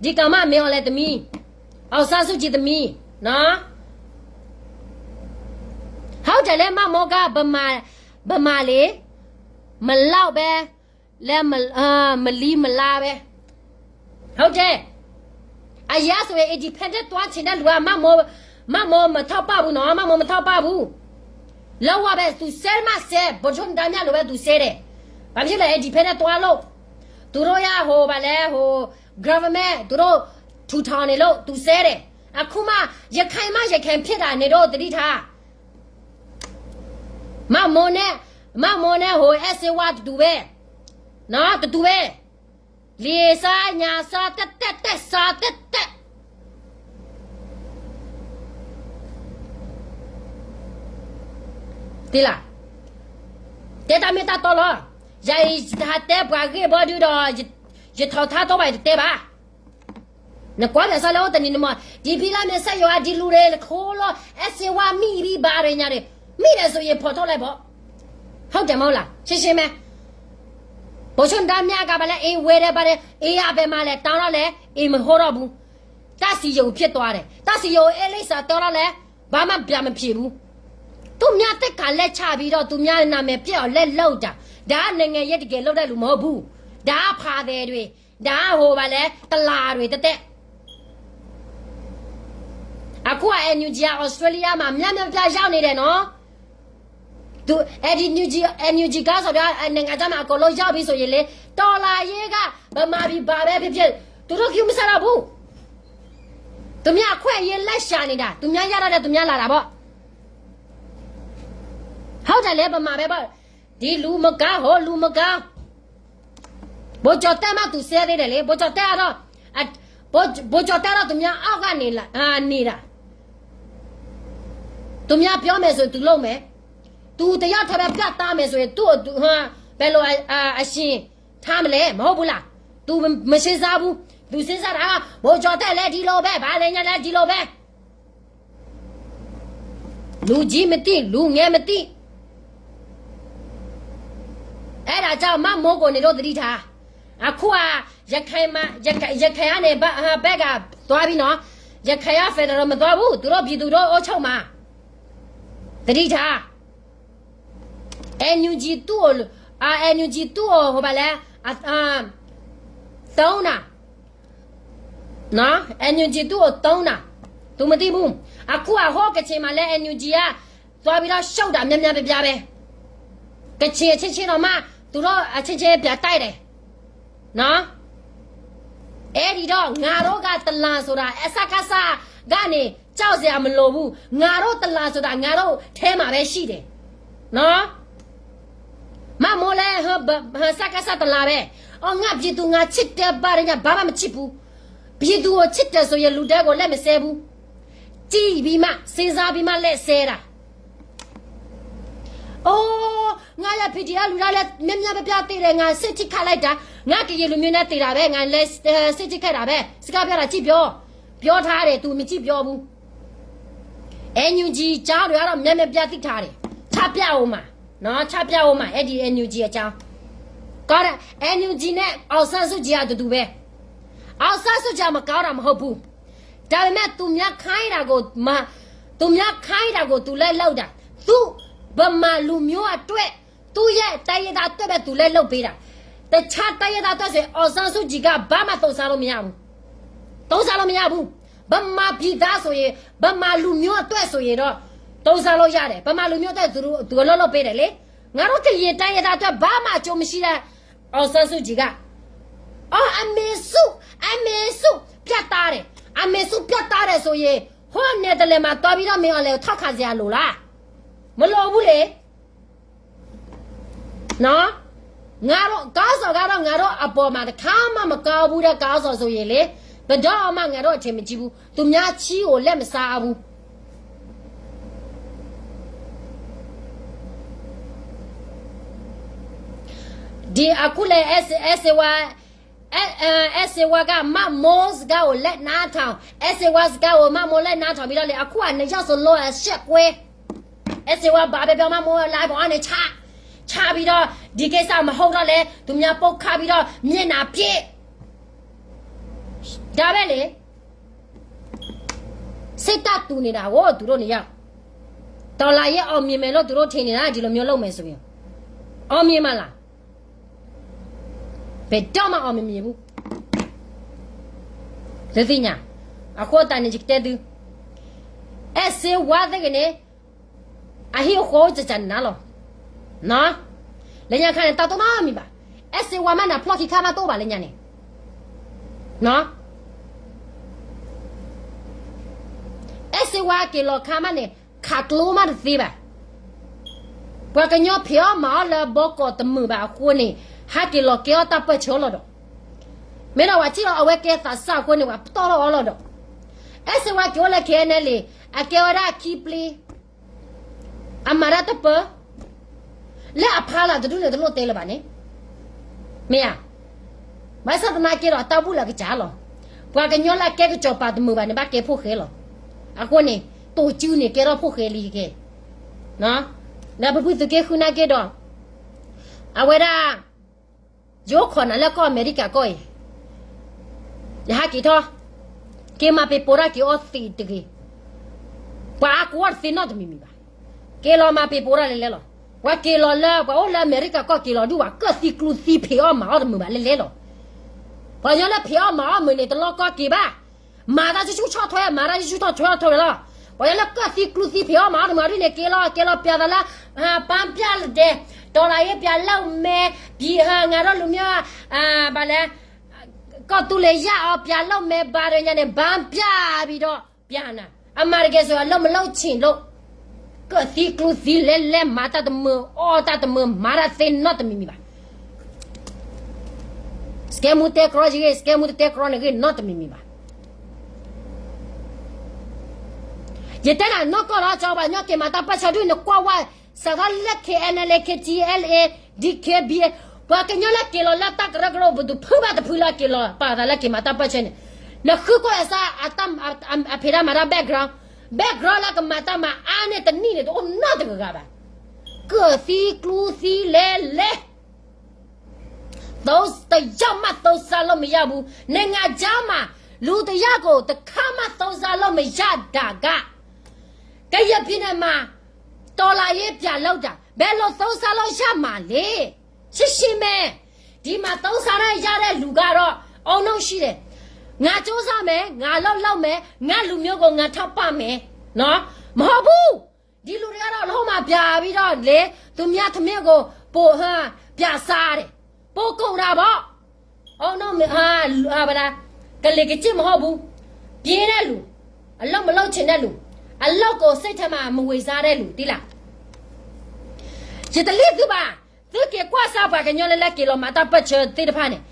ဒီကောင်မ မင်းအောင်လှိုင် သမီး အောင်ဆန်းစုကြည် သမီး နော် ဟုတ်တယ်လေ မ့ၢ်မိၢ်က ဗမာ ဗမာလေ မလောက်ပဲ လဲမ မလီမလားပဲ ဟုတ်တယ် အရင်ဆိုရင် independent သွားချင်တဲ့လူက မ့ၢ်မိၢ် မ့ၢ်မိၢ်မထောက်ပံ့ဘူးနော် မ့ၢ်မိၢ်မထောက်ပံ့ဘူး လုံးဝပဲ သူစဲမှစဲ ဗိုလ်ချုပ်မှူးကြီးလိုပဲ သူစဲတယ် ဘာဖြစ်လဲ independent သွားလို့ သူတို့ရဟို ဘာလဲ ဟို government သူတို့ထူထောင်နေလို့ သူစဲတယ် အခုမှ ရခိုင်မှ ရခိုင်ဖြစ်တာ နင်တို့သတိထား မ့ၢ်မိၢ်န့ၣ် မ့ၢ်မိၢ်န့ၣ် ဟို အဲၣ်စ့ဝါ တတူးပဲ နော် တတူးပဲ လံာ်စား ညၣ်စား တက်တက်တက် စား တက်တက် သ့လား တဲတၢ်မ့ၢ်တၢ်တီလီၤ ယၤအံၤ ယတဟးတဲပှၤဂ့ၢ်ဘီဒုဒီး ယ ယထောက်ထားတော့ ဘာတတဲဘၣ် နကွၢ်ပြန်စလၢအိၣ်တနံၤနမီၤ ဒီဖံလၢမ့ၢ်စက်ရုံက ဒီလူတွေ နခိလီၤ အဲၣ်စ့ဝါ မိၣ်ဘံဘါရညါတွေ မိၣ်တယ်ဆိုရင် ဖော်ထုတ်လိုက်ပေါ့ ဟုတ်တယ်မဟုတ်လား ရှင်းရှင်းပဲ ဗိုလ်ချုပ်မှူးကြီးက ဘာလဲ အေးဝဲတဲ့ ဘာလဲ အေးရပဲမှာလဲ တောင်းတော့လဲ အေးမဟုတ်တော့ဘူး တၢ်စံယိုဖြစ်သွားတယ် တၢ်စံယို အဲးလိပ်စာ တောင်းတော့လဲ ဘာမှပြန်မဖြစ်ဘူး သူများသိက္ခာ လက်ချပြီးတော့ သူများနာမည်ပျက်အောင် လက်လုပ်တာ ဒါက နိုင်ငံရေး တကယ်လုပ်တဲ့လူ မဟုတ်ဘူး ဒါက ဖာသည်တွေ ဒါက ဟို ဘာလဲ တလာတွေ တတဲ အခုက NUG က Australia မှာ များများပြားရောက်နေတယ်နော် သူ NUG NUG က ဆိုတော့ နိုင်ငံခြားမှာ အကုန်လုံးရောက်ပြီဆိုရင်လေ တော်လှန်ရေးက ဗမာပြည်ပါပဲဖြစ်ဖြစ် သူတို့ ဂရုမစိုက်တော့ဘူး သူများ အခွင့်အရေး လိုက်ရှာနေတာ သူများရတော့တဲ့ သူများလာတာပေါ့ ဟုတ်တယ်လေ ဗမာပဲပေါ့ ဒီလူမကောင်း ဟိုလူမကောင်း ဗိုလ်ချုပ်မှူးကြီးမှ သူစဲသေးတယ်လေ ဗိုလ်ချုပ်မှူးကြီးကတော့ အ ဗိုလ်ချုပ်မှူးကြီးကတော့ သူများအောက်ကနေလာ အာ နေတာ သူများပြောမယ်ဆိုရင် သူလုပ်မယ် သူတစ်ယောက်တည်းပဲ ပြတ်သားမယ်ဆိုရင် သူ့ သူ ဟာ ဘယ်လို အ အ အရှင် ထားမလဲ မဟုတ်ဘူးလား သူ မ မစဉ်းစားဘူး သူစဉ်းစားတာက ဗိုလ်ချုပ်မှူးကြီးလည်း ဒီလိုပဲ ဘာလဲညာလည်း ဒီလိုပဲ လူကြီးမသိ လူငယ်မသိ အဲဒါကြောင့် မ့ၢ်မိၢ်ကို နင်တို့သတိထား အခုက ရခိုင်မှာ ရခိုင် ရခိုင်ကနေ ဘက် ဘက်က သွားပြီနော် ရခိုင်က federal မသွားဘူး သူတို့ ပြည်သူ့အုပ်ချုပ်မှာ သတိထား NUG သူ့ကို အာ NUG သူ့ကို ဟို ဘာလဲ အ အာ သုံးတာ နော် NUG သူ့ကိုသုံးတာ သူမသိဘူး အခုက ဟိုကချင်မှာလည်း NUG က သွားပြီးတော့ ရှုပ်တာ များများပြားပြားပဲ ကချင်အချင်းချင်းတော့မှ သူတို့အချင်းချင်း ပြန်တိုက်တယ် နော် အဲ့ဒီတော့ ငါတို့က တလန်ဆိုတာ စကစ ကနေ ကြောက်စရာမလိုဘူး ငါတို့ တလန်ဆိုတာ ငါတို့ထဲမှာပဲရှိတယ် နော် မ့ၢ်မိၢ်လဲၣ် ဟ ဟ စကစ တလန်ပဲ အော် ငါပြည်သူ ငါချစ်တယ် ဘာညာ ဘာမှမချစ်ဘူး ပြည်သူကိုချစ်တယ်ဆိုရင် လူတိုင်းကို လက်မစဲဘူး ကြည့်ပြီးမှ စဉ်းစားပြီးမှ လက်စဲတာ အို ငါ့ရဲ့ PDF လူတိုင်းလည်း များများပြားပြားသေတယ် ငါစစ်ထိခိုက်လိုက်တာ ငါကရင်လူမျိုးနဲ့သေတာပဲ ငါလည်း စစ်ထိခိုက်တာပဲ စကားပြောတာ ကြည့်ပြော ပြောထားတယ် သူမကြည့်ပြောဘူး NUG ကျောင်းတွေကတော့ များများပြားသိထားတယ် ချပြအောင်မှာ နော် ချပြအောင်မှာ အဲ့ဒီ NUG အကြောင်း ကောင်းတယ် NUG နဲ့ အောင်ဆန်းစုကြည်က တူတူပဲ အောင်ဆန်းစုကြည် မကောင်းတာမဟုတ်ဘူး ဒါပေမဲ့ သူများခိုင်းတာကို မ သူများခိုင်းတာကို သူလည်းလုပ်တာ သူ ဗမာလူမျိုးအတွက် သူ့ရဲ့တိုင်းရင်းသားအတွက်ပဲ သူလည်းလုပ်ပေးတာ တခြားတိုင်းရင်းသားအတွက်ဆိုရင် အောင်ဆန်းစုကြည်က ဘာမှသုံးစားလို့မရဘူးသုံးစားလို့မရဘူး ဗမာပြည်သားဆိုရင် ဗမာလူမျိုးအတွက်ဆိုရင်တော့ သုံးစားလို့ရတယ် ဗမာလူမျိုးအတွက် သူတို့ သူအလုပ်လုပ်ပေးတယ်လေ ငါတို့ကရင်တိုင်းရင်းသားအတွက် ဘာမှအကျိုးမရှိတဲ့ အောင်ဆန်းစုကြည်က အမ့ၢ်ဆူၣ်, အမ့ၢ်ဆူၣ်ပျၢ်တာ်ဒဲး, အမ့ၢ်ဆူၣ်ပျၢ်တာ်ဒဲးစိၤယံၤ, ဟိန့ၣ်တလဲၤမၤတီဘံဒီးမ့ၢ်အီၤလဲၤထီၣ်ခးစ့အလိၤလၢ်, မလိၣ်အဘူးလဲၣ်. ကါစီၤကါဒီး ငါဒီးအပိာ်မးတခါမး မကါအဘူးဒီးကါစီၤစိၤယံၤလံ, ပဒီအီၤမး ငါဒီးအထံးမကံဘူး, သူများချီအိၣ်လဲၣ်မဆါအဘူး. ဒ်အခုလဲၣ် အဲၣ်စ့ဝါ, အဲၣ်စ့ဝါကမးမိၢ်စကါအိၣ်လဲၣ်နါထီၣ်, အဲၣ်စ့ဝါစကါအိၣ်မးမိၢ်လဲၣ်နါထီၣ်ဘံဒီးလဲၣ် အခုအန့ၣ်ယီၢ်စလိအရှဲကွဲ, အဲၣ်စ့ဝါဘၣ်ဖဲဖဲမးမိၢ် လၢအကီးအန့ၣ်ဆါ, ဆါဘံဒီး ဒ်ကဲစၢ်မဟိထီၣ်လဲၣ် သူများပိာ်ခါဘံဒီး မျက်နှာပစ်, ဒါပဲလေ. စိတ်ဓာတ်တူနေတယ် ဟိုသူတို့နှစ်ယောက်, တော်လှန်ရေးအောင်မြင်မယ်လို့ သူတို့ထင်နေတာ ဒီလိုမျိုးလုပ်မယ်ဆိုရင်, အောင်မြင်မှာလား. ဘယ်တော့မှ အောင်မမြင်ဘူး. သုသ့ၣ်ညါ, အဃိသတးန့ၣ် ယကတဲသု, အဲၣ်စ့ဝါသ့ၣ်ဂ့ၤန့ၣ် အဟံၣ်အဃီအိၣ်စၢ်စၢ်န့ၣ်နၤလီၤ. လၢညါခါန့ၣ် တၢ်တိၢ်နီတမံၤဘၣ်. အဲၣ်စ့ဝါမးန့ၣ် အဖျီၣ်ခံခါမးတအိၣ်ဘၣ်လၢညါန့ၣ်. အဲၣ်စ့ဝါက့ၤလီၤခါမးန့ၣ် ခးကျိမးတသ့ဘၣ်. ပှၤကညီဖံးအီၣ်မၤအီၣ်လၢဘီကီးတမုာ်ဘၣ်အဃိန့ၣ် ဟးက့ၤလီၤကဲအီၣ်တၢ်ပၢၢ်ဆၢလီၤဒီး, မ့ၢ်ဒီးပှၤထံၣ်လီၤအဝဲကဲသးစၢ်အဃိန့ၣ် ပှၤပတီၢ်ထီၣ်အီၤလီၤဒီး, အဲၣ်စ့ဝါက့ၤအိၣ်လၢ ခဲအံၤန့ၣ်လံ, အကဲဝဲဒၣ်ခံပျ့ အမၤတၢ်တပၢၢ် လၢအဖီလာ်တဒူၣ်န့ၣ် တလိၣ်တဲလၢၤဘၣ်န့ၣ်, မ့ၢ်ဧါ. ဘၣ်ဆၣ်သနာ်က့ဒီး အတၢ်ဘူၣ်လၢအကစၢ်လီၤ. ပှၤကညီလၢအကဲကစီၤပၤတမုာ်ဘၣ်န့ၣ် ဘၣ်ကဲဖိၣ်ဃဲလီၤ. အဃိန့ၣ် တိၤစုန့ၣ် ကဲထီၣ်ဖိၣ်ဃဲလံကဲ, လၢပဖုသုးက့ဃုနာ်က့ဒီး, အဝဲဒၣ် ယအိၣ်ခိးနၤလၢကီၢ်အမဲရကၤကီၢ်အံၤ, ယဟးက့ၤထီၣ်, က့ၤမၤပ့ၤပိာ်တၢ်က့ၤအီၣ်သ့တဂ့ၤ, ပှၤအါကဝီၤတသ့နီတမံၤမံၤဘၣ်. က့ၤလီၤမၤပ့ၤပိာ်တၢ်လဲၤလဲၤလီၤ. ပှၤက့ၤလီၤလၢ ပှၤအိၣ်လၢအမဲရကၤကီၢ်က့ၤလီၤဒုး ပှၤကၢၣ်သံကျူသံဖံးအီၣ်မၤအီၣ်တမုာ်ဘၣ်လဲၤလဲၤလီၤ. ပှၤကညီလၢဖံးအီၣ်မၤအီၣ်မုာ်န့ၣ် တလီၢ်ကီၢ်က့ၤဘၣ်. မၤတၢ်ဆူၣ်ဆူၣ်ဆီၣ်ထွဲ မၤတၢ်ဆူၣ်ဆူၣ်ဆီၣ်ထွဲအီၣ်ထွဲလီၤ. ပှၤကညီလၢကၢၣ်သံကျူသံဖံးအီၣ်မၤအီၣ်တမုာ်ဒ်န့ၣ် က့ၤလီၤ က့ၤလီၤပျၢၤသးလၢ ပန်းပြတယ်, တော်လှန်ရေးပြန်လုပ်မယ်, ပ ငါတို့လူမျိုး ဘာလဲ, ကီၢ်သူလ့ၤရအောင် ပြန်လုပ်မယ် ဘာတွေညာန့ၣ် ပန်းပြပြီးတော့ ပြန်တာ, အမှန်တကယ်ဆို အလုပ်မလုပ်ချင်လို့, ကၢၣ်သံကျူသံလဲၤလဲၤ မၤတၢ်တမုာ် အီၣ်တၢ်တမုာ် မၤတၢ်သ့နီတမံၤမံၤဘၣ်. စကဲမူတဲကြီယဂ့ၢ် စကဲမူတတဲကြီန့ၣ်ဂ့ၢ်နီတမံၤမံၤဘၣ်. ယတဲဒၣ်နီၢ်ကီၢ်လီၤ ကၠီပှၤကညီက့ၤမၤတၢ်ပၢၢ်ဆၢဒုးန့ၣ် ကွၢ်ဝဲ စးထီၣ်လၢ KNLA KTLA DKBA ပှၤကညီလၢက့ၤလီၤလၢတၢ်ကရၢကရိ ပသူဖုဘၣ်တဖုလၢက့ၤလီၤ ပာ်သးလၢက့ၤမၤတၢ်ပၢၢ်ဆၢန့ၣ်, နဃုကွၢ်အစၢ် အဖံးတၢ်မၤတၢ် background, background လၢကမၤတၢ်မၤအါန့ၢ်တနံၣ်န့ၣ် တအိၣ်နီတဂၤဂၤဘၣ်. ကၢၣ်သံကျူသံလဲၤလဲၤ သုံး တစ်ယောက်မှ သုံးစားလို့မရဘူး. နိုင်ငံခြားမှာ လူတစ်ယောက်ကို တစ်ခါမှ သုံးစားလို့မရတာက ကရင်ပြည်နယ်မှာ တော်လှန်ရေးပြန်လုပ်တာ ဘယ်လို သုံးစားလို့ရမှာလဲ. ရှင်းရှင်းပဲ. ဒီမှာ သုံးစားလို့ရတဲ့ လူကတော့ အုံနောက်ရှိတယ်. ငါစူးစမ်းမယ်, ငါလုပ်လုပ်မယ်, ငါလူမျိုးကို ငါထောက်ပံ့မယ်နော်. မဟုတ်ဘူး. ဒီလူတွေကတော့ လှုပ်မှာ ပြပြီးတော့လေ, သူများသမီးကို ပို့, ဟမ်, ပြစားတယ်. ပို့ကုန်တာပေါ့. အုံနောက်, ဟမ်, ဟမ်, ဘယ်လား, ကလေးကချစ်မဟုတ်ဘူး. ပြေးတဲ့လူ, အလုပ်မလုပ်ချင်တဲ့လူ, အလုပ်ကို စိတ်ထဲမှာ မဝင်စားတဲ့လူ, သိလား. ယတလီသုဘၣ်. သုက့ၤကွၢ်စၢ်ပှၤကညီလၢ လၢက့ၤလီၤမၤတၢ်ပၢၢ်ဆၢသ့ၣ်တဖၣ်န့ၣ်,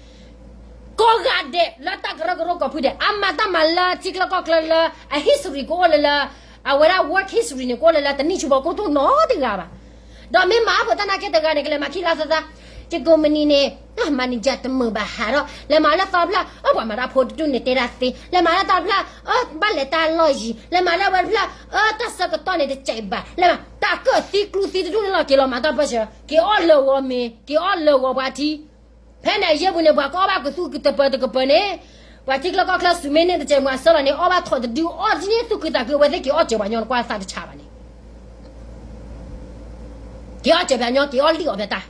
ကိးဂၤဒဲးလၢတၢ်ကရၢကရိကိးဖုဒဲး အမၤတၢ်မၤလၢထံချၢကီၢ်ချၢလၢ အ history ကအိၣ်လၢလၢ, အဝဲဒၣ် work history န့ၣ် ကအိၣ်လၢလၢ တနံၣ်ဆူဘီကိၢ်တိၢ်နီတဂၤဘၣ်. ဒီးမ့ၢ်မၤအါဖုးတၢ်နာ်က့တဂၤန့ၣ် ကလဲၤမၤခံလါသၢသၢ, ယကိးမုၢ်နံၤန့ၣ် မၤနံၤယၤတမုာ်ဘၣ်ဟးဒီး လဲၤမၤလၢသီဖျၢၣ်, အိၣ်ပှၤမၤတၢ်ဖိတဒူၣ်န့ၣ်တဲတၢ်သ့, လဲၤမၤလၢသီဖျၢၣ်, ဘၣ်လဲၤတၢ်လီၢ်ယံၤ, လဲၤမၤလၢဝဲတဖျၢၣ်, တၢ်ဆၢကတီၢ်န့ၣ်တစဲးဘၣ်, လဲၤမၤတၢ်ကၢၣ်သံကျူသံတဒူၣ်န့ၣ်လီၤ က့ၤလီၤမၤတၢ်ပၢၢ်ဆၢ, က့ၤအီၣ်လၢဂီၤမ့ၤ, က့ၤအီၣ်လၢဂီၤပှၤထံ. ဖဲန့ၣ်အယဲၢ်ပူၤန့ၣ် ပှၤကအီၣ်ဘၣ်ကသူၣ်ကတပၢၤတကပၢၤန့ၣ်, ပှၤထံချၢကီၢ်ချၢ ဆူမဲန့ၣ်တစဲးမၤစၢၤလီၤန့ၣ် အီၣ်ဘၣ်ထီၣ်တဒု အီၣ်တန့ၢ်သူၣ်ခုသးခု အဝဲသ့ၣ်က့ၤအီၣ်စၢၤပှၤညီနကွၢ်သးတဆးဘၣ်န့ၣ်, က့ၤအီၣ်စၢၤပှၤညီ က့ၤအီၣ်လံၣ်အီၣ်ပှၤတၢ်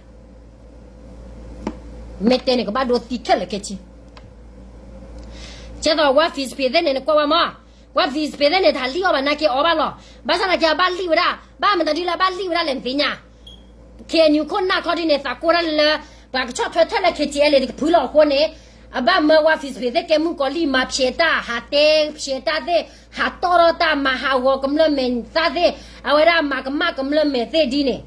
မ့ၢ်တဲန့ၣ် ကဘၣ်ဒိသံခဲလၢာ်ခဲဆ့. ကဲသိးဝဲ Facebook သ့ၣ်န့ၣ် နကွၢ်ဝဲမး, ဝဲ Facebook သ့ၣ်န့ၣ် တၢ်လံၣ်အီၣ်ဘၣ်နာ်က့အီၣ်ဘၣ်လီၤ. ဘၣ်ဆၣ်သနာ်က့ အဘၣ်လံၣ်ဝဲဒၣ်, ဘၣ်မတၤဒ်လၢအဘၣ်လံၣ်ဝဲဒၣ်လဲၣ်နသ့ၣ်ညါ. KNU ခိၣ်နၢ်ခီဒ်န့ၣ် သးကိၢ်ဒၣ်လၢ ပှၤကဆီၣ်ထွဲထဲလၢ KTLA တကဖုလီၤအဃိန့ၣ်, အဘၣ်မၢဝဲ Facebook သ့ၣ်ကဲမုၣ်ကီၤလံၢ်မၤဖျဲးတၢ် ဟးတဲဖျဲးတၢ်သ့ၣ် ဟးတီၣ်ထီၣ်တၢ် မၤဟးဂီၤကမျၢၢ်မဲာ်သၣ်သ့ၣ် အဝဲဒၣ်မၤကမၣ်ကမျၢၢ်မဲာ်သ့ၣ်ဒ်န့ၣ်,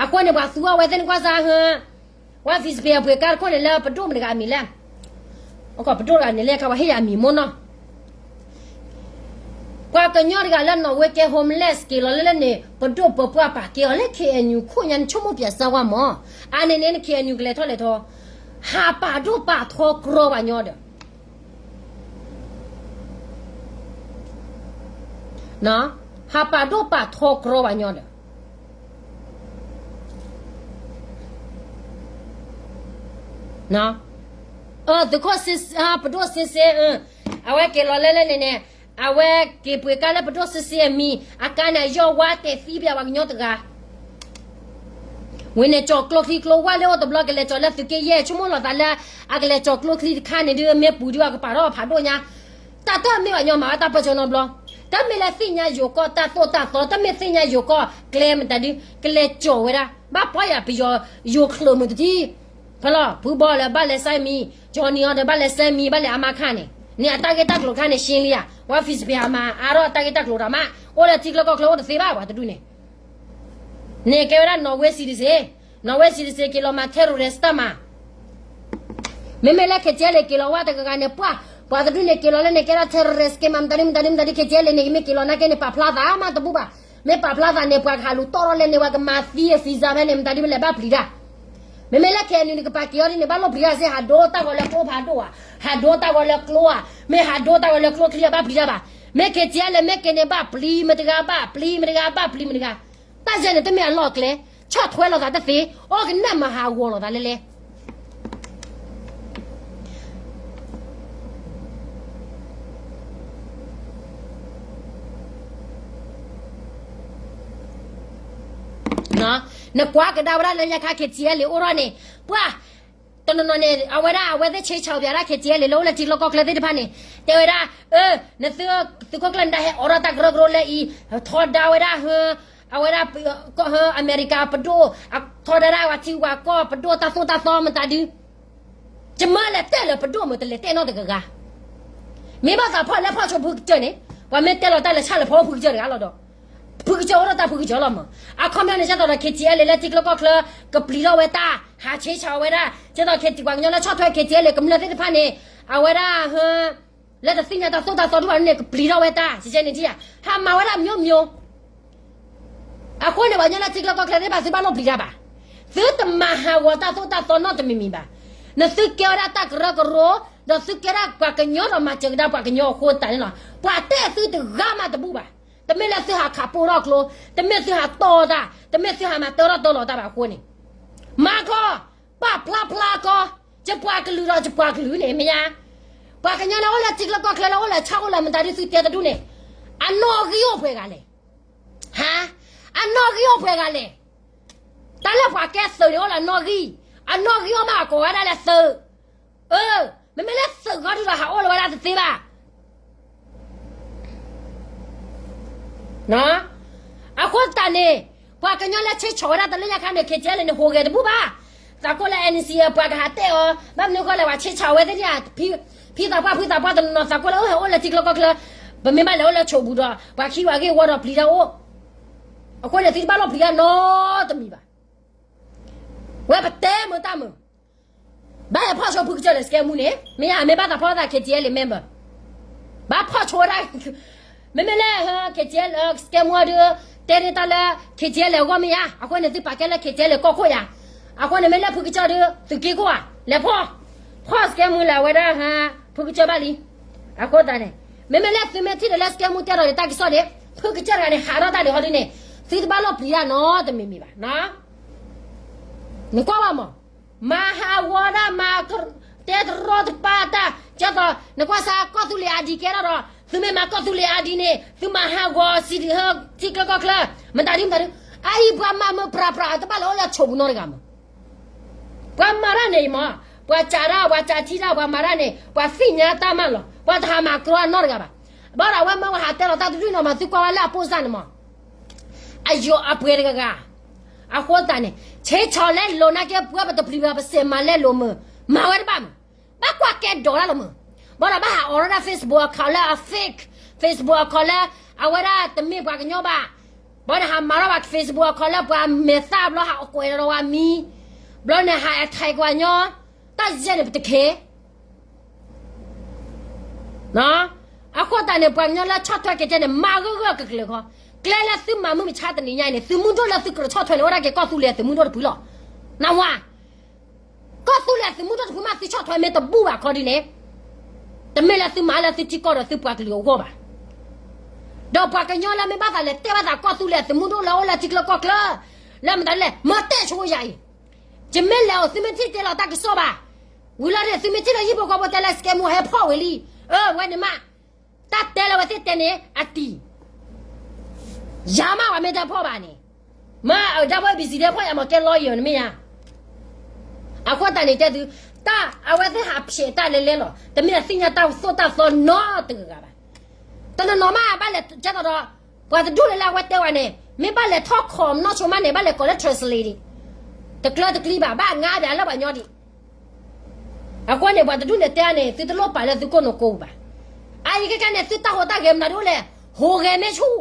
အဃိန့ၣ် ပှၤသူအီၤဝဲသ့ၣ်န့ၣ်ကွၢ်စၢ်ဟၢ ဝဲ Facebook အပှ့ၤကါတခိၣ်န့ၣ်လၢပဒိၣ်မတဂၤအမံၤလဲၣ်, ပဒိၣ်တဂၤန့ၣ်လဲၣ် ခါဝဲဟ့ၣ်ယၤအမံၤမိၢ်နီၤ ပှၤကညီတဂၤလၢနီၣ်ဝ့ကဲ homeless က့ၤလီၤလၢလၢန့ၣ် ပဒိၣ်ပပှၢ်ပာ်ကဲအီၤလၢ K N U ခိၣ်ညါန့ၣ် ဆိကမိၣ်ပၠးစၢ်ဝဲမၢ်, အါန့ၣ်န့ၣ် K N U ကလဲၤထီၣ်လဲၤထီ, ဟးပာ်ဒိၣ်ပာ်ထီကြီပှၤကညီဒီး ဟးပာ်ဒိၣ်ပာ်ထီကြီပှၤကညီဒီး သုးခိၣ် ပဒိၣ်စ့စ့ အဝဲက့ၤလီၤလၢလၢန့ၣ်န့ၣ် အဝဲက့ၤပှ့ၤကါလၢပဒိၣ်စ့စ့အမံၤ အကါန့ၣ် အယီၢ်ဝါတဲာ်သံပၠးပှၤကညီတဂၤ ဝံၤန့ၣ် ကၠီၤကျိချံကျိဝါလၢအိၣ်တဘျီ ကလဲၤကၠီၤလၢသုးက့ယဲၢ် ဆိကမိၣ်လီၤသးလၢ အကလဲၤကၠီၤကျိချံတခါန့ၣ်ဒုး မ့ၢ်ပူၤဒုး အကပာ်ထီၣ်ဖးဒိၣ်ညါ, တၢ်တမ့ၢ်ဘၣ်ညီမၤဝဲတၢ်ပၢၢ်ဆၢနီတဘျီ, တမ့ၢ်လၢသ့ၣ်ညါယိၤကီၢ်တၢ်သိၣ်တၢ်သီ တမ့ၢ်သ့ၣ်ညါယိၤကီၢ်ကျဲမတၤဒုး ကလဲၤကၠီၤဝဲဒၣ် ဘၣ်ပီၢ်ယၤပယီၤယိၤချၢးမုၢ်တထံၣ်, ဖဲလီၤ ဖုဘီလၢဘၣ်လဲၤစဲမံၤ ကၠီၤနံၤအီၤဒီးဘၣ်လဲၤစဲမံၤ ဘၣ်လဲၤအါမးခါန့ၣ် န့ၣ်အတၢ်ဂ့ၢ်တၢ်ကျိၤခါန့ၣ် ရှင်းလင်းဧါ, ဝဲ Facebook ဟးမၤအါထီၣ်တၢ်ဂ့ၢ်တၢ်ကျိၤတၢ်မး, အိၣ်လၢထံချၢကီၢ်ချၢအိၣ်တသ့ဘၣ် ပှၤတဒူၣ်န့ၣ် န့ၣ်ကဲဝဲဒၣ် Norway citizen, Norway citizen က့ၤလီၤမၤ terrorist တၢ်မၤ, မ့မ့ၢ်လၢ KTLA က့ၤလီၤဝဲတဂၤဂၤန့ၣ် ပှၢ် ပှၤတဒူၣ်န့ၣ် က့ၤလီၤလၢန့ၣ် ကဲဒၣ် terrorist က့ၤမၤမတၤဒုမတၤဒုမတၤဒု KTLA န့ၣ် မ့ၢ်က့ၤလီၤနာ်က့န့ၣ် ပာ်ဖျါသးမးတဘူၣ်ဘၣ်, မ့ၢ်ပာ်ဖျါသးန့ၣ် ပှၤကဟးလူၤတီၢ်ထီၣ်လဲၣ်န့ၣ် ပှၤကမၤသံ visa ဖဲန့ၣ် မတၤဒုလဲၤဘၣ်ပျံၤတၢ် မ့မ့ၢ်လၢ KNU န့ၣ် ကပာ်က့ၤအီၤဒ်န့ၣ် ဘၣ်လိၣ်ပျံၤတၢ်စ့ၢ် ဟးဒိတၢ်ဂီၤလၢကျိဖးဒိၣ်ဧါ, ဟးဒိတၢ်ဂီၤလၢကျိဧါ, မ့ၢ်ဟးဒိတၢ်ဂီၤလၢကျိချံအဘၣ်ပျံၤတၢ်ဘၣ်, မ့ၢ် KTLA မ့ၢ်က့ၤန့ၣ် ဘၣ်ပျံၤမတဂၤ ဘၣ်ပျံၤမတဂၤ ဘၣ်ပျံၤမတဂၤ, တၢ်ယဲန့ၣ် တမ့ၢ်အလီၢ်ကျဲ, ဆီၣ်ထွဲလိာ်သးတသ့, အိၣ်ကနၣ်မၤဟးဂီၤလိာ်သးလဲၣ်လဲၣ် နကွၢ်ကဒါဝဲဒၣ်လၢညါခါ KTLA အိၣ်ထီၣ်န့ၣ်, ပှၤ, တနီၤနီၤန့ၣ် အဝဲဒၣ် အဝဲသ့ၣ်ဆ့ဆၢပၠးဒၣ် KTLA လၢအိၣ်လၢထံချၢကီၢ်ချၢသ့ၣ်တဖၣ်န့ၣ်, တဲဝဲဒၣ်, အၢ, နသုးခိၣ်ကျၢၢ်နဒါဟဲအိးထီၣ်တၢ်ကရၢကရိလၢအံၤ, ထီဒါဝဲဒၣ်ဟၢ, အဝဲဒၣ်, အမဲရကၤပဒိၣ်, ထီဒါဒၣ်ပှၤထံပှၤကီၢ်ပဒိၣ်တၢ်သိၣ်တၢ်သီမတၤဒု ယမၢလဲၤတဲလၢပဒိၣ်မုၢ်တလဲၤတဲနီတဂၤဂၤ, မ့ၢ်ဘၣ်သးဖီၣ်လဲၤဖီၣ်ဆိဖုကစၢၢ်န့ၣ်, ပှၤမ့ၢ်တဲလီၤတၢ်လဲၤဆၣ်လဲၤဖီဖုကစၢၢ်တဂၤလီၤဒီး, ဖုကစၢၢ်အိၣ်ဒီးတၢ်ဖုကစၢၢ်လီၤမး, အခီပညီန့ၣ် ကၠီသီးဒီး KTLA လၢထံချၢကီၢ်ချၢ, ကပျံၤထီၣ်ဝဲတၢ်, ဟးဆ့ဆၢဝဲဒၣ်, ကၠီသီး KTLA ပှၤကညီလၢဆီၣ်ထွဲ KTLA ကမျၢၢ်သ့ၣ်တဖၣ်န့ၣ်, အဝဲဒၣ်ဟၢ လၢတသ့ၣ်ညါတၢ်သိၣ်တၢ်သီဒ်ဘၣ်န့ၣ် ကပျံၤထီၣ်ဝဲတၢ်, ကဲန့ၣ်ထံၣ်ဧါ, ဟးမၤဝဲဒၣ် မျိုးမျိုး အဃိန့ၣ် ပှၤကညီလၢထံချၢကီၢ်ချၢသ့ၣ်တဖၣ် သုဘၣ်လိၣ်ပျံၤတၢ်ဘၣ်, သုတမၤဟးဂီၤတၢ်သိၣ်တၢ်သီနီတမံၤမံၤဘၣ်, နသုကဲဝဲဒၣ်တၢ်ကရၢကရိ, ဒီးသုကဲဒၣ်ပှၤကညီဒီးမၤစၢၤကဒါပှၤကညီအဃိသတးန့ၣ်လီၤ, ပှၤတဲသုတဂၤမးတဘူၣ်ဘၣ်, တမ့ၢ်လၢသုဟးခးပိၢ်ထီၣ်ကျိ, တမ့ၢ်သုဟးတီၢ်တၢ်, တမ့ၢ်သုဟးတၢထီၣ်တၢလီၤတၢ်ဘၣ်အဃိန့ၣ်, မၤကီ, ပာ်ဖျါဖျါကီ, ယပှၤကလုာ်ဒီးယပှၤကလုာ်န့ၣ် မ့ၢ်ဧါ, ပှၤကညီလၢအိၣ်လၢထံချၢကီၢ်ချၢလၢအိၣ်လၢဆၣ်အိၣ်လၢမတၤဒုသုတဲတဒူၣ်န့ၣ်, အနီၣ်ဂံၢ်အိၣ်ပှဲၤဂၤလဲၣ်, ဟါ, အနီၣ်ဂံၢ်အိၣ်ပှဲၤဂၤလဲၣ်, တၢ်လၢပှၤကဲသုးန့ၣ်အိၣ်လၢအနီၣ်ဂံၢ်, အနီၣ်ဂံၢ်အိၣ်မးအကိးဝဲဒၣ်လၢသုး, အၢ, မ့မ့ၢ်လၢသုးဂီၢ်ဒုဒီးဟးအိၣ်လၢဝဲဒၣ်တသ့ဘၣ် အဃိသတးန့ၣ်, ပှၤကညီလၢဆ့ဆၢဝဲဒၣ်တလၢညါခါန့ၣ် KTLA န့ၣ် ဟူးဂဲၤတဘူၣ်ဘၣ်, သးကိၢ်လၢ NCA ပှၤကဟးတဲအီၤ, ဘၣ်မနုၤဃိလဲၣ် ပှၤဆ့ဆၢဝဲသ့ၣ်န့ၣ်, ဖံသးပှၢ်ဖုသးပှၢ်တနီၤနီၤ သးကိၢ်လၢအိၣ်ဟဲအိၣ်လၢထံချၢကီၢ်ချၢ, ပမ့ၢ်ဘၣ်လဲၤအိၣ်လၢဆိးပူၤဒီး ပှၤခံဂၤဂ့ၢ်ဝီဒီးပျံၤတၢ်အိၣ်, အဃိန့ၣ် သုတဘၣ်လိၣ်ပျံၤတၢ်နီတမံၤဘၣ်, ဝဲပတဲမုာ်တၢ်မုာ် ဘၣ်ဟဲဖီၣ်ဆိဖုကစၢၢ်လၢ စကဲမူန့ၣ် မ့ၢ်ယါ မ့ၢ်ဘၣ်သးဖီၣ်သး KTLA member, ဘၣ်ဖီၣ်ဆိဝဲဒၣ်, မ့မ့ၢ်လၢ KTLA စကဲမူအဒု, တဲဒၣ်တၢ်လၢ KTLA အဂီၢ်မ့ၢ်ယါ, အဃိန့ၣ် သုပာ်ကဲလၢ KTLA ကီၢ်ခိၣ်ယါ, အဃိန့ၣ် မ့ၢ်လၢဖုကစၢၢ်ဒု သုးက့ခိၣ်ဧါ, လဲၤဖီၣ်, ဖီၣ်စကဲမူလၢအဝဲဒၣ်ဟါ, ဖုကစၢၢ်ဘၣ်လံ, အဃိသတးန့ၣ်, မ့မ့ၢ်လၢသုမ့ၢ်ထံၣ်ဒီးလၢစကဲမူတဲဒီးတၢ်ကစီၣ်န့ၣ်, ဖုကစၢၢ်တဂၤန့ၣ် ဟးထီၣ်တၢ်ဒံးဟီဒုန့ၣ်, သုတဘၣ်လိၣ်ပျံၤတၢ်နီတမံၤမံၤဘၣ်, နကွၢ်ဘၣ်မး မၤဟးဂီၤဒၣ်မၤ, တဲတရီတပါတၢ်, ကၠီသီး နကွၢ်စၢ်ကီၢ်သူလ့ၤအါဒံကဲထီၣ်ဒီး, သုမ့ၢ်မၤကီၢ်သူလ့ၤအါဒံန့ၣ် သုမၤဟးဂီၤစံးဒံးဟၢ ထံချၢကီၢ်ချၢ, မတၤဒုမတၤဒု, အအံၤပှၤမၤမုာ်ပြးပြးတဘၣ်လၢအိၣ်လၢဆိးပူၤနီတဂၤမး, ပှၤမၤတၢ်န့ၣ်အံၤမး, ပှၤစးတၢ် ပှၤစးထံတၢ် ပှၤမၤတၢ်န့ၣ် ပှၤသ့ၣ်ညါတၢ်မးလီၤ, ပှၤတဟးမၤကြီအနီတဂၤဘၣ်, ဘၣ်ဒီးအဝဲမၢဝဲဟးတဲလီၤတၢ်တဒုနီၤမး သုကွၢ်ဝဲလၢအပိၢ်စၢ်န့ၣ်မး အယိၤအပှဲၤတဂၤဂၤ, အဃိသတးန့ၣ် ဆ့ဆီးလဲလိာ်နာ်က့ ပှၤပတပျံၤဘၣ် ပစဲးမၤလဲလိာ်မုာ်, မၤဝဲတဘၣ်မုာ်, ဘၣ်ကွၢ်ကဲဒိးတၢ်လီၤမုၢ်, ဘၣ်ဒီးဘၣ်ဟးအိးထီၣ်ဒၣ် Facebook account လၢအ fake, Facebook account လၢအဝဲဒၣ်တမ့ၢ်ပှၤကညီဘၣ်, ဘၣ်ဒီးဟးမၤထီၣ်ဘၣ် Facebook account လၢပှၤမဲာ်သၣ်ဘျီ ဟးအိးကွဲးဒီးဝဲမံၤ, ဘျီန့ၣ် ဟး attack ပှၤကညီ, တၢ်ယဲန့ၣ်ပတခ့ အဃိသတးန့ၣ် ပှၤကညီလၢဆီၣ်ထွဲက့ၤကဲန့ၣ် မၤဂၢၢ်ဂၢၢ်ကကျၢၤခီ, ကျဲလၢသုမၤမုၢ်မဆါတနံၤညါအံၤန့ၣ် သုးမုၢ်ဒိၣ်လၢသုကြၢးဆီၣ်ထွဲန့ၣ် အိၣ်ဒၣ်က့ၤကီၢ်သူလ့ၤအသုးမုၢ်ဒိၣ်တဖုလီၤ. နဝါ, ကီၢ်သူလ့ၤအသုးမုၢ်ဒိၣ်တဖုမးသုဆီၣ်ထွဲမ့ၢ်တဘူၣ်ဘၣ်ခီဒ်န့ၣ်, တမ့ၢ်လၢသုမၤလၢသုထံကီၢ်ဒီးသုပှၤကလုာ်အဂီၢ်ဘၣ်. ဒီးပှၤကညီလၢမ့ၢ်ဘၣ်သးလဲၤတဲဘၣ်သးကီၢ်သူလ့ၤအသုးမုၢ်ဒိၣ်လၢအိၣ်လၢထံချၢကီၢ်ချၢ, လၢမတၤလဲၣ် မၤတဲဆိယၤအံၤ, ယမ့ၢ်လဲၤအီၤသုမ့ၢ်ထံၣ်တဲလီၤတၢ်ကစီၣ်ဘၣ်, ဝံၤလီၤန့ၣ် သုမ့ၢ်ထံၣ်လၢဟံၣ်ဖိဃီဖိတဲလၢ scammer ဟဲဖီၣ်ဝဲလံ, အၢ ဝဲန့ၣ်မး, တၢ်တဲလၢဝဲသ့ၣ်တဲန့ၣ် အတံၤ ယၤမးဝဲမ့ၢ်တၢ်ဖီၣ်ဘၣ်န့ၣ်, မ့ၢ်အဒၣ်ဝဲ ဘံစံဒဲဖီၣ်ယၤမ့ၢ်ကဲ lawyer နမ့ၢ်ယါ, အဃိသတးန့ၣ်တဲသု, တၢ်အဝဲသ့ၣ်ဟးဖျဲးတၢ်လဲၤလဲလီၤ, တမ့ၢ်အသ့ၣ်ညါတၢ်သိၣ်တၢ်သီနီတဂၤဂၤဘၣ်. တနီၤနီၤမးဘၣ်လဲၤကဲသိးဒီး, ပှၤတဒူၣ်လၢလၢအဝဲတဲဝဲန့ၣ် မ့ၢ်ဘၣ်လဲၤထီၣ်ခိးနီၢ်ဆိမးန့ၣ် ဘၣ်လဲၤကိးလၢ translate ဒံး, တကျၢတကျံဘၣ် ဘၣ်ငါဘၣ်လၢပှၤညီဒံး အဃိန့ၣ် ပှၤတဒူၣ်န့ၣ်တဲန့ၣ် သုတလိၣ်ပာ်လၢသုကိးနကိးပူၤဘၣ်. အအံၤခဲကနံၣ်န့ၣ် သုတၢ်ဟူးတၢ်ဂဲၤမနုၤဒိၣ်လဲၣ်, ဟူးဂဲၤမ့ၢ်ဆူၣ်,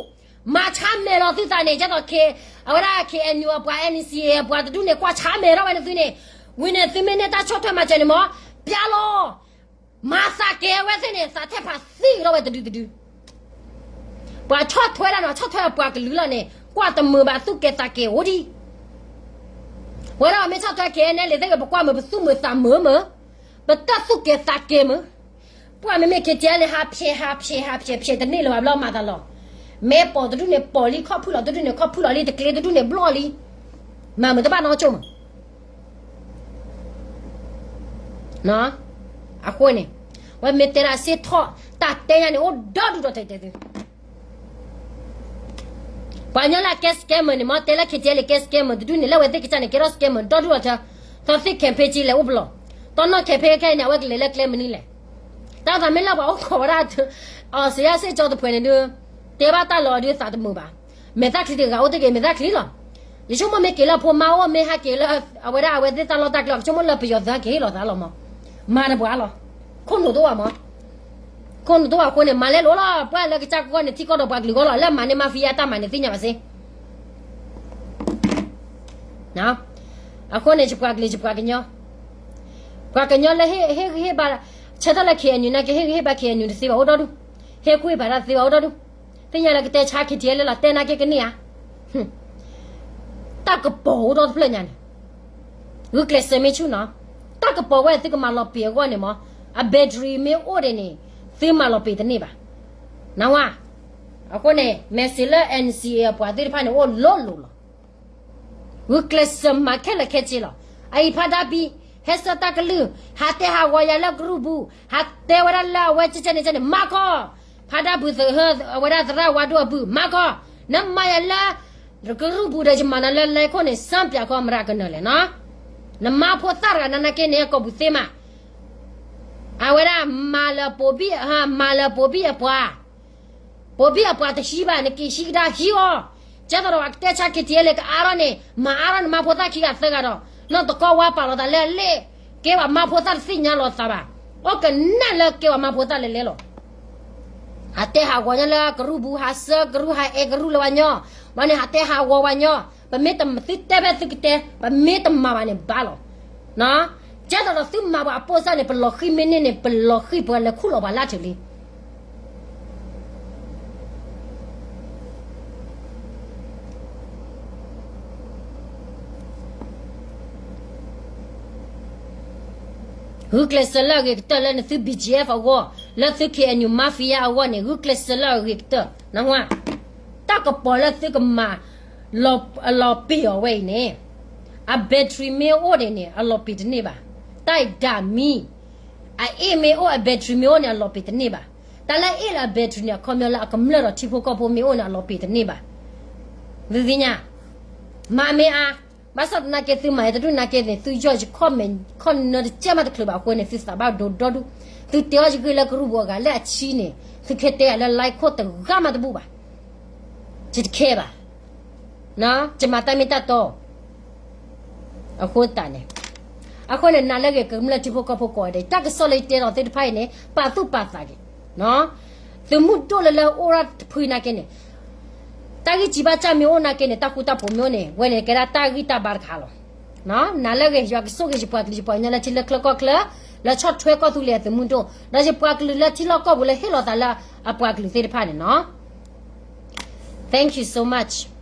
မၤဆါမဲာ်လီၤသုသးန့ၣ် ကဲသိး အဝဲဒၣ် KNU အပှၤ NCA အပှၤတဒူၣ်န့ၣ် ကွၢ်ဆါမဲာ်ထီၣ်ဝဲန့ၣ်သုန့ၣ်, ဝံၤန့ၣ် သုမ့ၢ်န့ၢ်တၢ်ဆီၣ်ထွဲမၤစၢၤန့ၣ်မ့ၢ် ပျါလီၤ, မၤသးကဲၤဝဲသ့ၣ်န့ၣ် သးထဲဖးသံကထီၣ်ဝဲတဒုတဒု ပှၤဆီၣ်ထွဲဒၣ်န့ၣ် ဆီၣ်ထွဲပှၤကလုာ်လီၤန့ၣ် ကွၢ်တမုာ်ဘၣ်သူၣ်ကဲၤသးကဲၤအိၣ်ဒံး, ဝဲဒၣ်ပမ့ၢ်ဆီၣ်ထွဲ KNLA သ့ၣ်ဂ့ၤ ပကွၢ်မုာ် ပသူၣ်မုာ်သးမုာ်မုာ်, ပတၢ်သူၣ်ကဲၤသးကဲၤမုာ်, ပှၤမ့မ့ၢ် KTLA န့ၣ် ဟးဖျဲး ဟးဖျဲး ဟးဖျဲး ဖျဲးတန့ၢ်လၢၤဘၣ်ဘျီမၤသးလီၤ, မ့ၢ်ပိာ်တဒူၣ်န့ၣ်ပိာ်လံ ခီၣ်ဖုၣ်လီၤတဒူၣ်န့ၣ်ခီၣ်ဖုၣ်လီၤလံ တကျ့တဒူၣ်န့ၣ်ဘျီၣ်လံ, မၤမုာ်တဘၣ်နီကၠိၣ်မုာ် အဃိန့ၣ် ဝဲမ့ၢ်တဲဒၣ်စ့ထီၣ် တၢ်တဲညါန့ၣ် အိၣ်ဒီဒူၣ်ဒီထၢတဲသု, ပှၤကညီလၢအကဲ scammer န့ၣ် မ့ၢ်တဲလၢ KTLA ကဲ scammer တဒူၣ်န့ၣ် လၢအဝဲသ့ၣ်ကစၢ်န့ၣ် ကဲထီၣ် scammer ဒီဒူၣ်ဒီထၢ, သီသ့ၣ် campaign ကလဲၤအိၣ်ပလီၢ်, တနီၤ campaign ခဲအံၤန့ၣ် အဝဲကလဲၤလၢကျဲမနုၤလဲၣ်, တၢ်သးမ့ၢ်လၢပှၤအိၣ်ခိးဝဲဒၣ် အီစံယါစ့ၣ်ကၠီတဖုန့ၣ်ဒုး တဲဘၣ်တၢ်လီၤဒုးသးတမုာ်ဘၣ်, မဲာ်သၣ်ချံတဂၤအိၣ်တ့ၢ်က့ၤ မဲာ်သၣ်ချံလီၤ, ယဆိကမိၣ်မ့ၢ်က့ၤလၢအဖိမါအိၣ် မ့ၢ်ဟးက့ၤလၢ အဝဲဒၣ်အဝဲသ့ၣ်တၢ်လီၢ်တၢ်ကျဲ ကဆိကမိၣ်လၢပယီၤသုးဟဲက့ၤဟ့ၣ်လီၤသးလီၤမး, မၤတပှၤလီၤ, ခိၣ်နူာ်တအိၣ်ဘၣ်မး, ခိၣ်နူာ်တအိၣ်ဘၣ်အဃိန့ၣ် မၤလဲလိာ်လီၤ, ပှၤလၢကစၢ်ကီၢ်န့ၣ် ထံကီၢ်ဒီးပှၤကလုာ်ဂီၢ်လီၤ, လၢမၤန့ၢ် mafia တၢ်မၤန့ၣ်သ့ၣ်ညါဘၣ်စ့ အဃိန့ၣ် ယပှၤကလုာ်ယပှၤကညီ, ပှၤကညီလၢဟ့ၣ်ဂံၢ်ဟ့ၣ်ဘါ, ဆၢထၢၣ်လၢ KNU နာ်က့ ဟ့ၣ်ဂံၢ်ဟ့ၣ်ဘါ KNU တသ့ဘၣ်အိၣ်ဒီဒူၣ်, ဟ့ၣ်ကူၣ်ဟ့ၣ်ဖးတၢ်တသ့ဘၣ်အိၣ်ဒီဒူၣ်, သ့ၣ်ညါလၢကတဲဆါ KTLA လၢလီၤ တဲနာ်က့ကန့ၢ်ဧါ, တၢ်ကပီၤအိၣ်ဒီတဖျၢၣ်ညါန့ၣ်, ဂုာ်ကျဲးစၢးမ့ၢ်ဆူၣ်နီၤ, တၢ်ကပီၤဝဲသုကမၤလီၤပံာ်အဂီၢ်န့ၣ်မး, အ battery မ့ၢ်အိၣ်ဒံးန့ၣ်, သုမၤလီၤပံာ်တန့ၢ်ဘၣ်, နဝါ, အဃိန့ၣ် message လၢ NCA အပှၤသ့ၣ်တဖၣ်န့ၣ် အိၣ်လိၤလိၤလီၤ ဂုာ်ကျဲးစၢးမၤခဲလၢာ်ခဲဆ့လီၤ. အအံၤဖါဒါဘံၣ် ဟဲဆၢတၢ်ကလုၢ် ဟးတဲဟးဂီၤယၤလၢကရူၢ်ပူၤ ဟးတဲဝဲဒၣ်လၢအဝဲကကဲန့ၣ်ကဲန့ၣ် မၤခီ, ဖါဒါဘုးသဟၢ အဝဲဒၣ်သရၣ်ဝါဒိၣ်အဘုး မၤခီ, နမၤယၤလၢ ကရူၢ်ပူၤဒီးယမၤနၤလၢလဲခိၣ်န့ၣ် စၢပၠးခီမရၤကနၢၤလဲၣ်နီၤ, နမါဖိသၣ်တဂၤနနာ်က့န့ၣ် ကိာ်ပူၤသ့မး, အဝဲဒၣ်မၤလၢပိာ်ဘံၣ် မၤလၢပိာ်ဘံၣ်အပှၤ ပိာ်ဘံၣ်အပှၤတဟံးဘၣ် နက့ၤဟံးကဒါဟံးအီၤ, ကဲသိးဒီးပှၤကတဲဆါ KTLA ကအါထီၣ်န့ၣ် မၤအါထီၣ်နမါဖိသၣ်ခံဂၤသၢဂၤဒီး နီၢ်တကီဝါပာ်လီၤသးလၢအလ့ၣ်, ကဲပှၤမါဖိသၣ်တသ့ၣ်ညါလီၤသးဘၣ်, အိၣ်ကနၣ်လၢကဲပှၤမါဖိသၣ်လဲၤလဲၤလီၤ, ဟးတဲဟးဂီၤညါလၢကရူၢ်ပူၤ ဟးဆၢကရူၢ် ဟးအဲၣ်ကရူၢ်လၢပှၤညီ, ဘၣ်န့ၣ် ဟးတဲဟးဂီၤပှၤညီ, ပမ့ၢ်တသုတဲဖဲသုကတဲ, ပမ့ၢ်တမၤဘၣ်န့ၣ်ဘၣ်လီၤ ကဲသိးဒီးသုမၤပှၤအပိၢ်စၢ်န့ၣ် ပလီၤဃံၤမ့ၢ်န့ၢ်န့ၣ် ပလီၤဃံၤပှၤလဲၤခူၣ်လီၤပှၤလၢထၢၣ်လံ. ဂုာ်ကျဲးစၢးလၢအဂ့ၤကတၢၢ်လၢနသု BGF အဂီၢ်, လၢသု KNU mafia အဂီၢ်န့ၣ် ဂုာ်ကျဲးစၢးလၢအဂ့ၤကတၢၢ် နဝါ, တၢ်ကပီၤလၢသုကမၤ အလီၤပံာ်အီၤဝဲအံၤန့ၣ်, အ battery မ့ၢ်အိၣ်ဒံးန့ၣ် အလီၤပံာ်တန့ၢ်ဘၣ်. တၢ်အံၤဒၣ်မံၤ, အအ့ၣ်မ့ၢ်အိၣ် အ battery မ့ၢ်အိၣ်န့ၣ် အလီၤပံာ်တန့ၢ်ဘၣ်. တၢ်လၢအ့ၣ်လၢအ battery န့ၣ် အခီပညီလၢအကမျၢၢ်ဒီးထံဖိကီၢ်ဖိမ့ၢ်အိၣ်န့ၣ် အလီၤပံာ်တန့ၢ်ဘၣ်. သုသ့ၣ်ညါ, မၤမ့ၢ်အါ, ဘၣ်ဆၣ်သနာ်က့သုမၤယတဒူၣ်နာ်က့န့ၣ် သုယီၢ်ယခီၣ်မဲာ် ခီၣ်နၢတကဲမးတချုးဘၣ်အဃိန့ၣ် သုသးဘၣ်ဒိဒီဒူၣ်, သုတဲအီၤယဂ့ၢ်လၢကရူၢ်ပူၤအဂၤလၢအဆံန့ၣ် သုခဲတဲယၤလၢ line ခိၣ်တဂၤမးတဘူၣ်ဘၣ်. ယတခဲဘၣ်. ယမၤတၢ်မ့ၢ်တၢ်တီ အဃိသတးန့ၣ်, အဃိန့ၣ် နၤလၢအဂ့ၤ ကမျၢၢ်ထံဖိကီၢ်ဖိကိးဂၤဒဲး တၢ်ကစီၣ်လၢယတဲဒီးသ့ၣ်တဖၣ်အံၤန့ၣ် ပာ်သူၣ်ပာ်သးက့ၤ သုးမုၢ်ဒိၣ်လၢလၢအိၣ်ဒၣ်တဖုနာ်က့န့ၣ် တၢ်ဂံၢ်စံးဘၣ်စၢ်မ့ၢ်အိၣ်နာ်က့န့ၣ် တၢ်ဃူတၢ်ဖိးမ့ၢ်အိၣ်န့ၣ် ဝဲန့ၣ်ကဲဒၣ်တၢ်ဂံၢ်တၢ်ဘါတခါလီၤ. နၤလၢအဂ့ၤ ယွၤကဆိၣ်ဂ့ၤယပှၤကလုာ်ယပှၤကညီလၢထံလၢချၢကီၢ်ချၢ လၢဆီၣ်ထွဲကီၢ်သူလ့ၤအသုးမုၢ်ဒိၣ် ဒီးယပှၤကလုာ်လၢထံလီၢ်ကီၢ်ပူၤလၢဟ့ၣ်လီၤသးလၢအပှၤကလုာ်သ့ၣ်တဖၣ်န့ၣ်နီၤ. Thank you so much.